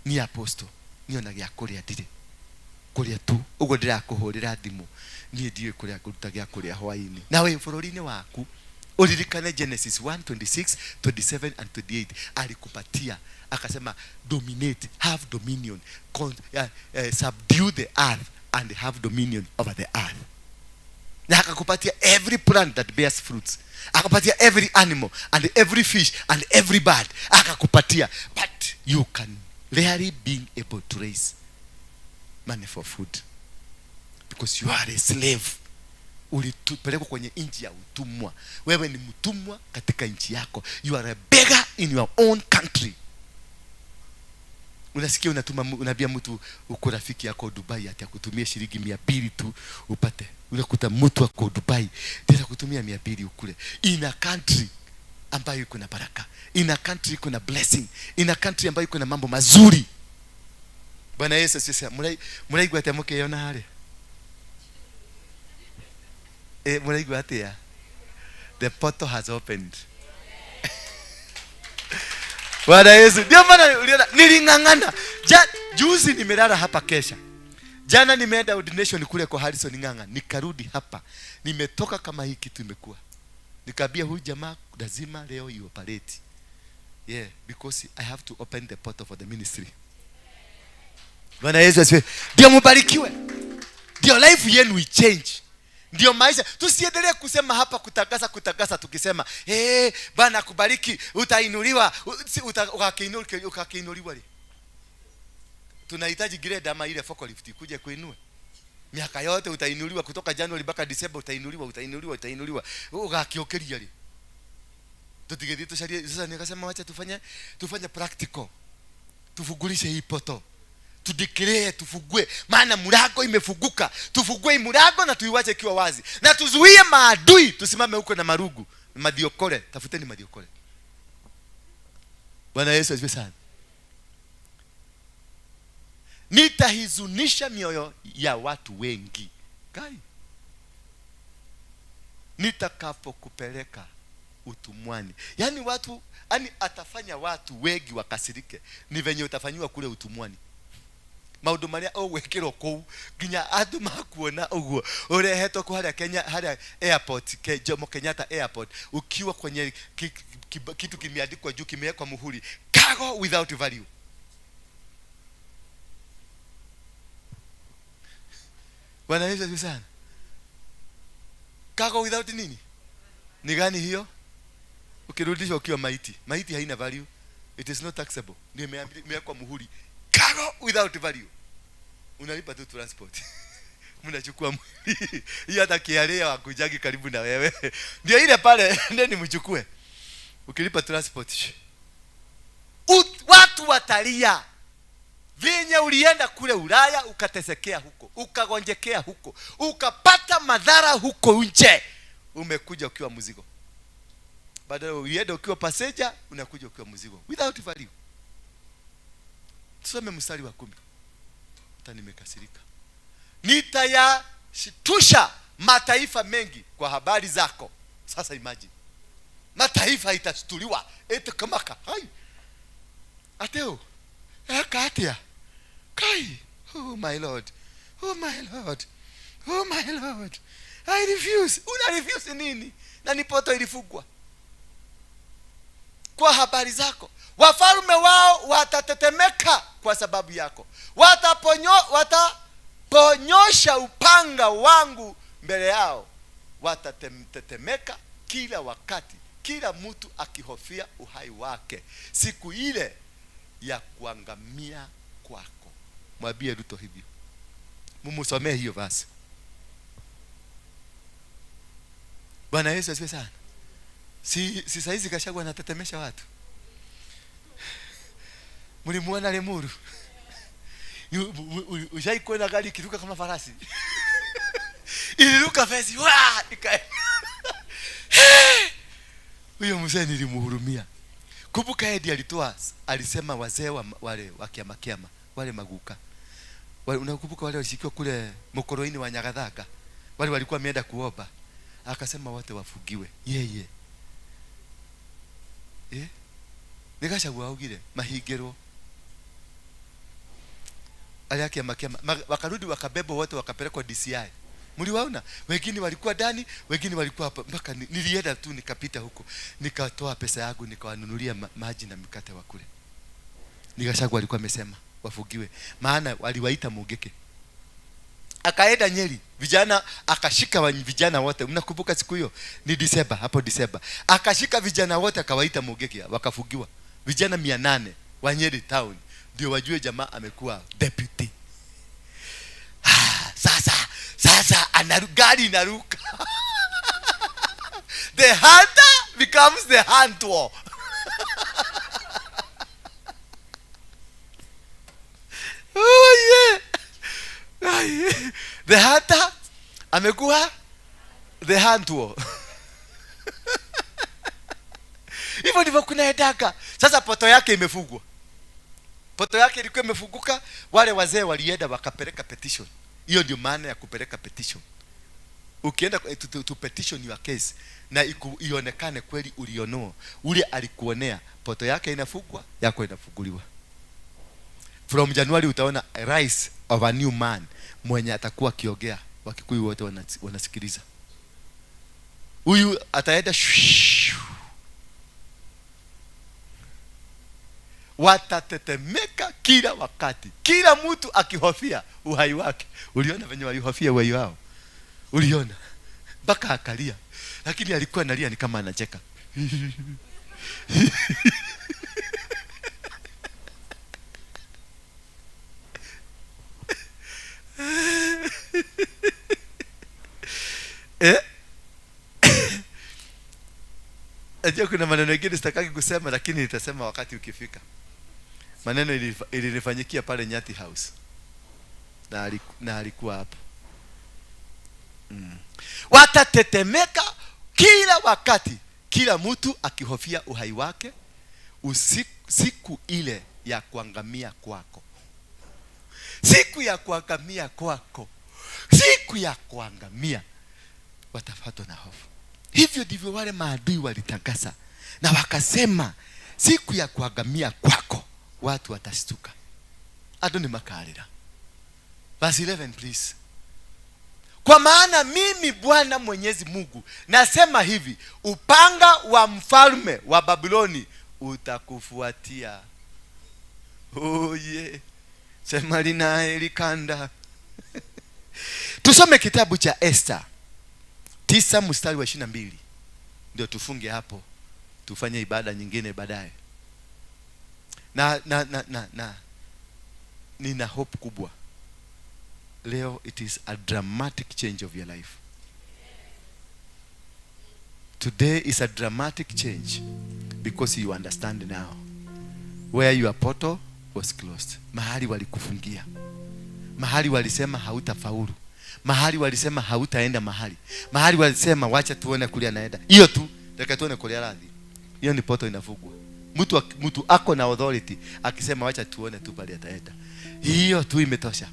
Ni apostle, niona gĩa kũrĩa ndirĩ. Kũrĩa tu, ũguo ndĩrakũhũrĩra thimũ. Niĩ ndiũĩ kũrĩa ngũruta gĩa kũrĩa hwaĩ-inĩ. Na wĩ bũrũri-inĩ waku, uririkane Genesis 1:26, 27 and 28. Alikupatia, akasema dominate, have dominion, subdue the earth and have dominion over the earth. Na akakupatia every plant that bears fruits. Akakupatia every animal and every fish and every bird. Akakupatia. But you can rarely being able to raise money for food because you are a slave. Ulipelekwa kwenye nchi ya utumwa. Wewe ni mtumwa katika nchi yako. You are a beggar in your own country. Unasikia unaambia mtu uko rafiki yako Dubai ati akutumie shilingi 200 tu upate. Unakuta mtu ako Dubai tena kutumia 200 ukule. In a country ambayo iko na baraka, in a country iko na blessing, in a country ambayo iko na mambo mazuri. Bwana Yesu asifiwe. Muraigua atia mukiona haria? Muraigua atia? The portal has opened. Bwana Yesu. Ndio maana uliona niling'ang'ana. Juzi nimelala hapa kesha. Jana nimeenda ordination kule kwa Harrison Ng'ang'a, nikarudi hapa. Nimetoka kama hii kitu imekuwa. Nikaambia huyu jamaa lazima leo you operate. Yeah, because I have to open the portal for the ministry. Bwana Yesu asifiwe. Ndio mbarikiwe. Ndio life yenu i change. Ndio maisha. Tusiendelee kusema hapa kutangaza kutangaza tukisema, Bwana akubariki, utainuliwa, ukakiinuliwa. Tunahitaji grade ama ile forklift ikuje kuinue. Miaka yote utainuliwa kutoka January mpaka December utainuliwa, utainuliwa, utainuliwa. Ugakiokeria ri. Tutigethie tucarie. Sasa nikasema wacha tufanye practical. Tufungulishe hii poto. Tudeclare, tufugue. Maana mlango imefunguka. Tufugue mlango na tuiwache ikiwa wazi. Na tuzuie maadui, tusimame huko na marugu, madiokore, tafuteni madiokore. Bwana Yesu asifiwe sana. Nitahizunisha mioyo ya watu wengi. Kai. Nitakapokupeleka utumwani. Yaani watu, yani atafanya watu wengi wakasirike. Ni venye utafanywa kule utumwani. Maundu maria ũgwĩkĩrwo kũu nginya andũ makuona ũguo ũrehetwo kũ harĩa Kenya, harĩa airport, Jomo Kenyatta airport, ukiwa kwenye kitu kimeandikwa juu, kimewekwa muhuri, cargo without value. Bwana Yesu asifiwe sana. Cargo without nini? Ni gani hiyo? Ukirudishwa ukiwa maiti. Maiti haina value. It is not taxable. Ndio imewekwa muhuri. Cargo without value. Unalipa tu transport. Mnachukua mwili. Hiyo hata KRA wakujagi karibu na wewe. Ndio ile pale, ndio nimchukue. Ukilipa transport. Watu watalia. Venye ulienda kule Ulaya ukatesekea huko, ukagonjekea huko, ukapata madhara huko nje. Umekuja ukiwa mzigo. Badala ulienda ukiwa passenger, unakuja ukiwa mzigo without value. Tusome mstari wa 10. Hata nimekasirika. Nitayashitusha mataifa mengi kwa habari zako. Sasa imagine. Mataifa itashtuliwa. Ete kamaka. Hai. Ateo. Eka atia. Kai. Oh my Lord. Oh my Lord, oh my Lord, I refuse. Una refuse nini? Na ni poto ilifungwa. Kwa habari zako wafalme wao watatetemeka kwa sababu yako, wataponyosha upanga wangu mbele yao, watatetemeka kila wakati, kila mtu akihofia uhai wake, siku ile ya kuangamia kwako. Mwambie Ruto hivyo, mumusomee hiyo verse. Bwana Yesu asifiwe sana. Si saizi Gachagua anatetemesha watu. Mlimuona Lemuru? Ushai kuona gari ikiruka kama farasi? Iliruka fesi, wa ikaenda. Huyo mzee nilimhurumia. Kumbuka Edi alitoa, alisema wazee wale wa kiama kiama, wale maguka. Wale, unakumbuka wale walishikiwa kule mokoroini wa Nyagathanga? Wale walikuwa wameenda kuomba. Akasema wote wafugiwe. Yeye. Eh? Gachagua augire mahingirwo. Alia kiama kiama wakarudi wakabebwa wote wakapelekwa DCI. Mliwaona? Wengine walikuwa ndani, wengine walikuwa hapa. Mpaka nilienda tu nikapita huko. Nikatoa pesa yangu nikawanunulia maji na mikate wakule. Gachagua alikuwa amesema wafugiwe. Maana waliwaita Mugeke. Akaenda Nyeri, vijana akashika vijana wote. Mnakumbuka siku hiyo? Ni Disemba, hapo Disemba. Akashika vijana wote akawaita Mugeke, wakafugiwa. Vijana 800 wa Nyeri town ndio wajue jamaa amekuwa deputy. Sasa gari inaruka. The hunter becomes the hunter. Oh yeah. The hunter amekuwa the hunter. Hivyo ndivyo kunaendaka. Sasa poto yake imefungwa. Poto yake ilikuwa imefunguka, wale wazee walienda wakapeleka petition. Hiyo ndio maana ya kupeleka petition. Ukienda to petition your case na ionekane kweli ulionoa, ule alikuonea, poto yake inafungwa, yako inafunguliwa. From January utaona rise of a new man mwenye atakuwa akiongea, Wakikuyu wote wanasikiliza. Huyu ataenda watatetemeka kila wakati, kila mtu akihofia uhai wake. Uliona venye walihofia uhai wao? Uliona mpaka akalia, lakini alikuwa analia ni kama anacheka. Eh? Najua kuna maneno mengine sitakaki kusema, lakini nitasema wakati ukifika. Maneno ilinifanyikia pale Nyati House. Na alikuwa hapo. Watatetemeka kila wakati, kila mtu akihofia uhai wake, siku ile ya kuangamia kwako. Siku ya kuangamia kwako. Siku ya kuangamia watafuatwa na hofu. Hivyo ndivyo wale maadui walitangaza na wakasema siku ya kuangamia kwako watu watashtuka. Adoni makalira. Verse 11 please. Kwa maana mimi Bwana Mwenyezi Mungu nasema hivi, upanga wa mfalme wa Babiloni utakufuatia. Oh yeah. Sema lina elikanda. Tusome kitabu cha Esther 9 mstari wa 22. Ndio tufunge hapo. Tufanye ibada nyingine baadaye. Na nina hope kubwa. Leo it is a dramatic change of your life. Today is a dramatic change because you understand now where your portal was closed. Mahali walikufungia. Mahali walisema hautafaulu. Mahali walisema hautaenda mahali. Mahali walisema wacha tuone kule anaenda. Hiyo tu, nataka tuone kule radhi. Hiyo ni portal inafungwa. Mtu ako na authority akisema wacha tuone tu pale ataenda. Hiyo tu imetosha.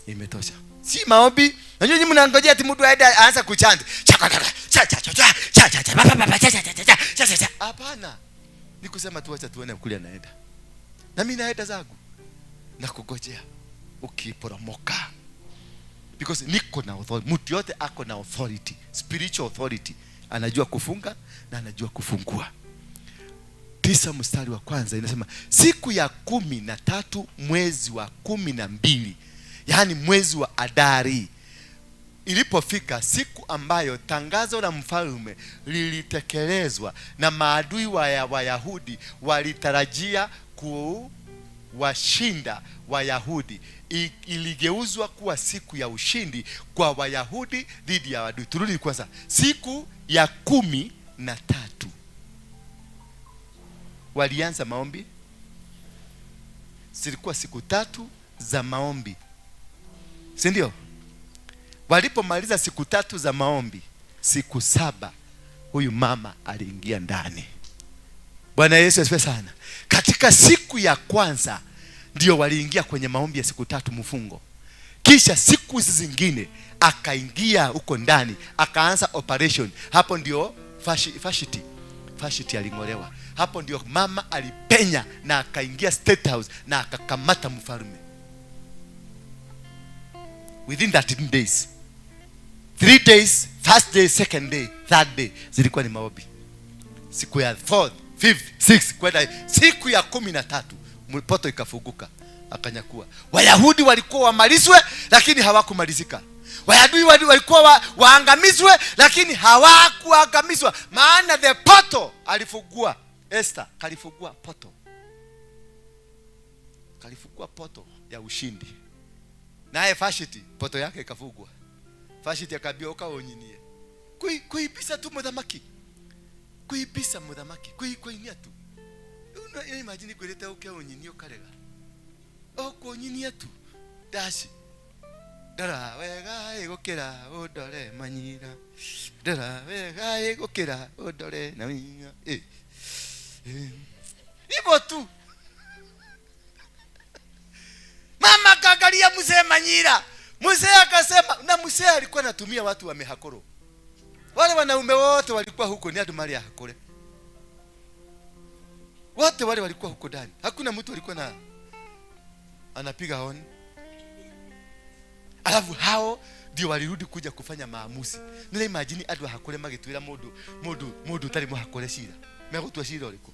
Imetosha. Si maombi. Najua nyinyi mnangojea ati mtu aende aanze kuchant. Cha cha cha cha cha cha cha ba ba cha cha cha cha cha cha. Hapana. Ni kusema tu wacha tuone kule anaenda. Na mimi naenda zangu. Na kugojea ukiporomoka. Because niko na authority. Mtu yote ako na authority, spiritual authority. Anajua kufunga na anajua kufungua. 9 mstari wa kwanza inasema siku ya 13 mwezi wa 12, yani mwezi wa Adari, ilipofika siku ambayo tangazo la mfalme lilitekelezwa na maadui wa Wayahudi walitarajia kuwashinda Wayahudi, iligeuzwa kuwa siku ya ushindi kwa Wayahudi dhidi ya adui. Turudi kwanza, siku ya 13 walianza maombi. Zilikuwa siku 3 za maombi, si ndio? Walipomaliza siku 3 za maombi, siku 7 huyu mama aliingia ndani. Bwana Yesu asifiwe sana. Katika siku ya kwanza ndio waliingia kwenye maombi ya siku 3 mfungo. Kisha siku hizi zingine akaingia huko ndani, akaanza operation. Hapo ndio Fashiti alingolewa. Hapo ndio mama alipenya na akaingia State House na akakamata mfalme. Within 13 days. 3 days, first day, second day, third day zilikuwa ni maombi. Siku ya 4th, 5th, 6th kwenda siku ya 13 poto ikafunguka, akanyakua. Wayahudi walikuwa wamalizwe lakini hawakumalizika. Wayahudi walikuwa waangamizwe lakini hawakuangamizwa, maana the poto alifungua. Esther kalifungua poto. Kalifungua poto ya ushindi. Naye Fashiti poto yake ikafungwa. Fashiti akaambia ukaonyinie. Kuibisa tu muthamaki. Kuibisa muthamaki, kuinia tu. Una imagine kwirete ukeonyinie ukarega. Okuonyinia tu. Dashi. Ndora wega igukira undore manyira. Ndora wega igukira undore na winya. Hivyo tu. Mama kaangalia mzee Manyira. Mzee akasema, na mzee alikuwa anatumia watu wa mehakoro. Wale wanaume wote walikuwa huko ni adu mali ya hakore. Wote wale walikuwa huko ndani. Hakuna mtu alikuwa na anapiga honi. Alafu hao ndio walirudi kuja kufanya maamuzi. Nile imagine adu hakore magitwira mundu utari muhakore cira. Megũtua cira ũrĩkũ?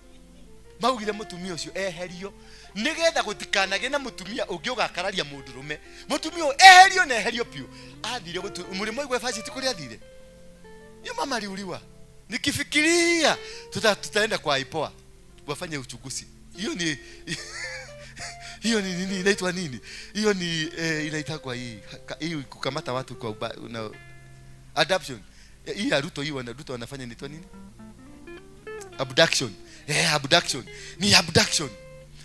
Maugire mutumia ucio eherio nigetha gutikanage na mutumia ungi ugakararia mundurume. Mutumia eherio na eherio piu. Athire murimo igwe Fashiti kuria athire. Yo mama aliuliwa. Nikifikiria tutaenda kwa IPOA wafanye uchunguzi. Hiyo ni hiyo ni nini inaitwa nini? Hiyo ni inaitwa hii kukamata watu kwa adoption. Hii ya Ruto, hii wana Ruto wanafanya inaitwa nini? Abduction. Abduction. Ni abduction.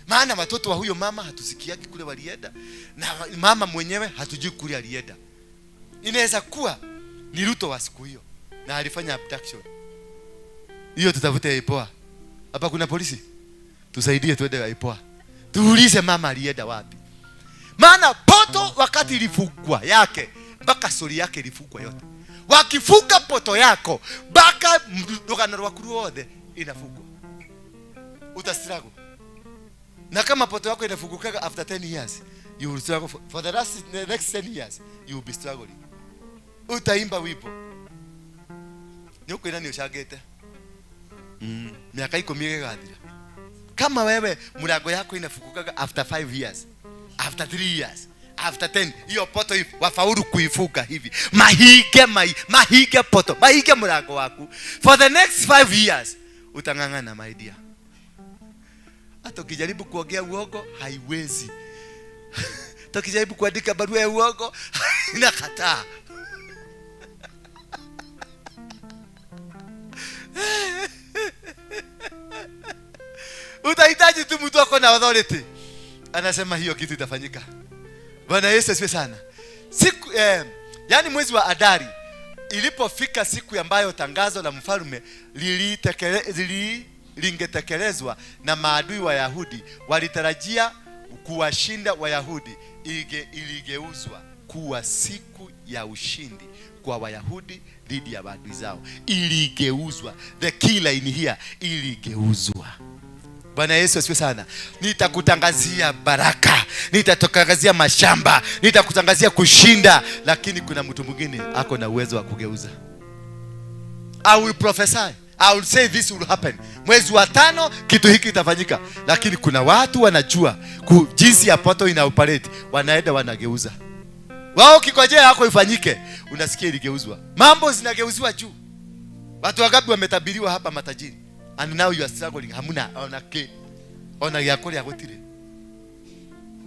Maana watoto wa huyo mama hatusikiaki kule walienda, na mama mwenyewe hatujui kule alienda. Inaweza kuwa ni Ruto wa siku hiyo na alifanya abduction. Hiyo tutafute IPOA. Hapa kuna polisi? Tusaidie tuende IPOA. Tuulize mama alienda wapi. Maana poto wakati ilifungwa yake, mpaka sori yake ilifungwa yote. Wakifunga poto yako mpaka rugano rwaku ruothe inafungwa. Utastruggle. Na kama poto yako inafungukaga after 10 years, you will struggle for the next 10 years, you will be struggling. Utaimba wimbo. Nyokwira ni ucangite. Miaka 10 ĩgĩgathira. Kama wewe mlango yako inafungukaga after 5 years, after 3 years, after 10, hiyo poto hivi wafaulu kuifunga hivi. Mahige poto, mahige mlango waku. For the next 5 years utang'ang'ana, my dear. Hata ukijaribu kuongea uongo haiwezi. Hata ukijaribu kuandika barua ya uongo inakataa. Utahitaji tu mtu ako na authority. Anasema hiyo kitu itafanyika. Bwana Yesu asifiwe sana. Siku yani mwezi wa Adari ilipofika siku ambayo tangazo la mfalme lingetekelezwa na maadui wa Wayahudi walitarajia kuwashinda Wayahudi, iligeuzwa kuwa siku ya ushindi kwa Wayahudi dhidi ya maadui zao. Iligeuzwa. The key line here, iligeuzwa. Bwana Yesu asifiwe sana. Nitakutangazia baraka, nitakutangazia mashamba, nitakutangazia kushinda, lakini kuna mtu mwingine ako na uwezo wa kugeuza. I will prophesy. I will say this will happen. Mwezi wa 5 kitu hiki kitafanyika. Lakini kuna watu wanajua jinsi ya portal ina operate, wanaenda wanageuza. Wao kikojea yako ifanyike, unasikia iligeuzwa. Mambo zinageuziwa juu. Watu wangapi wametabiriwa hapa matajiri? And now you are struggling. Hamuna ona ke. Ona gya kuria gutire.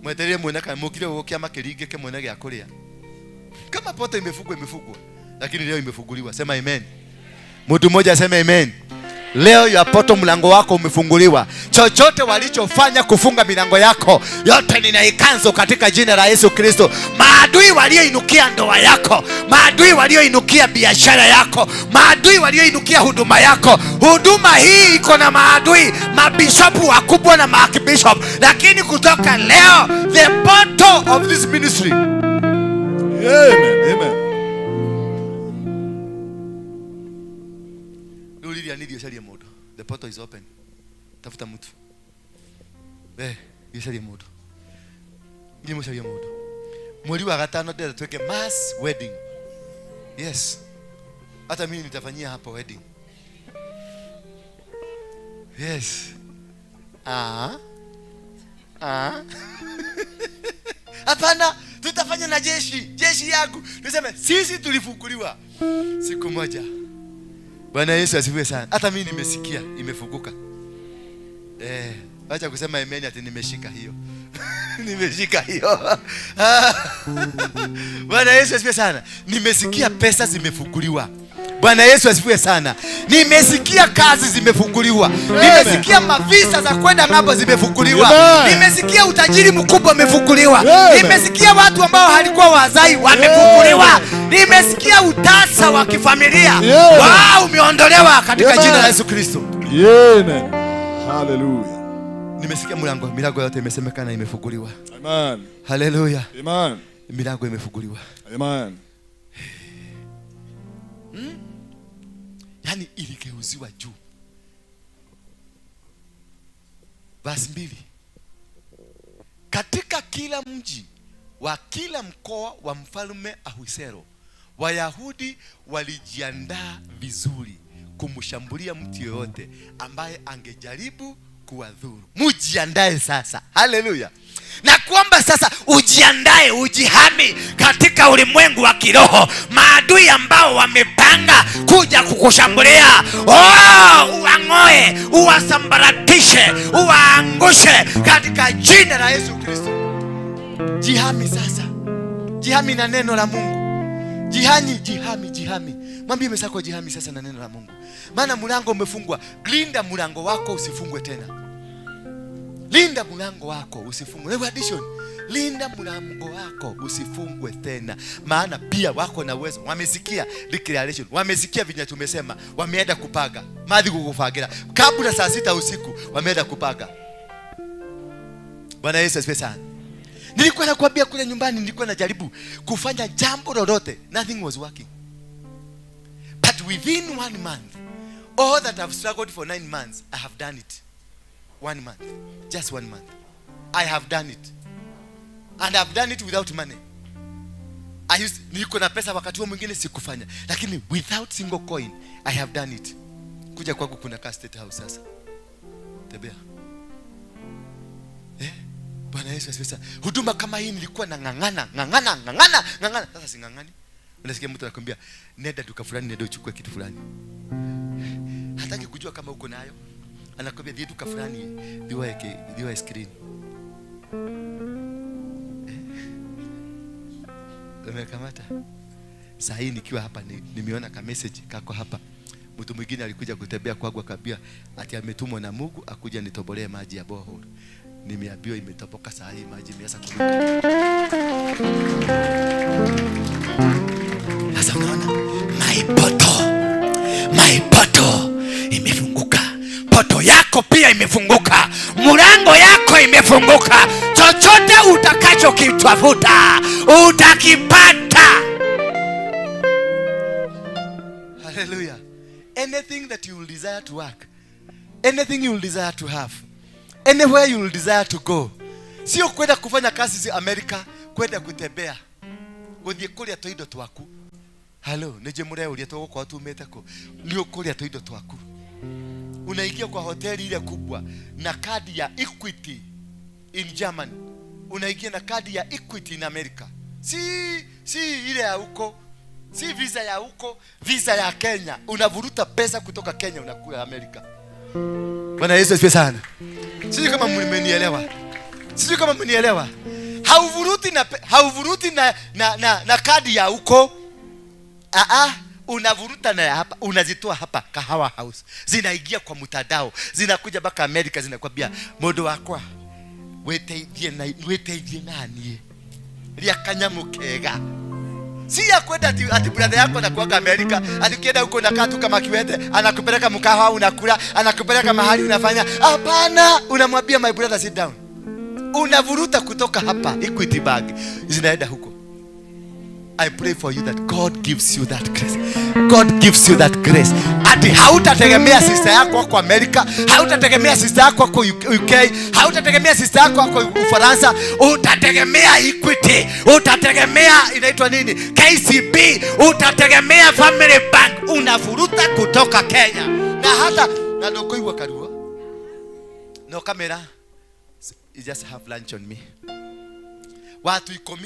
Mweterere mwene kana mukire gukia makiringike mwene gya kuria. Kama poto imefungwa imefungwa. Lakini leo imefunguliwa. Sema amen. Mtu mmoja aseme amen. Leo ya poto mlango wako umefunguliwa. Chochote walichofanya kufunga milango yako, yote ninaikanzo katika jina la Yesu Kristo. Maadui walioinukia ndoa yako, maadui walioinukia biashara yako, maadui walioinukia huduma yako. Huduma hii iko na maadui, mabishopu wakubwa na maarchbishop. Lakini kutoka leo, the portal of this ministry. Amen. Amen. The portal is open. Tafuta mtu. Ucarie mundu. Ngi mucarie mundu. Mweri wa 5 ndĩrenda twĩke mass wedding. Yes. Hata mimi nitafanyia hapo wedding. Yes. Hapana, tutafanya na jeshi, jeshi yangu. Tuseme sisi tulifunguliwa siku moja. Bwana Yesu asifiwe sana. Hata mimi nimesikia imefunguka. Acha kusema amen ati nimeshika hiyo. Nimeshika hiyo. Bwana Yesu asifiwe sana. Nimesikia pesa zimefunguliwa. Bwana Yesu asifiwe sana. Nimesikia kazi zimefunguliwa. Nimesikia mavisa za kwenda ng'ambo zimefunguliwa. Nimesikia utajiri mkubwa umefunguliwa. Nimesikia watu ambao halikuwa wazai wamefunguliwa. Nimesikia utasa wa kifamilia wao umeondolewa katika jina la Yesu Kristo. Amen. Hallelujah. Nimesikia mlango, milango yote imesemekana imefunguliwa. Amen. Hallelujah. Amen. Milango imefunguliwa. Amen. Yani iligeuziwa juu. Verse 2. Katika kila mji wa kila mkoa wa mfalme Ahasuero, Wayahudi walijiandaa vizuri kumshambulia mtu yoyote ambaye angejaribu kuwadhuru. Mujiandae sasa. Haleluya. Na kuomba sasa ujiandae, ujihami katika ulimwengu wa kiroho. Maadui ambao wamepanga kuja kukushambulia, uwangoe, uwasambaratishe, uwaangushe katika jina la Yesu Kristo. Jihami sasa. Jihami na neno la Mungu. Jihami, jihami, jihami. Mwambie mwenzako jihami sasa na neno la Mungu. Maana mlango umefungwa. Linda mlango wako usifungwe tena. Linda mlango wako usifungwe. Leo addition. Linda mlango wako usifungwe tena. Maana pia wako na uwezo. Wamesikia declaration. Wamesikia vinyo tumesema. Wameenda kupaga. Madhi kukufagira. Kabla saa 6 usiku wameenda kupaga. Bwana Yesu asifiwe sana. Nilikuwa nakwambia kule nyumbani nilikuwa najaribu kufanya jambo lolote. Nothing was working. But within 1 month, all that I've struggled for 9 months, I have done it. 1 month. Just 1 month. I have done it. And I've done it without money. I used, niko na pesa wakati huo mwingine sikufanya. Lakini without single coin, I have done it. Kuja kwangu kuna ka State House sasa. Tembea. Bwana Yesu asifiwe sana. Huduma kama hii nilikuwa na ngangana, ngangana, ngangana, ngangana. Sasa singangani. Unasikia mtu anakuambia nenda duka fulani, nenda uchukue kitu fulani. Hataki kujua kama uko nayo. Anakuambia dhie duka fulani, dhiwa screen. Umekamata. Saa hii nikiwa hapa nimeona ka message kako hapa. Mtu mwingine alikuja kutembea kwangu akambia ati ametumwa na Mungu akuja nitobolee maji ya borehole. Nimeambiwa imetoboka saa hii maji imeanza kuruka. Sasa unaona my portal imefunguka. Poto yako pia imefunguka. Mlango yako imefunguka. Chochote utakachokitafuta utakipata. Hallelujah. Anything that you will desire to work, anything you will desire to have, Anywhere you will desire to go. Sio kwenda kufanya kazi si Amerika, kwenda kutembea. Guthie kuria tuindo twaku. Hello, nije mureuria tugũkorwo tumĩte kũ? Nĩ ũkũrĩa tũindo twaku. Unaingia kwa hoteli ile kubwa na kadi ya Equity in Germany. Unaingia na kadi ya Equity in America. Si ile ya huko, si visa ya huko, visa ya Kenya. Unavuruta pesa kutoka Kenya unakula Amerika. Bwana Yesu asifiwe sana. Sijui kama mmenielewa. Sijui kama mmenielewa. Hauvuruti na kadi ya huko. Unavuruta na hapa, unazitoa hapa Kahawa House. Zinaingia kwa mtandao, zinakuja mpaka Amerika, zinakwambia mundu wakwa weteithie nanie. Ria kanyamu kega. Si ya kwenda ati brother yako anakuaga Amerika, ati ukienda huko unakaa tu kama kiwete, anakupeleka mkahawa unakula, anakupeleka mahali unafanya. Hapana, unamwambia my brother sit down. Unavuruta kutoka hapa Equity bag zinaenda huko. I pray for you that God gives you that grace. God gives you that grace. Ati hautategemea sister yako kwa Amerika, hautategemea sister yako kwa UK, hautategemea sister yako kwa Ufaransa, utategemea Equity, utategemea inaitwa nini? KCB, utategemea Family Bank. Unavuruta kutoka Kenya. Na hata na ndokoiwa karua. No camera. You just have lunch on me. Watu 10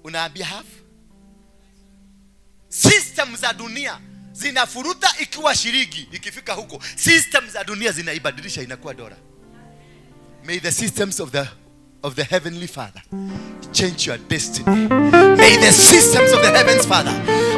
unaambia half. System za dunia zinafuruta ikiwa shilingi, ikifika huko system za dunia zinaibadilisha inakuwa dola. May the systems of the heavenly Father change your destiny. May the systems of the heavens Father,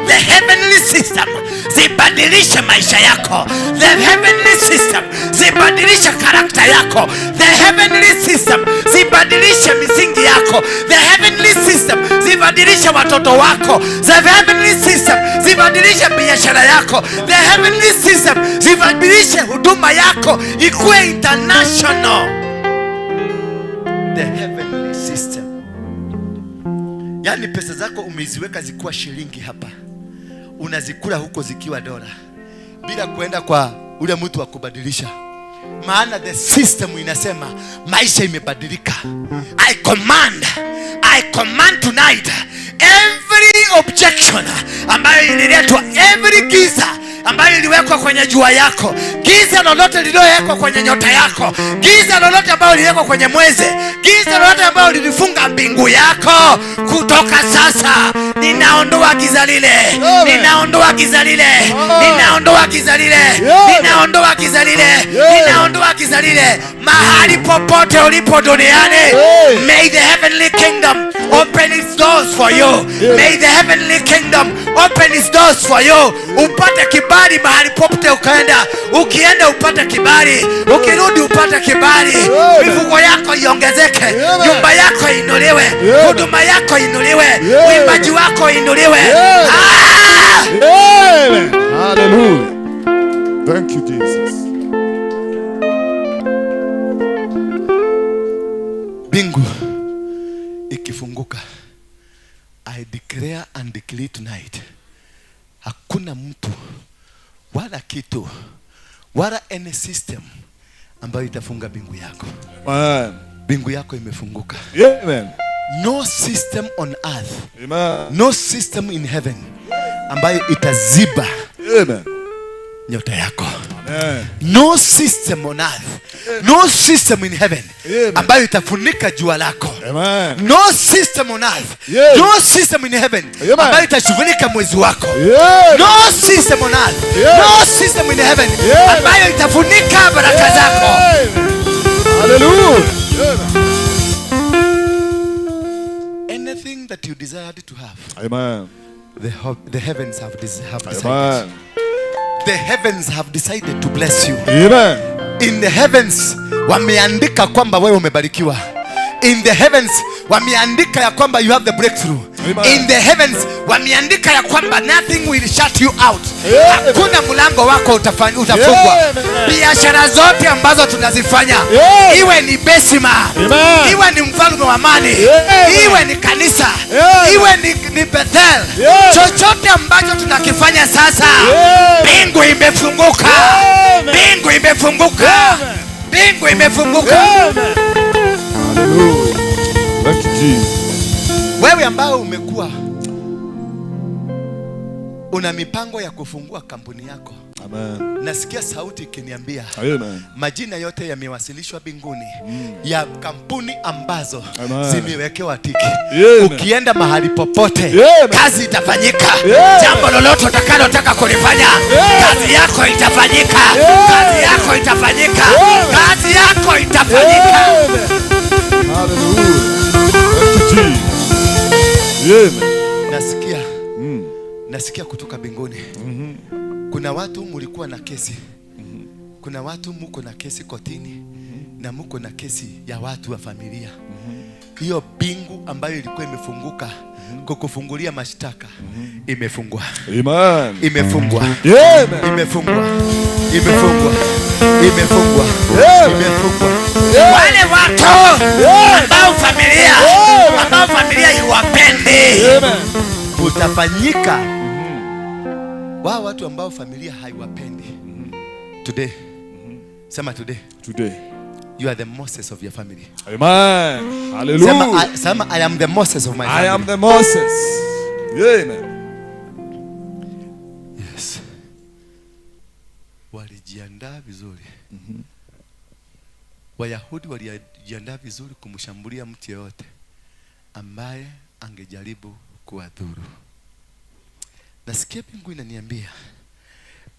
the heavenly system zibadilishe maisha yako. The heavenly system zibadilishe karakta yako. The heavenly system zibadilishe misingi yako. The heavenly system zibadilishe watoto wako. The heavenly system zibadilishe biashara yako. The heavenly system zibadilishe huduma yako ikuwe international. The heavenly system. Yani pesa zako umeziweka zikiwa shilingi hapa, unazikula huko zikiwa dola, bila kuenda kwa ule mtu wa kubadilisha. Maana the system inasema maisha imebadilika. I command tonight every objection ambayo ililetwa, every giza ambayo iliwekwa kwenye jua yako, giza lolote lililowekwa kwenye nyota yako, giza lolote ambalo liliwekwa kwenye mwezi, giza lolote ambalo lilifunga mbingu yako, kutoka sasa ninaondoa giza lile, ninaondoa giza lile, ninaondoa giza lile, ninaondoa giza lile, ninaondoa giza lile. Mahali popote ulipo duniani, may the heavenly kingdom open its doors for you. May the heavenly kingdom open its doors for you. Upate kibali mahali popote ukaenda. Ukienda upate kibali, ukirudi upate kibali. Mifuko yako iongezeke, nyumba yako inuliwe, huduma yako inuliwe, uimbaji wako inuliwe. Amen. Hallelujah. Thank you Jesus. Mbingu ikifunguka, I declare and decree tonight, hakuna mtu wala kitu wala any system ambayo itafunga mbingu yako. Amen. Mbingu yako imefunguka. Amen. No system on earth. Amen. No system in heaven ambayo itaziba Amen. nyota yako. Amen. No system on earth. No system in heaven ambayo itafunika jua lako. Amen. No system on earth. No system in heaven ambayo itafunika mwezi wako. No system on earth. No system in heaven ambayo itafunika baraka zako. Hallelujah. Anything that you desired to have. Amen. The heavens have decided. Amen. The heavens have decided to bless you. Amen. In the heavens wameandika kwamba wewe umebarikiwa. In the heavens wameandika ya kwamba you have the breakthrough. Amen. In the heavens wameandika ya kwamba nothing will shut you out. Hakuna mlango wako utafungwa. Biashara zote ambazo tunazifanya, iwe ni Besima, iwe ni mfalme wa amani, iwe ni kanisa, iwe ni Bethel, chochote ambacho tunakifanya sasa, mbingu imefunguka. Mbingu imefunguka. Mbingu imefunguka. Hallelujah. Thank you, Jesus. Wewe ambao umekuwa una mipango ya kufungua kampuni yako. Amen. Nasikia sauti ikiniambia Amen. Majina yote yamewasilishwa mbinguni ya kampuni ambazo Amen. Zimewekewa tiki. Amen. Ukienda mahali popote Amen. Kazi itafanyika. Amen. Jambo lolote utakalotaka kulifanya, kazi yako itafanyika. Kazi yako itafanyika. Kazi yako itafanyika. Hallelujah. Thank you, Jesus. Amen. Nasikia. Nasikia kutoka mbinguni. Kuna watu mulikuwa na kesi. Kuna watu muko na kesi kotini na muko na kesi ya watu wa familia. Hiyo bingu ambayo ilikuwa imefunguka kukufungulia mashtaka imefungwa. Amen. Imefungwa. Amen. Imefungwa. Imefungwa. Imefungwa. Imefungwa. Wale watu ambao familia iwapende. Utafanyika. Wao watu ambao familia haiwapendi. Today. Sema today. Today. You are the Moses of your family. Amen. Hallelujah. Sema, I am the Moses of my family. I am the Moses. Amen. Yes. Walijiandaa vizuri. Wayahudi walijiandaa vizuri kumshambulia mtu yeyote ambaye angejaribu kuwadhuru. Nasikia mbingu inaniambia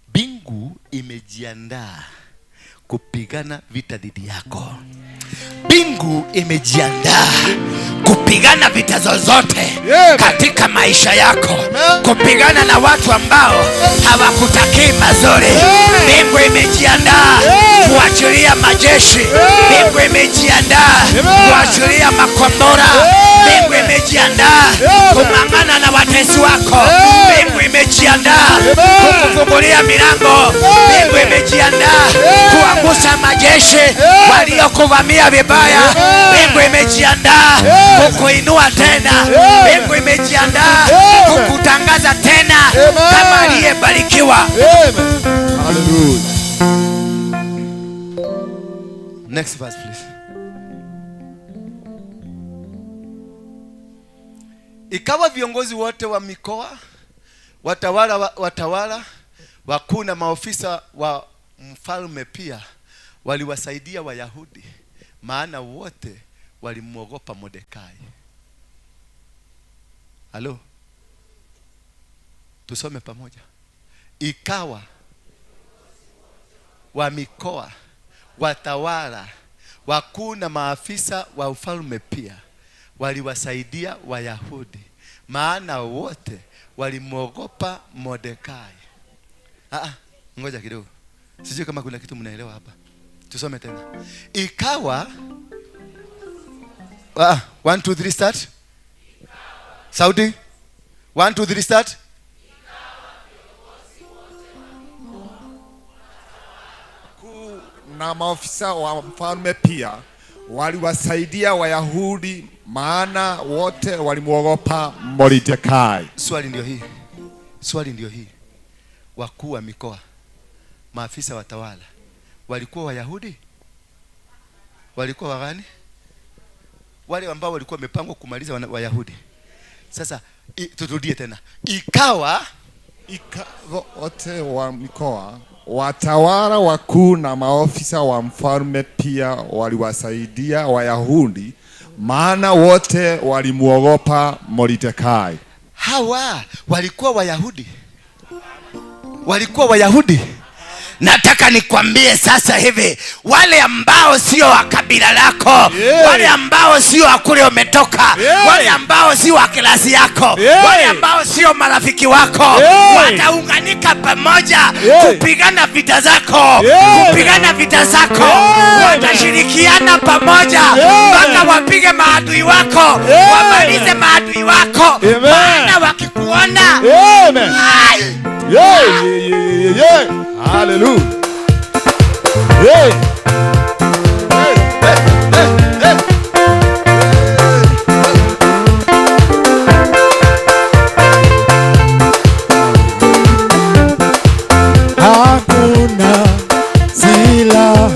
mbingu imejiandaa kupigana vita dhidi yako. Mbingu imejiandaa kupigana vita zozote katika maisha yako, kupigana na watu ambao hawakutakii mazuri. Mbingu imejiandaa kuachilia majeshi. Mbingu imejiandaa kuachilia makombora. Mbingu imejiandaa kung'ang'ana na watesi wako. Mbingu imejiandaa kukufungulia milango. Mbingu imejiandaa kuangusha majeshi waliokuvamia vibaya. Mbingu imejiandaa kukuinua tena. Mbingu imejiandaa kukutangaza tena kama aliyebarikiwa. Amen. Hallelujah. Next verse, please. Ikawa viongozi wote wa mikoa, watawala wakuu na maofisa wa mfalme pia waliwasaidia Wayahudi, maana wote walimwogopa Mordekai. Halo. Tusome pamoja. Ikawa wa mikoa, watawala wakuu na maafisa wa ufalme pia waliwasaidia Wayahudi, maana wote walimwogopa Mordekai. Ngoja kidogo. Sijui kama kuna kitu mnaelewa hapa. Tusome tena. Ikawa 1 2 3 start. Saudi. 1 2 3 start. Na maofisa wa mfalme pia waliwasaidia Wayahudi, maana wote walimwogopa Mordekai. Swali ndio hii. Swali ndio hii. Wakuu wa mikoa, maafisa watawala, walikuwa Wayahudi? Walikuwa wagani? Wale ambao walikuwa wamepangwa kumaliza Wayahudi. Sasa turudie tena. Ikawa wote wa mikoa, watawala wakuu na maofisa wa mfalme pia waliwasaidia Wayahudi, maana wote walimuogopa Mordekai. Hawa walikuwa Wayahudi. Walikuwa Wayahudi. Nataka nikwambie sasa hivi, wale ambao sio wa kabila lako, wale ambao sio wa kule umetoka, wale ambao sio wa klasi yako, wale ambao sio marafiki wako, wataunganika pamoja kupigana vita zako, kupigana vita zako. Watashirikiana pamoja mpaka wapige maadui wako, wamalize maadui wako. Maana wakikuona, Amen. Yeah, yeah, yeah. Hallelujah. Yeah. Hey, hey, hey, hey. Hakuna silaha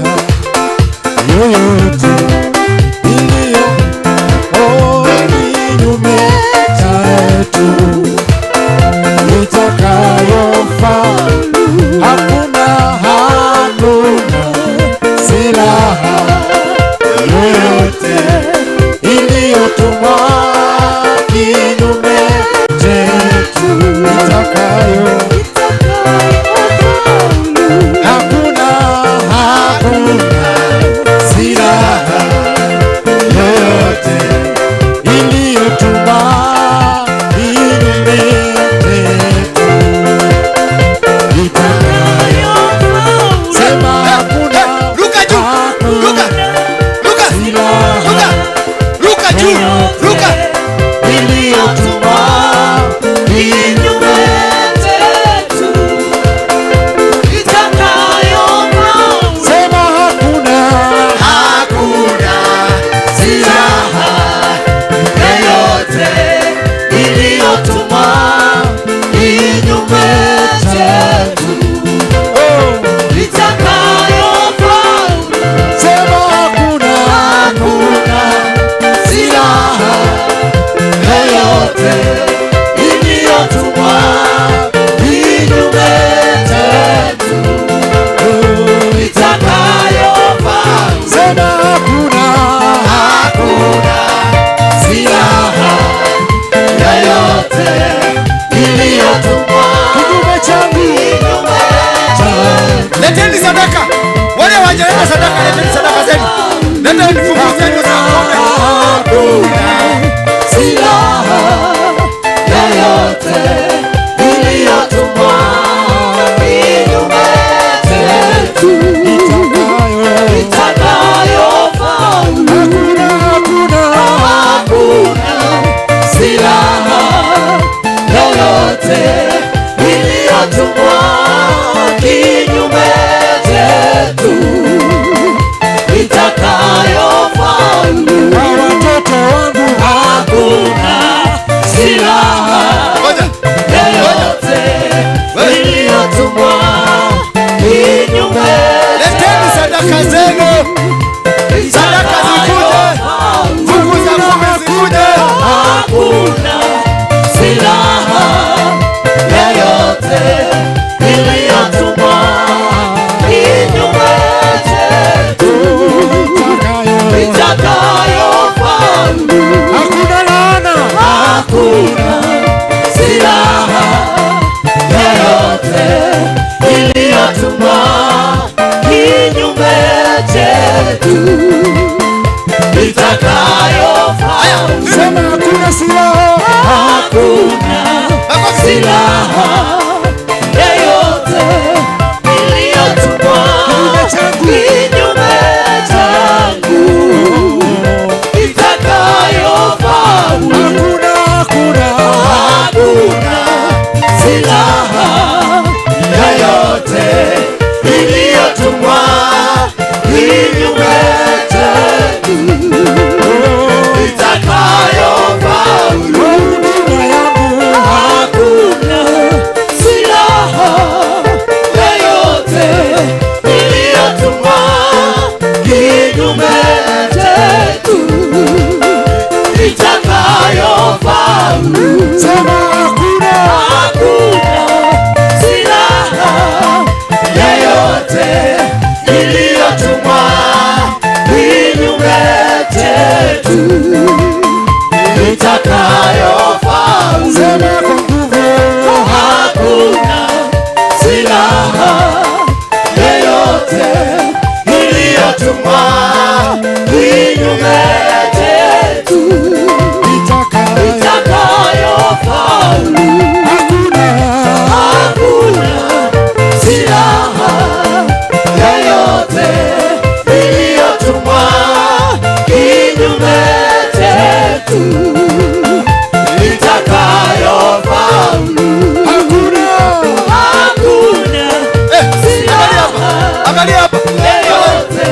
Angalia hapa. Yeyote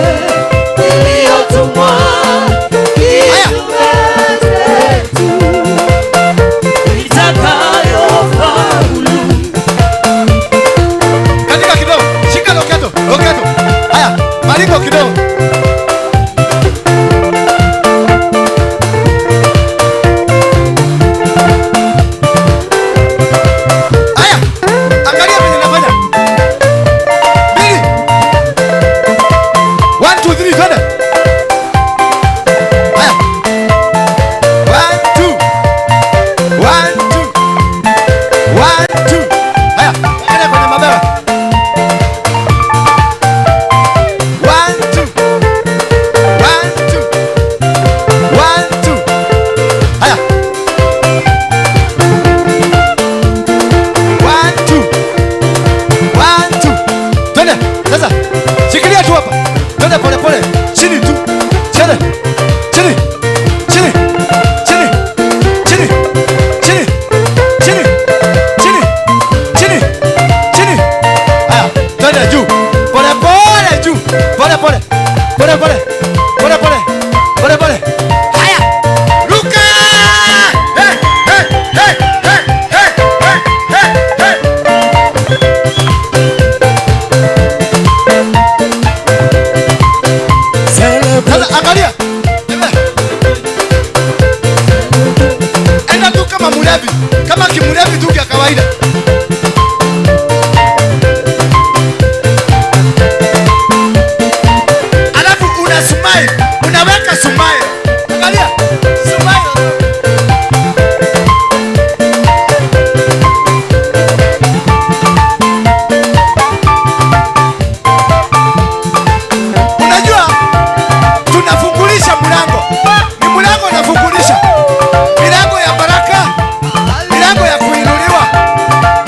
iliyotumwa kinyume chetu itakayofaulu. Katika kidogo, shika loketo, loketo. Haya, maringo kidogo. Haya, angalia vile nafanya. 2 1 2 3 twende. Haya. 1 2 1 2 1 2. Haya, angalia kwenye mabega. 1 2 1 2 1 2. Haya. 1 2 1 2. Twende. Sasa shikilia tu hapa. Twende pole pole. Chini tu. Chini. Chini. Chini. Chini. Chini. Chini. Chini. Chini. Chini. Chini. Haya, twende juu. Pole pole juu. Pole pole. Pole pole. Pole pole. Pole pole. Haya. Ruka! Hey, hey, hey, hey, hey, hey, hey, hey. Sasa angalia. Enda tu kama mlevi, kama kimlevi tu ya kawaida. Alafu una smile, unaweka smile. Angalia, smile. Unajua tunafungulisha mlango. Ni mlango unafungulisha. Milango ya baraka, milango ya kuinuliwa,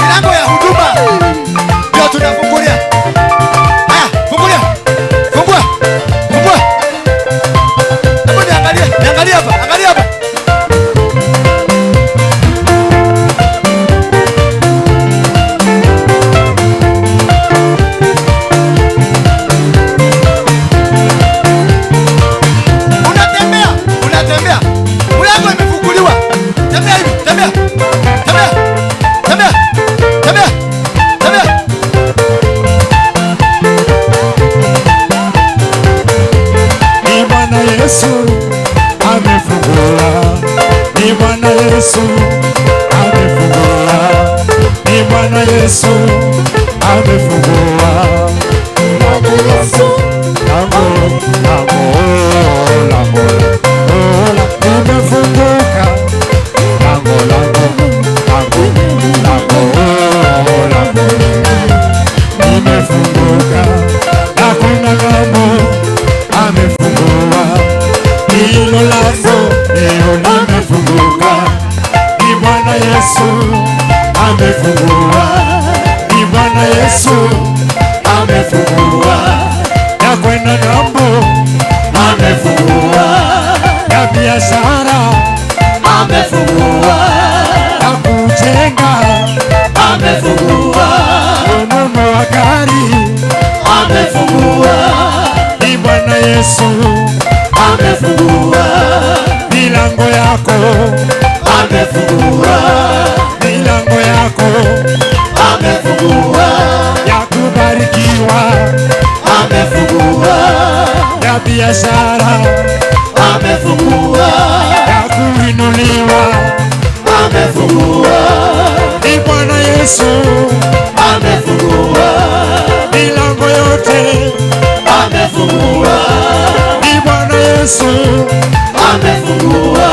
milango ya huduma. Ndio tunafungulia. Haya, fungulia. Fungua. Fungua. Hebu niangalie, niangalie hapa, angalia hapa. Unatembea, unatembea. Mlango imefunguliwa. Tembea hivi, tembea. Tembea. Tembea. Tembea. Tembea. Ni Bwana Yesu amefungua. Ni Bwana Yesu amefungua. Ni Bwana Yesu amefungua. Lango lango lango lango lango limefunguka. Lango lango lango lango lango limefunguka. Hakuna ng'ambo amefungua. Hilo lango leo limefunguka. Ni Bwana Yesu amefungua. Ni Bwana Yesu amefungua. Ya kwenda ng'ambo amefungua. Ya biashara amefungua. Ya kujenga amefungua. Kununua gari amefungua. Ni Bwana Yesu amefungua. Milango yako amefungua. Milango yako amefungua. Ya kubarikiwa amefungua. Ya biashara amefungua. Ya kuinuliwa amefungua. Ni Bwana Yesu amefungua. Milango yote amefungua. Ni Bwana Yesu amefungua.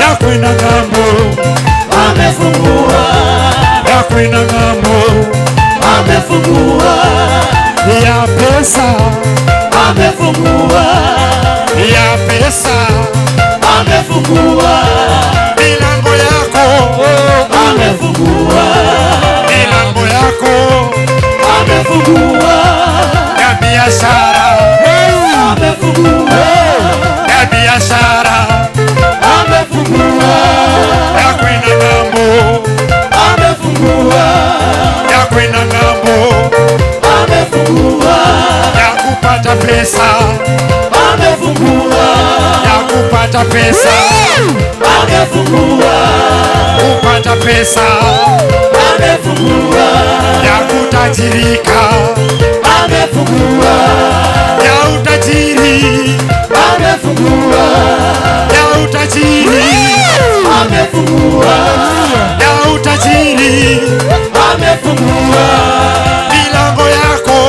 Ya kwenda ng'ambo amefungua. Ya kwenda ng'ambo amefungua. Ya pesa amefungua. Ya pesa amefungua. Milango yako amefungua. Milango yako amefungua. Ya biashara amefungua. Ya biashara amefungua. Ya kwenda ng'ambo amefungua. Ya kwenda ng'ambo amefungua. Kupata pesa amefungua, kupata pesa amefungua, ya kutajirika amefungua, ya utajiri amefungua, ya utajiri amefungua, ya utajiri amefungua, milango yako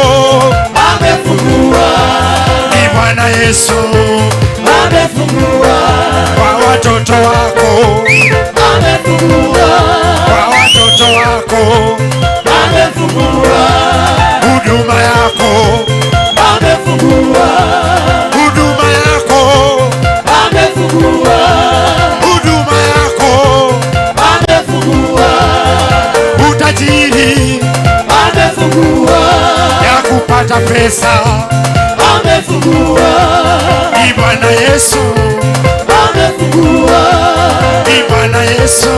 amefungua, ni Bwana Yesu amefungua, kwa watoto wako amefungua, kwa watoto wako amefungua, huduma yako amefungua, huduma yako amefungua, huduma yako amefungua, utajiri amefungua, ya kupata pesa amefungua, ni Bwana Yesu amefungua, ni Bwana Yesu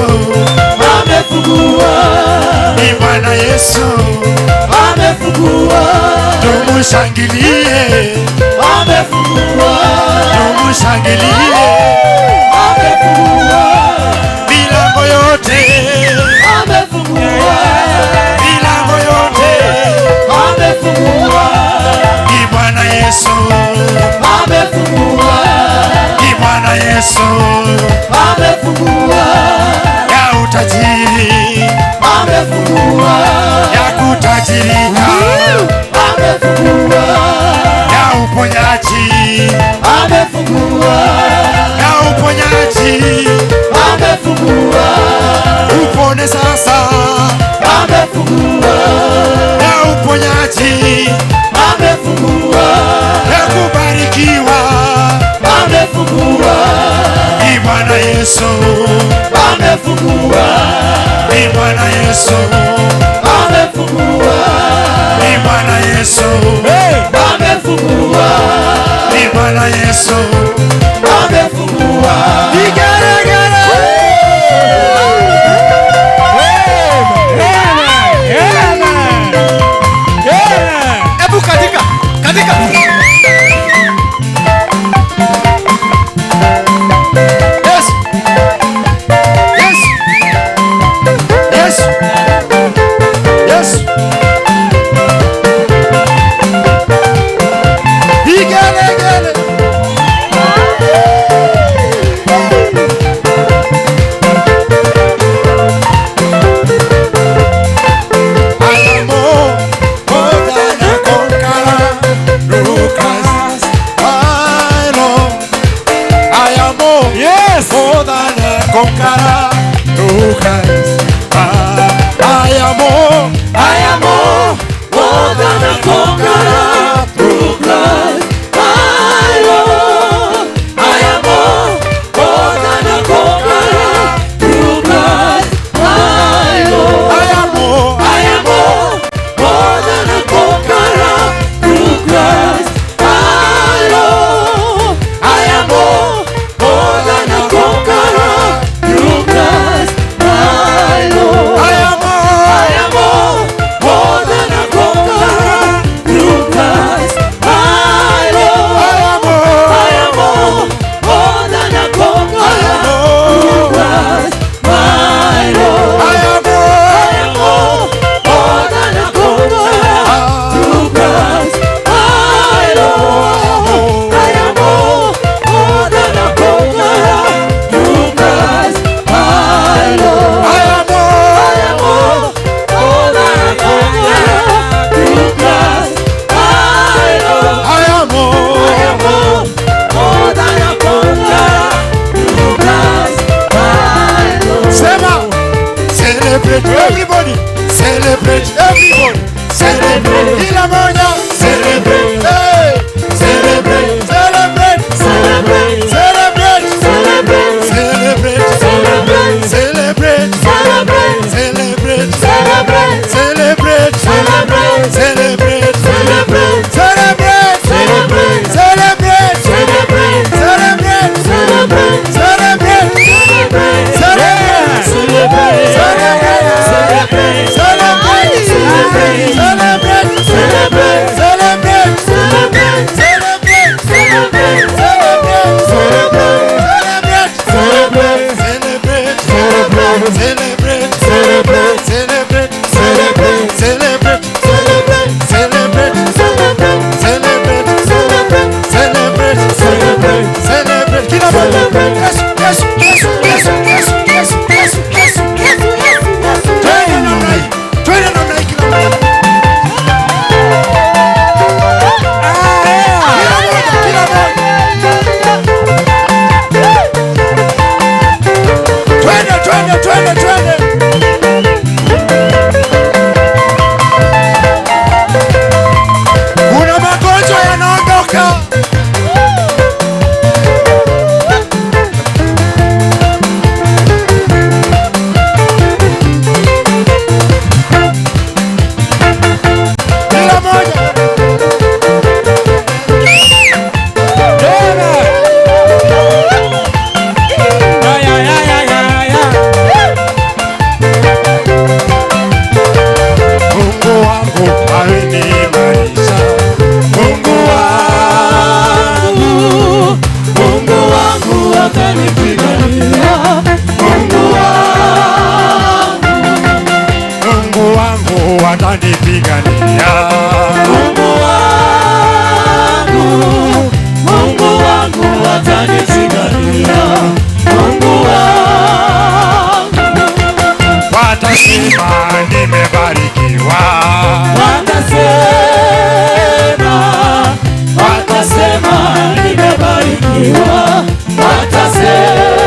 amefungua, ni Bwana Yesu amefungua, tumushangilie amefungua, tumushangilie amefungua, milango yote amefungua, milango yote amefungua, ni Bwana Yesu amefungua, ni Bwana Yesu amefungua, ya utajiri amefungua, ya kutajirika amefungua, ya uponyaji amefungua, ya uponyaji amefungua, upone sasa amefungua, ya uponyaji amefungua, ya kubarikiwa amefungua, ni Bwana Yesu amefungua, ni Bwana Yesu amefungua, ni Bwana Yesu amefungua, ni Bwana Yesu amefungua. Vigelegele. Ebu katika katika. Yes. Yes. Yes. Yes. Vigelegele. Conqueror, through Christ. I am more than a conqueror through Christ. My Lord, I am more than a conqueror through Christ. My Lord, I am more than a conqueror through Christ. My Lord, I am more than a conqueror. Through Christ, my Lord, I am more than a conqueror. wangu atanipigania. Mungu wangu, Mungu wangu atanipigania. Mungu wangu. Watasema nimebarikiwa. Watasema, watasema nimebarikiwa. Watasema,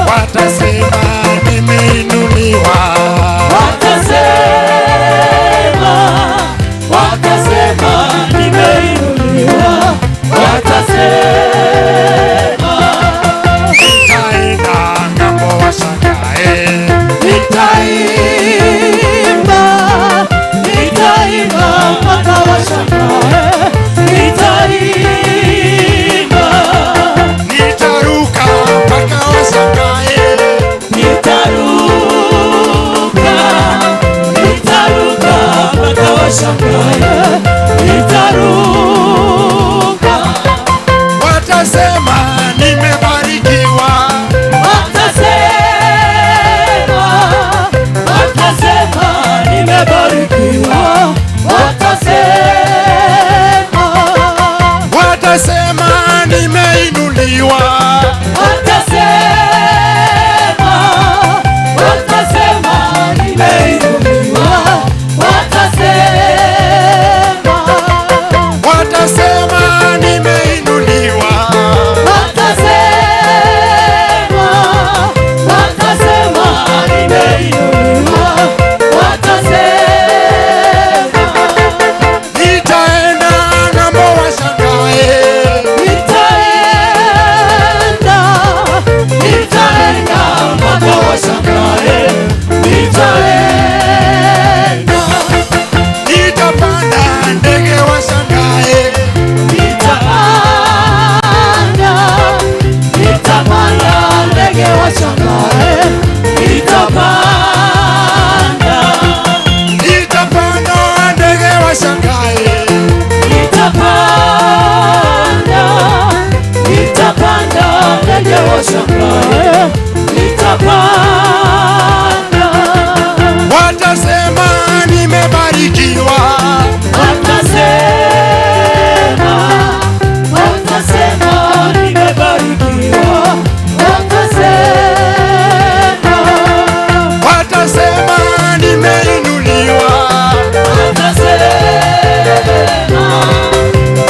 watasema nimeinuliwa. Watasema, watasema nimeinuliwa. Watasema, nitaenda ng'ambo washangae. Nitaimba, nitaimba mpaka washangae. Nitaimba, nitaruka mpaka washangae. Nitaruka, nitaruka mpaka washangae. Nitaruka. Watasema nimebarikiwa. Watasema, watasema nimebarikiwa. Watasema, watasema nimeinuliwa. Watasema, watasema nimeinuliwa. Watasema, watasema nimeinuliwa. Watasema, watasema nimeinuliwa. Watasema, nitaenda ng'ambo washangae. Nitaenda, nitaenda mpaka washangae. Nitaenda, nitapanda ndege washangae. Nitapanda, nitapanda ndege washangae. Nitapanda, nitapanda ndege washangae. Nitapanda, nitapanda ndege washangae. Nitapanda, watasema nimebarikiwa. Watasema, watasema nimebarikiwa. Watasema, watasema nimeinuliwa. Watasema,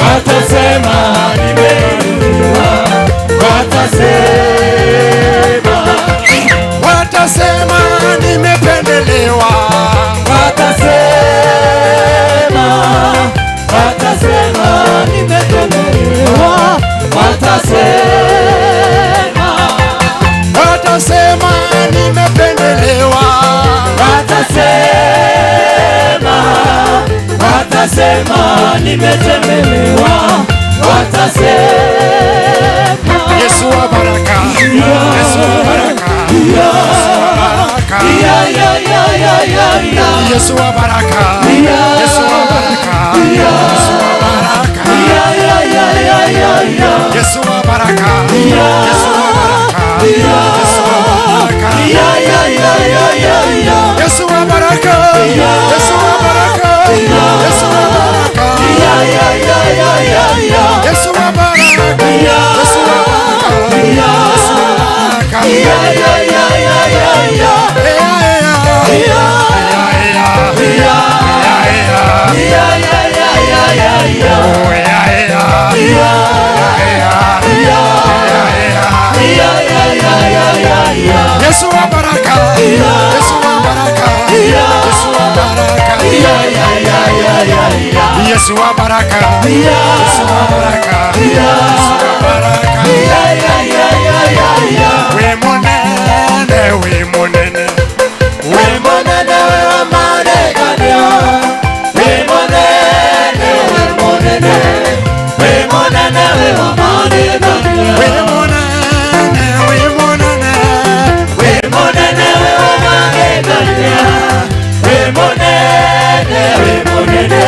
watasema nimeinuliwa. Watasema, watasema nimependelewa. Watasema, watasema nimependelewa. Watasema, watasema nimependelewa. Watasema, watasema nimetembelewa. Watasema, Yesu wa baraka, Yesu wa baraka, Yesu wa baraka, Yesu wa baraka, Yesu wa baraka, Yesu wa baraka, Yesu wa baraka, Yesu wa baraka, Yesu wa baraka, Yesu wa baraka, Yesu wa baraka, Yesu wa baraka, Yesu wa baraka, Yesu wa baraka, Yesu wa baraka. Yesu wa baraka, Yesu wa baraka, Yesu wa baraka, Yesu wa baraka, Yesu wa baraka, Yesu wa baraka. We monene, we monene, we monene, we monene, we monene, we monene, we monene, we monene, we monene, we monene, we monene, we monene, we monene, we monene,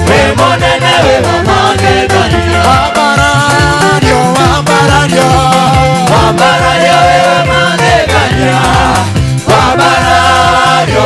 we monene, we monene. Wabarario, wabarario, wabarario, we monene, wabarario,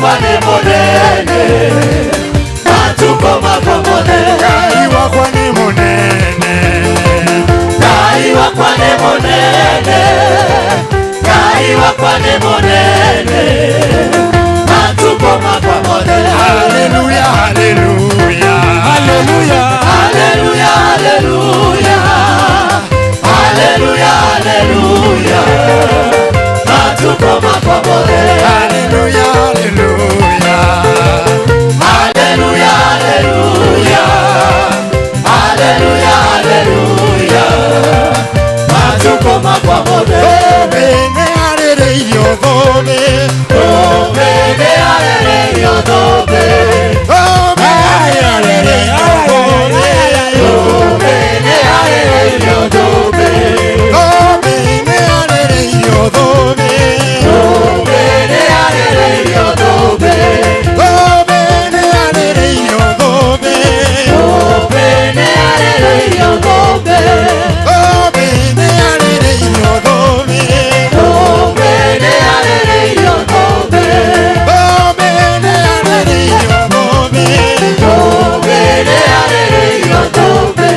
wakwa nĩ mũnene, matukũ makwa mothe. Ngai wakwa nĩ mũnene, Ngai wakwa nĩ mũnene, Ngai wakwa nĩ mũnene, matukũ makwa mothe. Hallelujah, hallelujah, hallelujah, hallelujah, hallelujah, hallelujah, hallelujah, matukũ makwa mothe. Hallelujah, hallelujah, hallelujah, hallelujah, hallelujah, hallelujah, matukũ makwa mothe. Thũmbĩ arĩrĩirio thũmbĩ, Thũmbĩ arĩrĩirio thũmbĩ, thũmbĩ arĩrĩirio thũmbĩ, thũmbĩ arĩrĩirio thũmbĩ, thũmbĩ arĩrĩirio thũmbĩ, thũmbĩ arĩrĩirio thũmbĩ, thũmbĩ arĩrĩirio thũmbĩ, thũmbĩ arĩrĩirio thũmbĩ, thũmbĩ arĩrĩirio thũmbĩ, thũmbĩ arĩrĩirio thũmbĩ, thũmbĩ arĩrĩirio thũmbĩ, thũmbĩ arĩrĩirio thũmbĩ,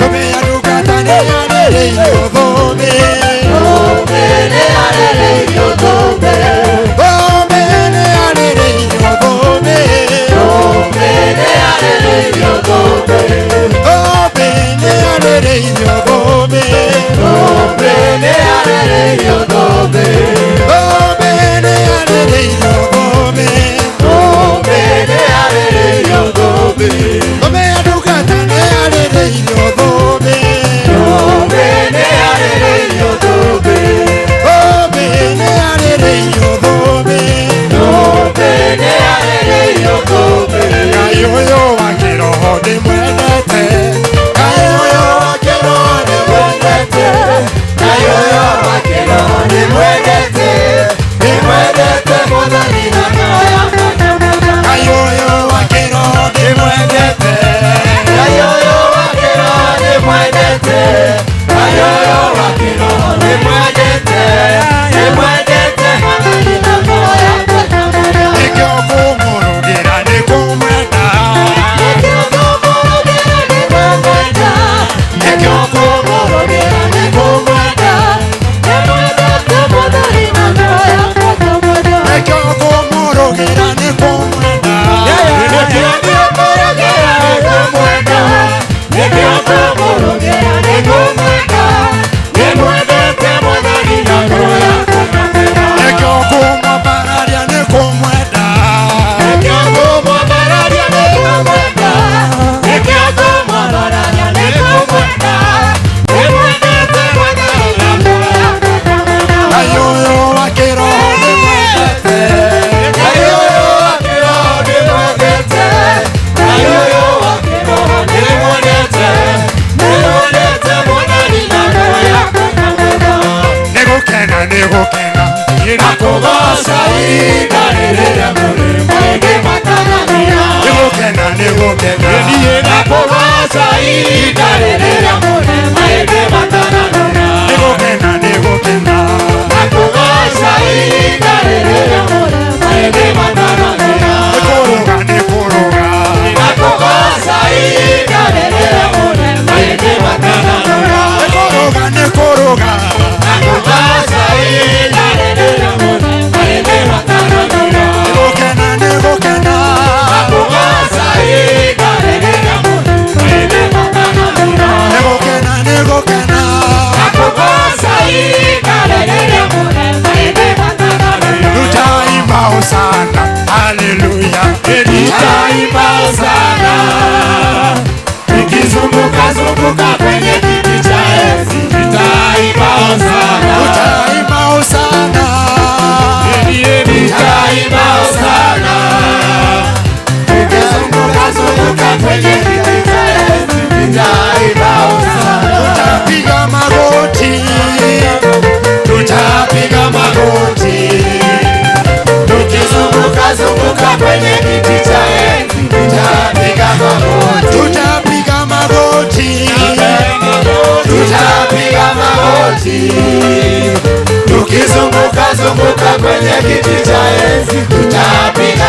thũmbĩ ya ndungata nĩyarĩrĩirio thũmbĩ, thũmbĩ arĩrĩirio thũmbĩ, thũmbĩ nĩyarĩrĩirio thũmbĩ, thũmbĩ arĩrĩirio thũmbĩ, thũmbĩ nĩyarĩrĩirio thũmbĩ, thũmbĩ arĩrĩirio thũmbĩ, thũmbĩ nĩyarĩrĩirio thũmbĩ, thũmbĩ arĩrĩirio thũmbĩ, thũmbĩ ya ndungata nĩyarĩrĩirio thũmbĩ, thũmbĩ arĩrĩirio thũmbĩ, thũmbĩ nĩyarĩrĩirio thũmbĩ, thũmbĩ arĩrĩirio thũmbĩ. Ngai ũyũ wa kĩroho ndĩmwendete, Ngai ũyũ wa kĩroho ndĩmwendete, Ngai ũyũ wa kĩroho ndĩmwendete, ndĩmwendete Mwathani na ngoro yakwa yothe. Ngai ũyũ wa kĩroho ndĩmwendete, Ngai ũyũ wa kĩroho ndĩmwendete, Ngai ũyũ wa kĩroho ndĩmwendete, ndĩmwendete Mwathani na ngoro yakwa yothe. Nĩkĩo kũmũrũgĩra nĩ kũmwenda, Nĩkĩo kũmũrũgĩra nĩ kũmwenda, nĩkĩo kũmũrũgĩra nĩ kũmwenda, ndĩmwendete Mwathani na ngoro yakwa yothe. Nĩkĩo kũmũrũgĩra nĩ kũmwenda, Nĩkĩo kũmũrũgĩra nĩ kũmwenda, nĩkĩo kũmũrũgĩra nĩ kũmwenda, ndĩmwendete Mwathani na ngoro yakwa yothe. Nĩkĩo kũmwambararia nĩ kũmwenda, Nĩkĩo kũmwambararia nĩ kũmwenda, nĩkĩo kũmwambararia nĩ kũmwenda, ndĩmwendete Mwathani na ngoro yakwa yothe. Ngai ũyũ wa kĩroho ndĩmwendete, Ngai ũyũ wa kĩroho ndĩmwendete, Ngai ũyũ wa kĩroho ndĩmwendete, ndĩmwendete Mwathani na ngoro yakwa yothe. Nĩgũkena nĩgũkena Na kũgooca ihinda rĩrĩa mũrĩ matanania. Nĩgũkena nĩgũkena Na kũgooca ihinda rĩrĩa mũrĩ matanania. Nĩgũkena nĩgũkena Na kũgooca ihinda rĩrĩa mũrĩ matanania. Nĩkũrũga nĩkũrũga Na kũgooca ihinda rĩrĩa mũrĩ matanania. Nĩkũrũga nĩkũrũga Na kũgooca ihinda rĩrĩa mũrĩ matanania. Nĩgũkena nĩgũkena Na kũgooca ihinda rĩrĩa mũrĩ matanania. Nĩgũkena nĩgũkena Na kũgooca ihinda rĩrĩa mũrĩ matanania. Tutaimba hosana haleluya, Nitaimba hosana nikizunguka zunguka kwenye kiti cha enzi. Nitaimba hosana, Tutaimba hosana, nitaimba hosana nikizunguka zunguka kwenye kiti cha enzi. Nitaimba hosana, tutapiga magoti, tutapiga magoti tukizunguka zunguka kwenye kiti cha enzi. Tutapiga magoti, tutapiga magoti, tutapiga magoti tukizunguka zunguka kwenye kiti cha enzi. Tutapiga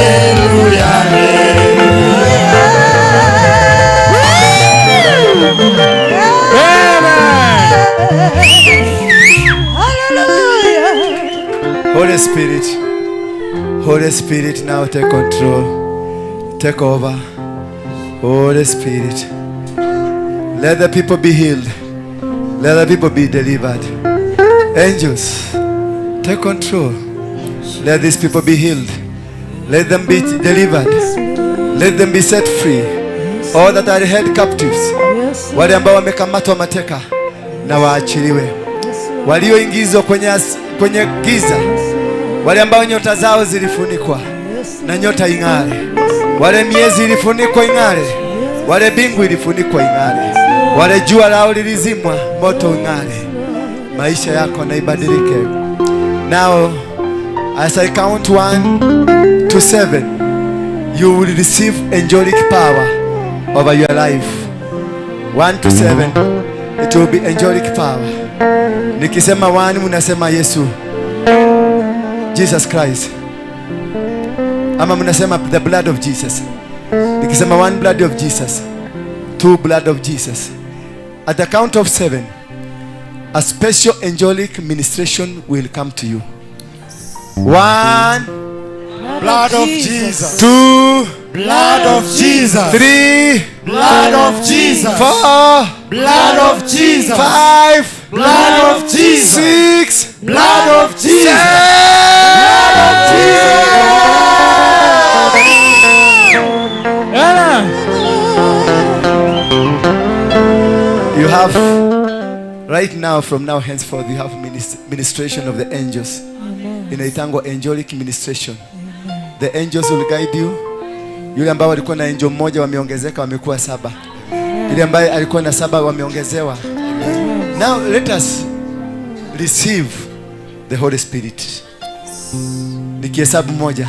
Spirit, Holy Spirit, now take control, take over. Holy Spirit, let the people be healed, let the people be delivered. Angels, take control. Let these people be healed, let them be delivered, let them be set free. All that are held captives, wale ambao wamekamatwa mateka na waachiliwe, walioingizwa kwenye giza, wale ambao nyota zao zilifunikwa na nyota ing'are, wale miezi ilifunikwa ing'are, wale bingu ilifunikwa ing'are, wale jua lao lilizimwa moto ing'are. Maisha yako na ibadilike. Now as I count 1 to 7, you will receive angelic power over your life. 1 to 7, it will be angelic power. Nikisema 1 mnasema Yesu, Jesus Christ, ama mnasema the blood of Jesus. Nikisema 1, blood of Jesus, 2, blood of Jesus. At the count of 7, a special angelic ministration will come to you. 1, blood of Jesus. 2, blood of Jesus. 3, blood of Jesus. 4, blood of Jesus. 5, blood of Jesus. 6, blood of Jesus. 7, blood of Jesus. You have right now, from now henceforth, you have ministration of the angels. Inaitangwa angelic ministration. The angels will guide you. Yule ambao walikuwa na angel mmoja wameongezeka, wamekuwa 7. Yule ambaye alikuwa na 7 wameongezewa. Now let us receive the Holy Spirit. Nikihesabu 1,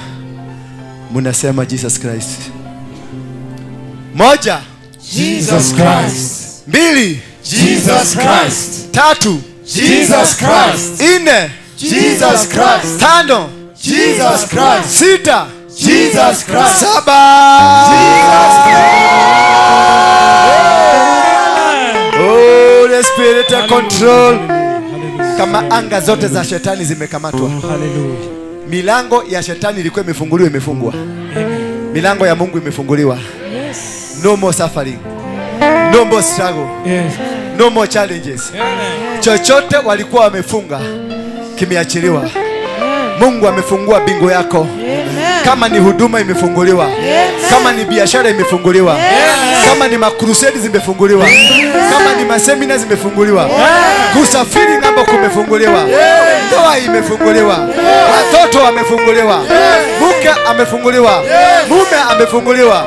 mnasema Jesus Christ. 1, Jesus Christ. 2, Jesus Christ. 3, Jesus Christ. 4, Jesus Christ. 5, Jesus Christ. 6, Jesus Christ. 7, Jesus Christ. Holy Spirit, take control. Kama anga zote za shetani zimekamatwa. Hallelujah. Milango ya shetani ilikuwa imefunguliwa, imefungwa. Milango ya Mungu imefunguliwa. Yes. No more suffering. No more struggle. Yes. No more challenges. Chochote walikuwa wamefunga kimeachiliwa. Mungu amefungua bingu yako. Kama ni huduma imefunguliwa, kama ni biashara imefunguliwa, kama ni makrusedi zimefunguliwa, kama ni masemina zimefunguliwa, kusafiri ng'ambo kumefunguliwa, ndoa imefunguliwa, watoto wamefunguliwa, mke amefunguliwa, mume amefunguliwa.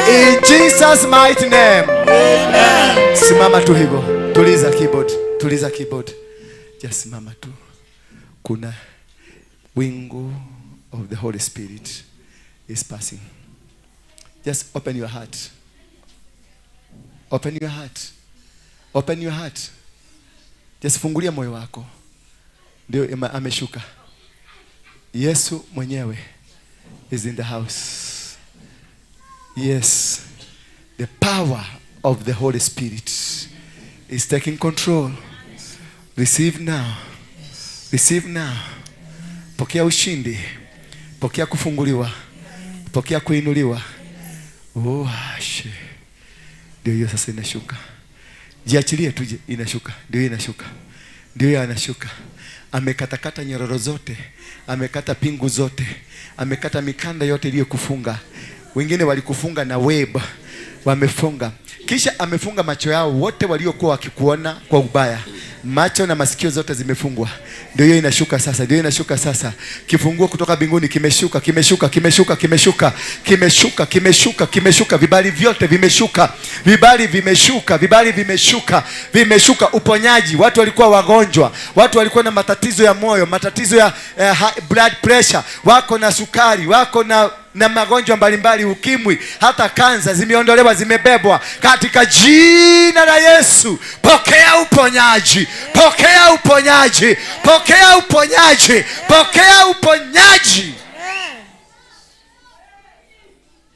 In Jesus mighty name. Amen. Simama tu hivyo. Tuliza keyboard, tuliza keyboard. Just simama tu. Kuna wingu of the Holy Spirit is passing. Just open your heart. Open your heart. Open your heart. Just fungulia moyo wako. Ndio ameshuka. Yesu mwenyewe is in the house. Yes. The power of the Holy Spirit is taking control. Receive now. Receive now. Pokea ushindi. Pokea kufunguliwa. Pokea kuinuliwa. Oh, ashe. Ndio hiyo sasa inashuka. Jiachilie tu, inashuka. Ndio hiyo inashuka. Ndio hiyo anashuka. Amekatakata nyororo zote, amekata pingu zote, amekata mikanda yote iliyokufunga. Wengine walikufunga na web, wamefunga. Kisha amefunga macho yao wote waliokuwa wakikuona kwa ubaya. Macho na masikio zote zimefungwa. Ndio hiyo inashuka sasa, ndio inashuka sasa. Kifunguo kutoka mbinguni kimeshuka, kimeshuka, kimeshuka, kimeshuka, kimeshuka, kimeshuka, kimeshuka. Vibali vyote vimeshuka. Vibali vimeshuka, vibali vimeshuka, vimeshuka. Uponyaji, watu walikuwa wagonjwa, watu walikuwa na matatizo ya moyo, matatizo ya blood pressure, wako na sukari, wako na magonjwa mbalimbali, ukimwi, hata kansa zimeondolewa, zimebebwa katika jina la Yesu. Pokea uponyaji, pokea uponyaji, pokea uponyaji, pokea uponyaji.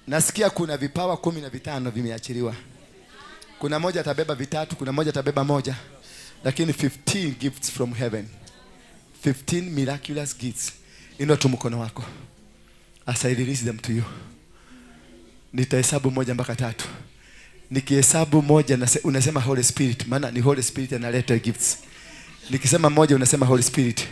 Nasikia kuna vipawa 15 vimeachiliwa. Kuna moja atabeba 3, kuna moja atabeba 1, lakini 15 gifts from heaven, 15 miraculous gifts. Inua tu mkono wako. As I release them to you. Nitahesabu 1 mpaka 3. Nikihesabu 1 unasema Holy Spirit, maana ni Holy Spirit analeta gifts. Nikisema 1 unasema Holy Spirit.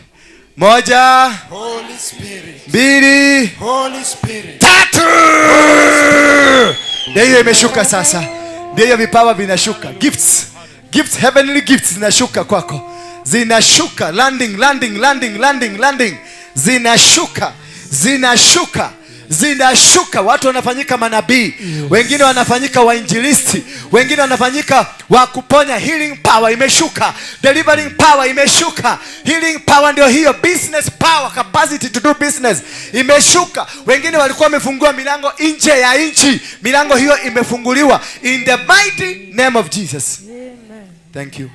1, Holy Spirit. 2, Holy Spirit. 3. Ndio hiyo imeshuka sasa. Ndio hiyo vipawa vinashuka. Gifts. Gifts, heavenly gifts zinashuka kwako. Zinashuka, landing, landing, landing, landing, landing. Zinashuka, zinashuka, zinashuka. Watu wanafanyika manabii, wengine wanafanyika wainjilisti, wengine wanafanyika wa kuponya. Healing power imeshuka, delivering power imeshuka. Healing power ndio hiyo, business power, capacity to do business imeshuka. Wengine walikuwa wamefungua milango nje ya nchi, milango hiyo imefunguliwa in the mighty name of Jesus. Amen. Thank you.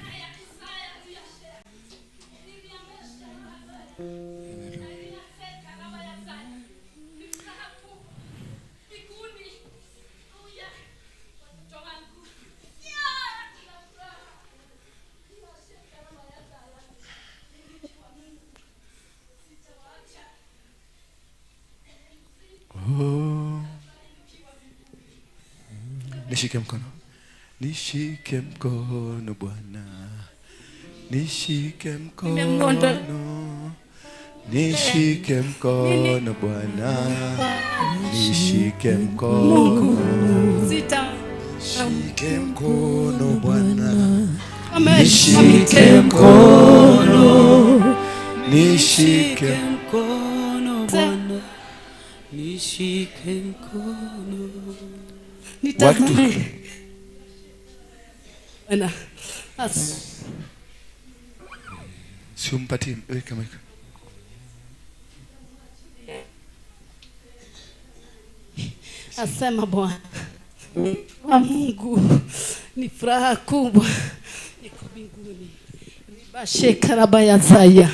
Oh. Nishike mkono. Nishike mkono Bwana. Nishike mkono. Nishike mkono Bwana. Nishike mkono. Nishike mkono Bwana. Nishike mkono. Nishike mkono Bwana. Nishike mkono. Watu. Bwana. Siumpatie, weka mic. Asema Bwana wa Mungu, ni furaha kubwa niko mbinguni. Ribashekarabaya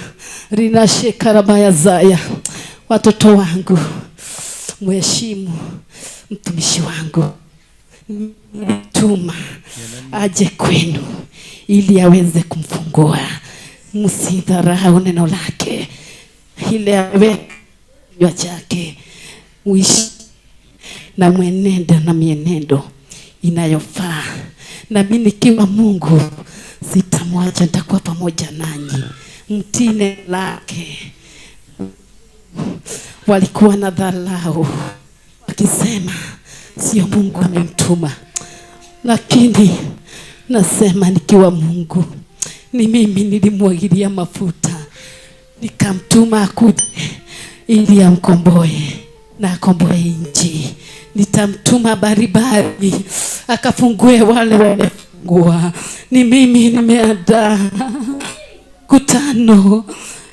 rinashekarabaya zaya. Watoto wangu, mheshimu mtumishi wangu, mtuma aje kwenu ili aweze kumfungua. Msidharau neno lake, ile awe kinywa chake, uishi na mwenendo na mienendo inayofaa. Na mimi nikiwa Mungu sitamwacha, nitakuwa pamoja nanyi. Mtii neno lake. Walikuwa na dharau wakisema sio Mungu amemtuma, lakini nasema nikiwa Mungu, ni mimi nilimwagilia mafuta nikamtuma akuje ili amkomboe na akomboe nchi. Nitamtuma baribari akafungue wale wamefungua. Ni mimi nimeandaa kutano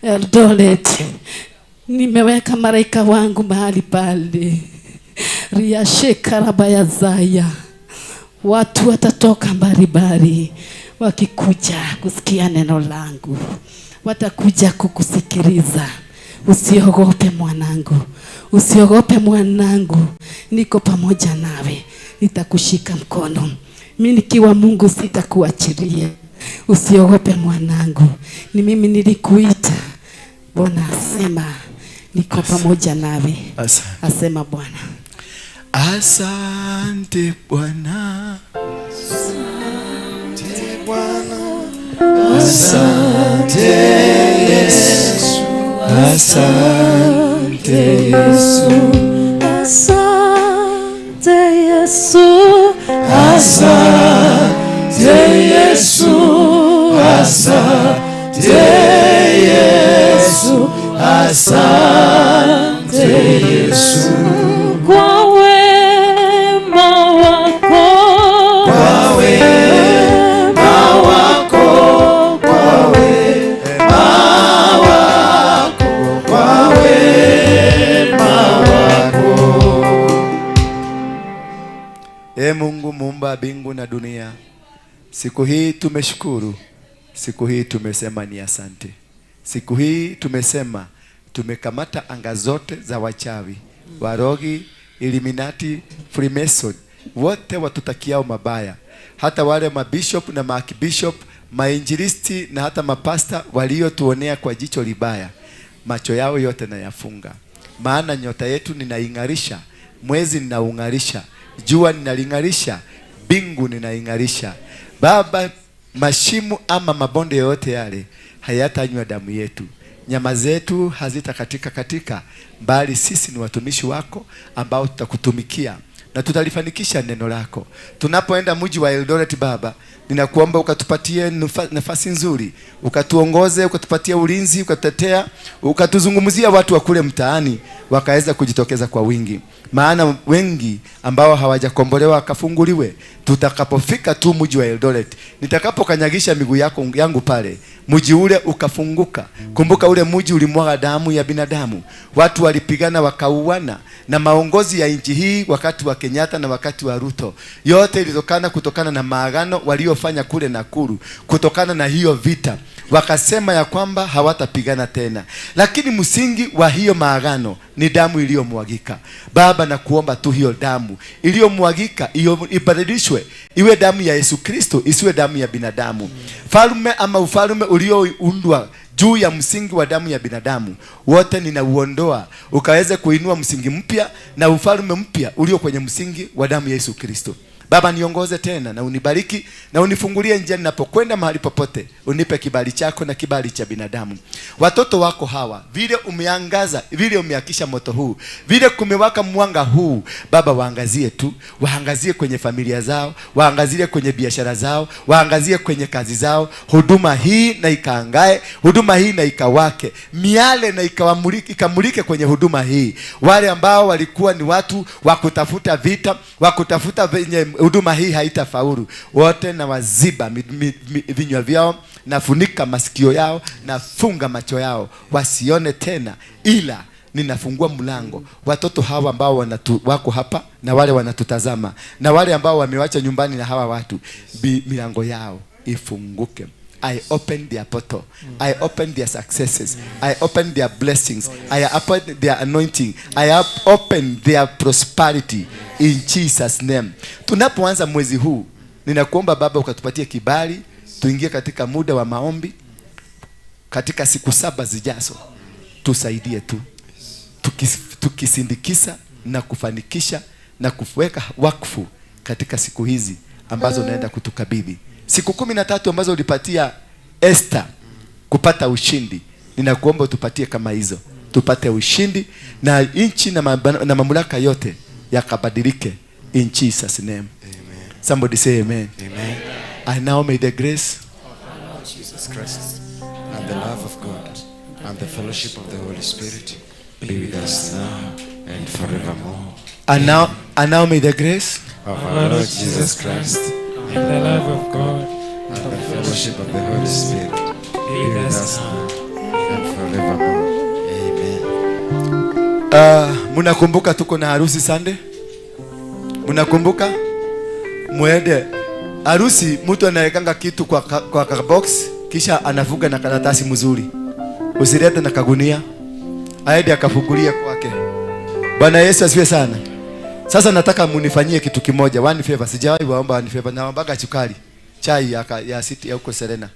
Eldoret, nimeweka malaika wangu mahali pale. Riashekarabaya. Watu watatoka mbalimbali wakikuja kusikia neno langu, watakuja kukusikiliza. Usiogope mwanangu, usiogope mwanangu, niko pamoja nawe, nitakushika mkono. Mimi nikiwa Mungu sitakuachilia. Usiogope mwanangu, ni mimi nilikuita. Bwana asema niko pamoja nawe. Asema Bwana. Asante Bwana. Asante Bwana. Asante Yesu. Asante Yesu. Asante Yesu. Asante Yesu. Asante Yesu. Asante Yesu. Kwa wema wako, kwa wema wako, kwa wema wako, kwa wema wako. Ee Mungu muumba mbingu na dunia, siku hii tumeshukuru, siku hii tumesema ni asante. Siku hii tumesema tumekamata anga zote za wachawi, warogi, Illuminati, Freemason, wote watutakiao mabaya, hata wale mabishop na maarchbishop, mainjilisti na hata mapasta waliotuonea kwa jicho libaya. Macho yao yote nayafunga. Maana nyota yetu ninaing'arisha, mwezi ninaung'arisha, jua ninaling'arisha, mbingu ninaing'arisha. Baba, mashimo ama mabonde yote yale hayatanywa damu yetu. Nyama zetu hazitakatika katika, bali sisi ni watumishi wako ambao tutakutumikia na tutalifanikisha neno lako. Tunapoenda mji wa Eldoret Baba, ninakuomba ukatupatie nafasi nzuri, ukatuongoze, ukatupatie ulinzi, ukatutetea, ukatuzungumzia watu wa kule mtaani wakaweza kujitokeza kwa wingi. Maana wengi ambao hawajakombolewa wakafunguliwe. Tutakapofika tu mji wa Eldoret, nitakapokanyagisha miguu yangu pale, mji ule ukafunguka. Kumbuka ule mji ulimwaga damu ya binadamu. Watu walipigana wakauana, na maongozi ya nchi hii wakati wa Kenyatta na wakati wa Ruto, yote ilitokana kutokana na maagano waliofanya kule Nakuru, kutokana na hiyo vita. Wakasema ya kwamba hawatapigana tena. Lakini msingi wa hiyo maagano ni damu iliyomwagika. Baba, na kuomba tu hiyo damu iliyomwagika ibadilishwe iwe damu ya Yesu Kristo, isiwe damu ya binadamu. Falme ama ufalme ulioundwa juu ya msingi wa damu ya binadamu, wote ninauondoa, ukaweze kuinua msingi mpya na ufalme mpya ulio kwenye msingi wa damu ya Yesu Kristo. Baba, niongoze tena na unibariki na unifungulie njia ninapokwenda mahali popote. Unipe kibali chako na kibali cha binadamu. Watoto wako hawa, vile umeangaza, vile umeakisha moto huu, vile kumewaka mwanga huu, Baba waangazie tu, waangazie kwenye familia zao, waangazie kwenye biashara zao, waangazie kwenye kazi zao. Huduma hii na ikaangae, huduma hii na ikawake, miale na ikamulike kwenye huduma hii. Wale ambao walikuwa ni watu wa kutafuta vita, wa kutafuta venye huduma hii haitafaulu, wote na waziba vinywa vyao, nafunika masikio yao, nafunga macho yao wasione tena, ila ninafungua mlango. Watoto hawa ambao wako hapa na wale wanatutazama na wale ambao wamewacha nyumbani na hawa watu, milango yao ifunguke. I open their portal. I open their successes. I open their blessings. I open their anointing. I open their prosperity in Jesus name. Tunapoanza mwezi huu, ninakuomba Baba ukatupatie kibali, tuingie katika muda wa maombi katika siku 7 zijazo. Tusaidie tu. Tukisindikisa na kufanikisha na kuweka wakfu katika siku hizi ambazo naenda kutukabidhi. Siku 13 ambazo ulipatia Esther kupata ushindi, ninakuomba utupatie kama hizo, tupate ushindi na nchi na mamlaka yote yakabadilike in Jesus name. Amen. Somebody say amen. Amen. And now may the grace of our Lord Jesus Christ and the love of God and the fellowship of the Holy Spirit be with us now and forevermore. And now may the grace of our Lord Jesus Christ and the love of God and the fellowship of the Holy Spirit be with us now and forevermore. Amen. Munakumbuka tuko na harusi Sunday? Munakumbuka? Muende harusi, mtu anawekanga kitu kwa box kisha anafunga na karatasi mzuri. Usilete na kagunia. Aende akafungulia kwake. Bwana Yesu asifiwe sana. Sasa nataka munifanyie kitu kimoja, one favor. Sijawahi waomba one favor, naombaga sukari, chai ya city ya huko Serena.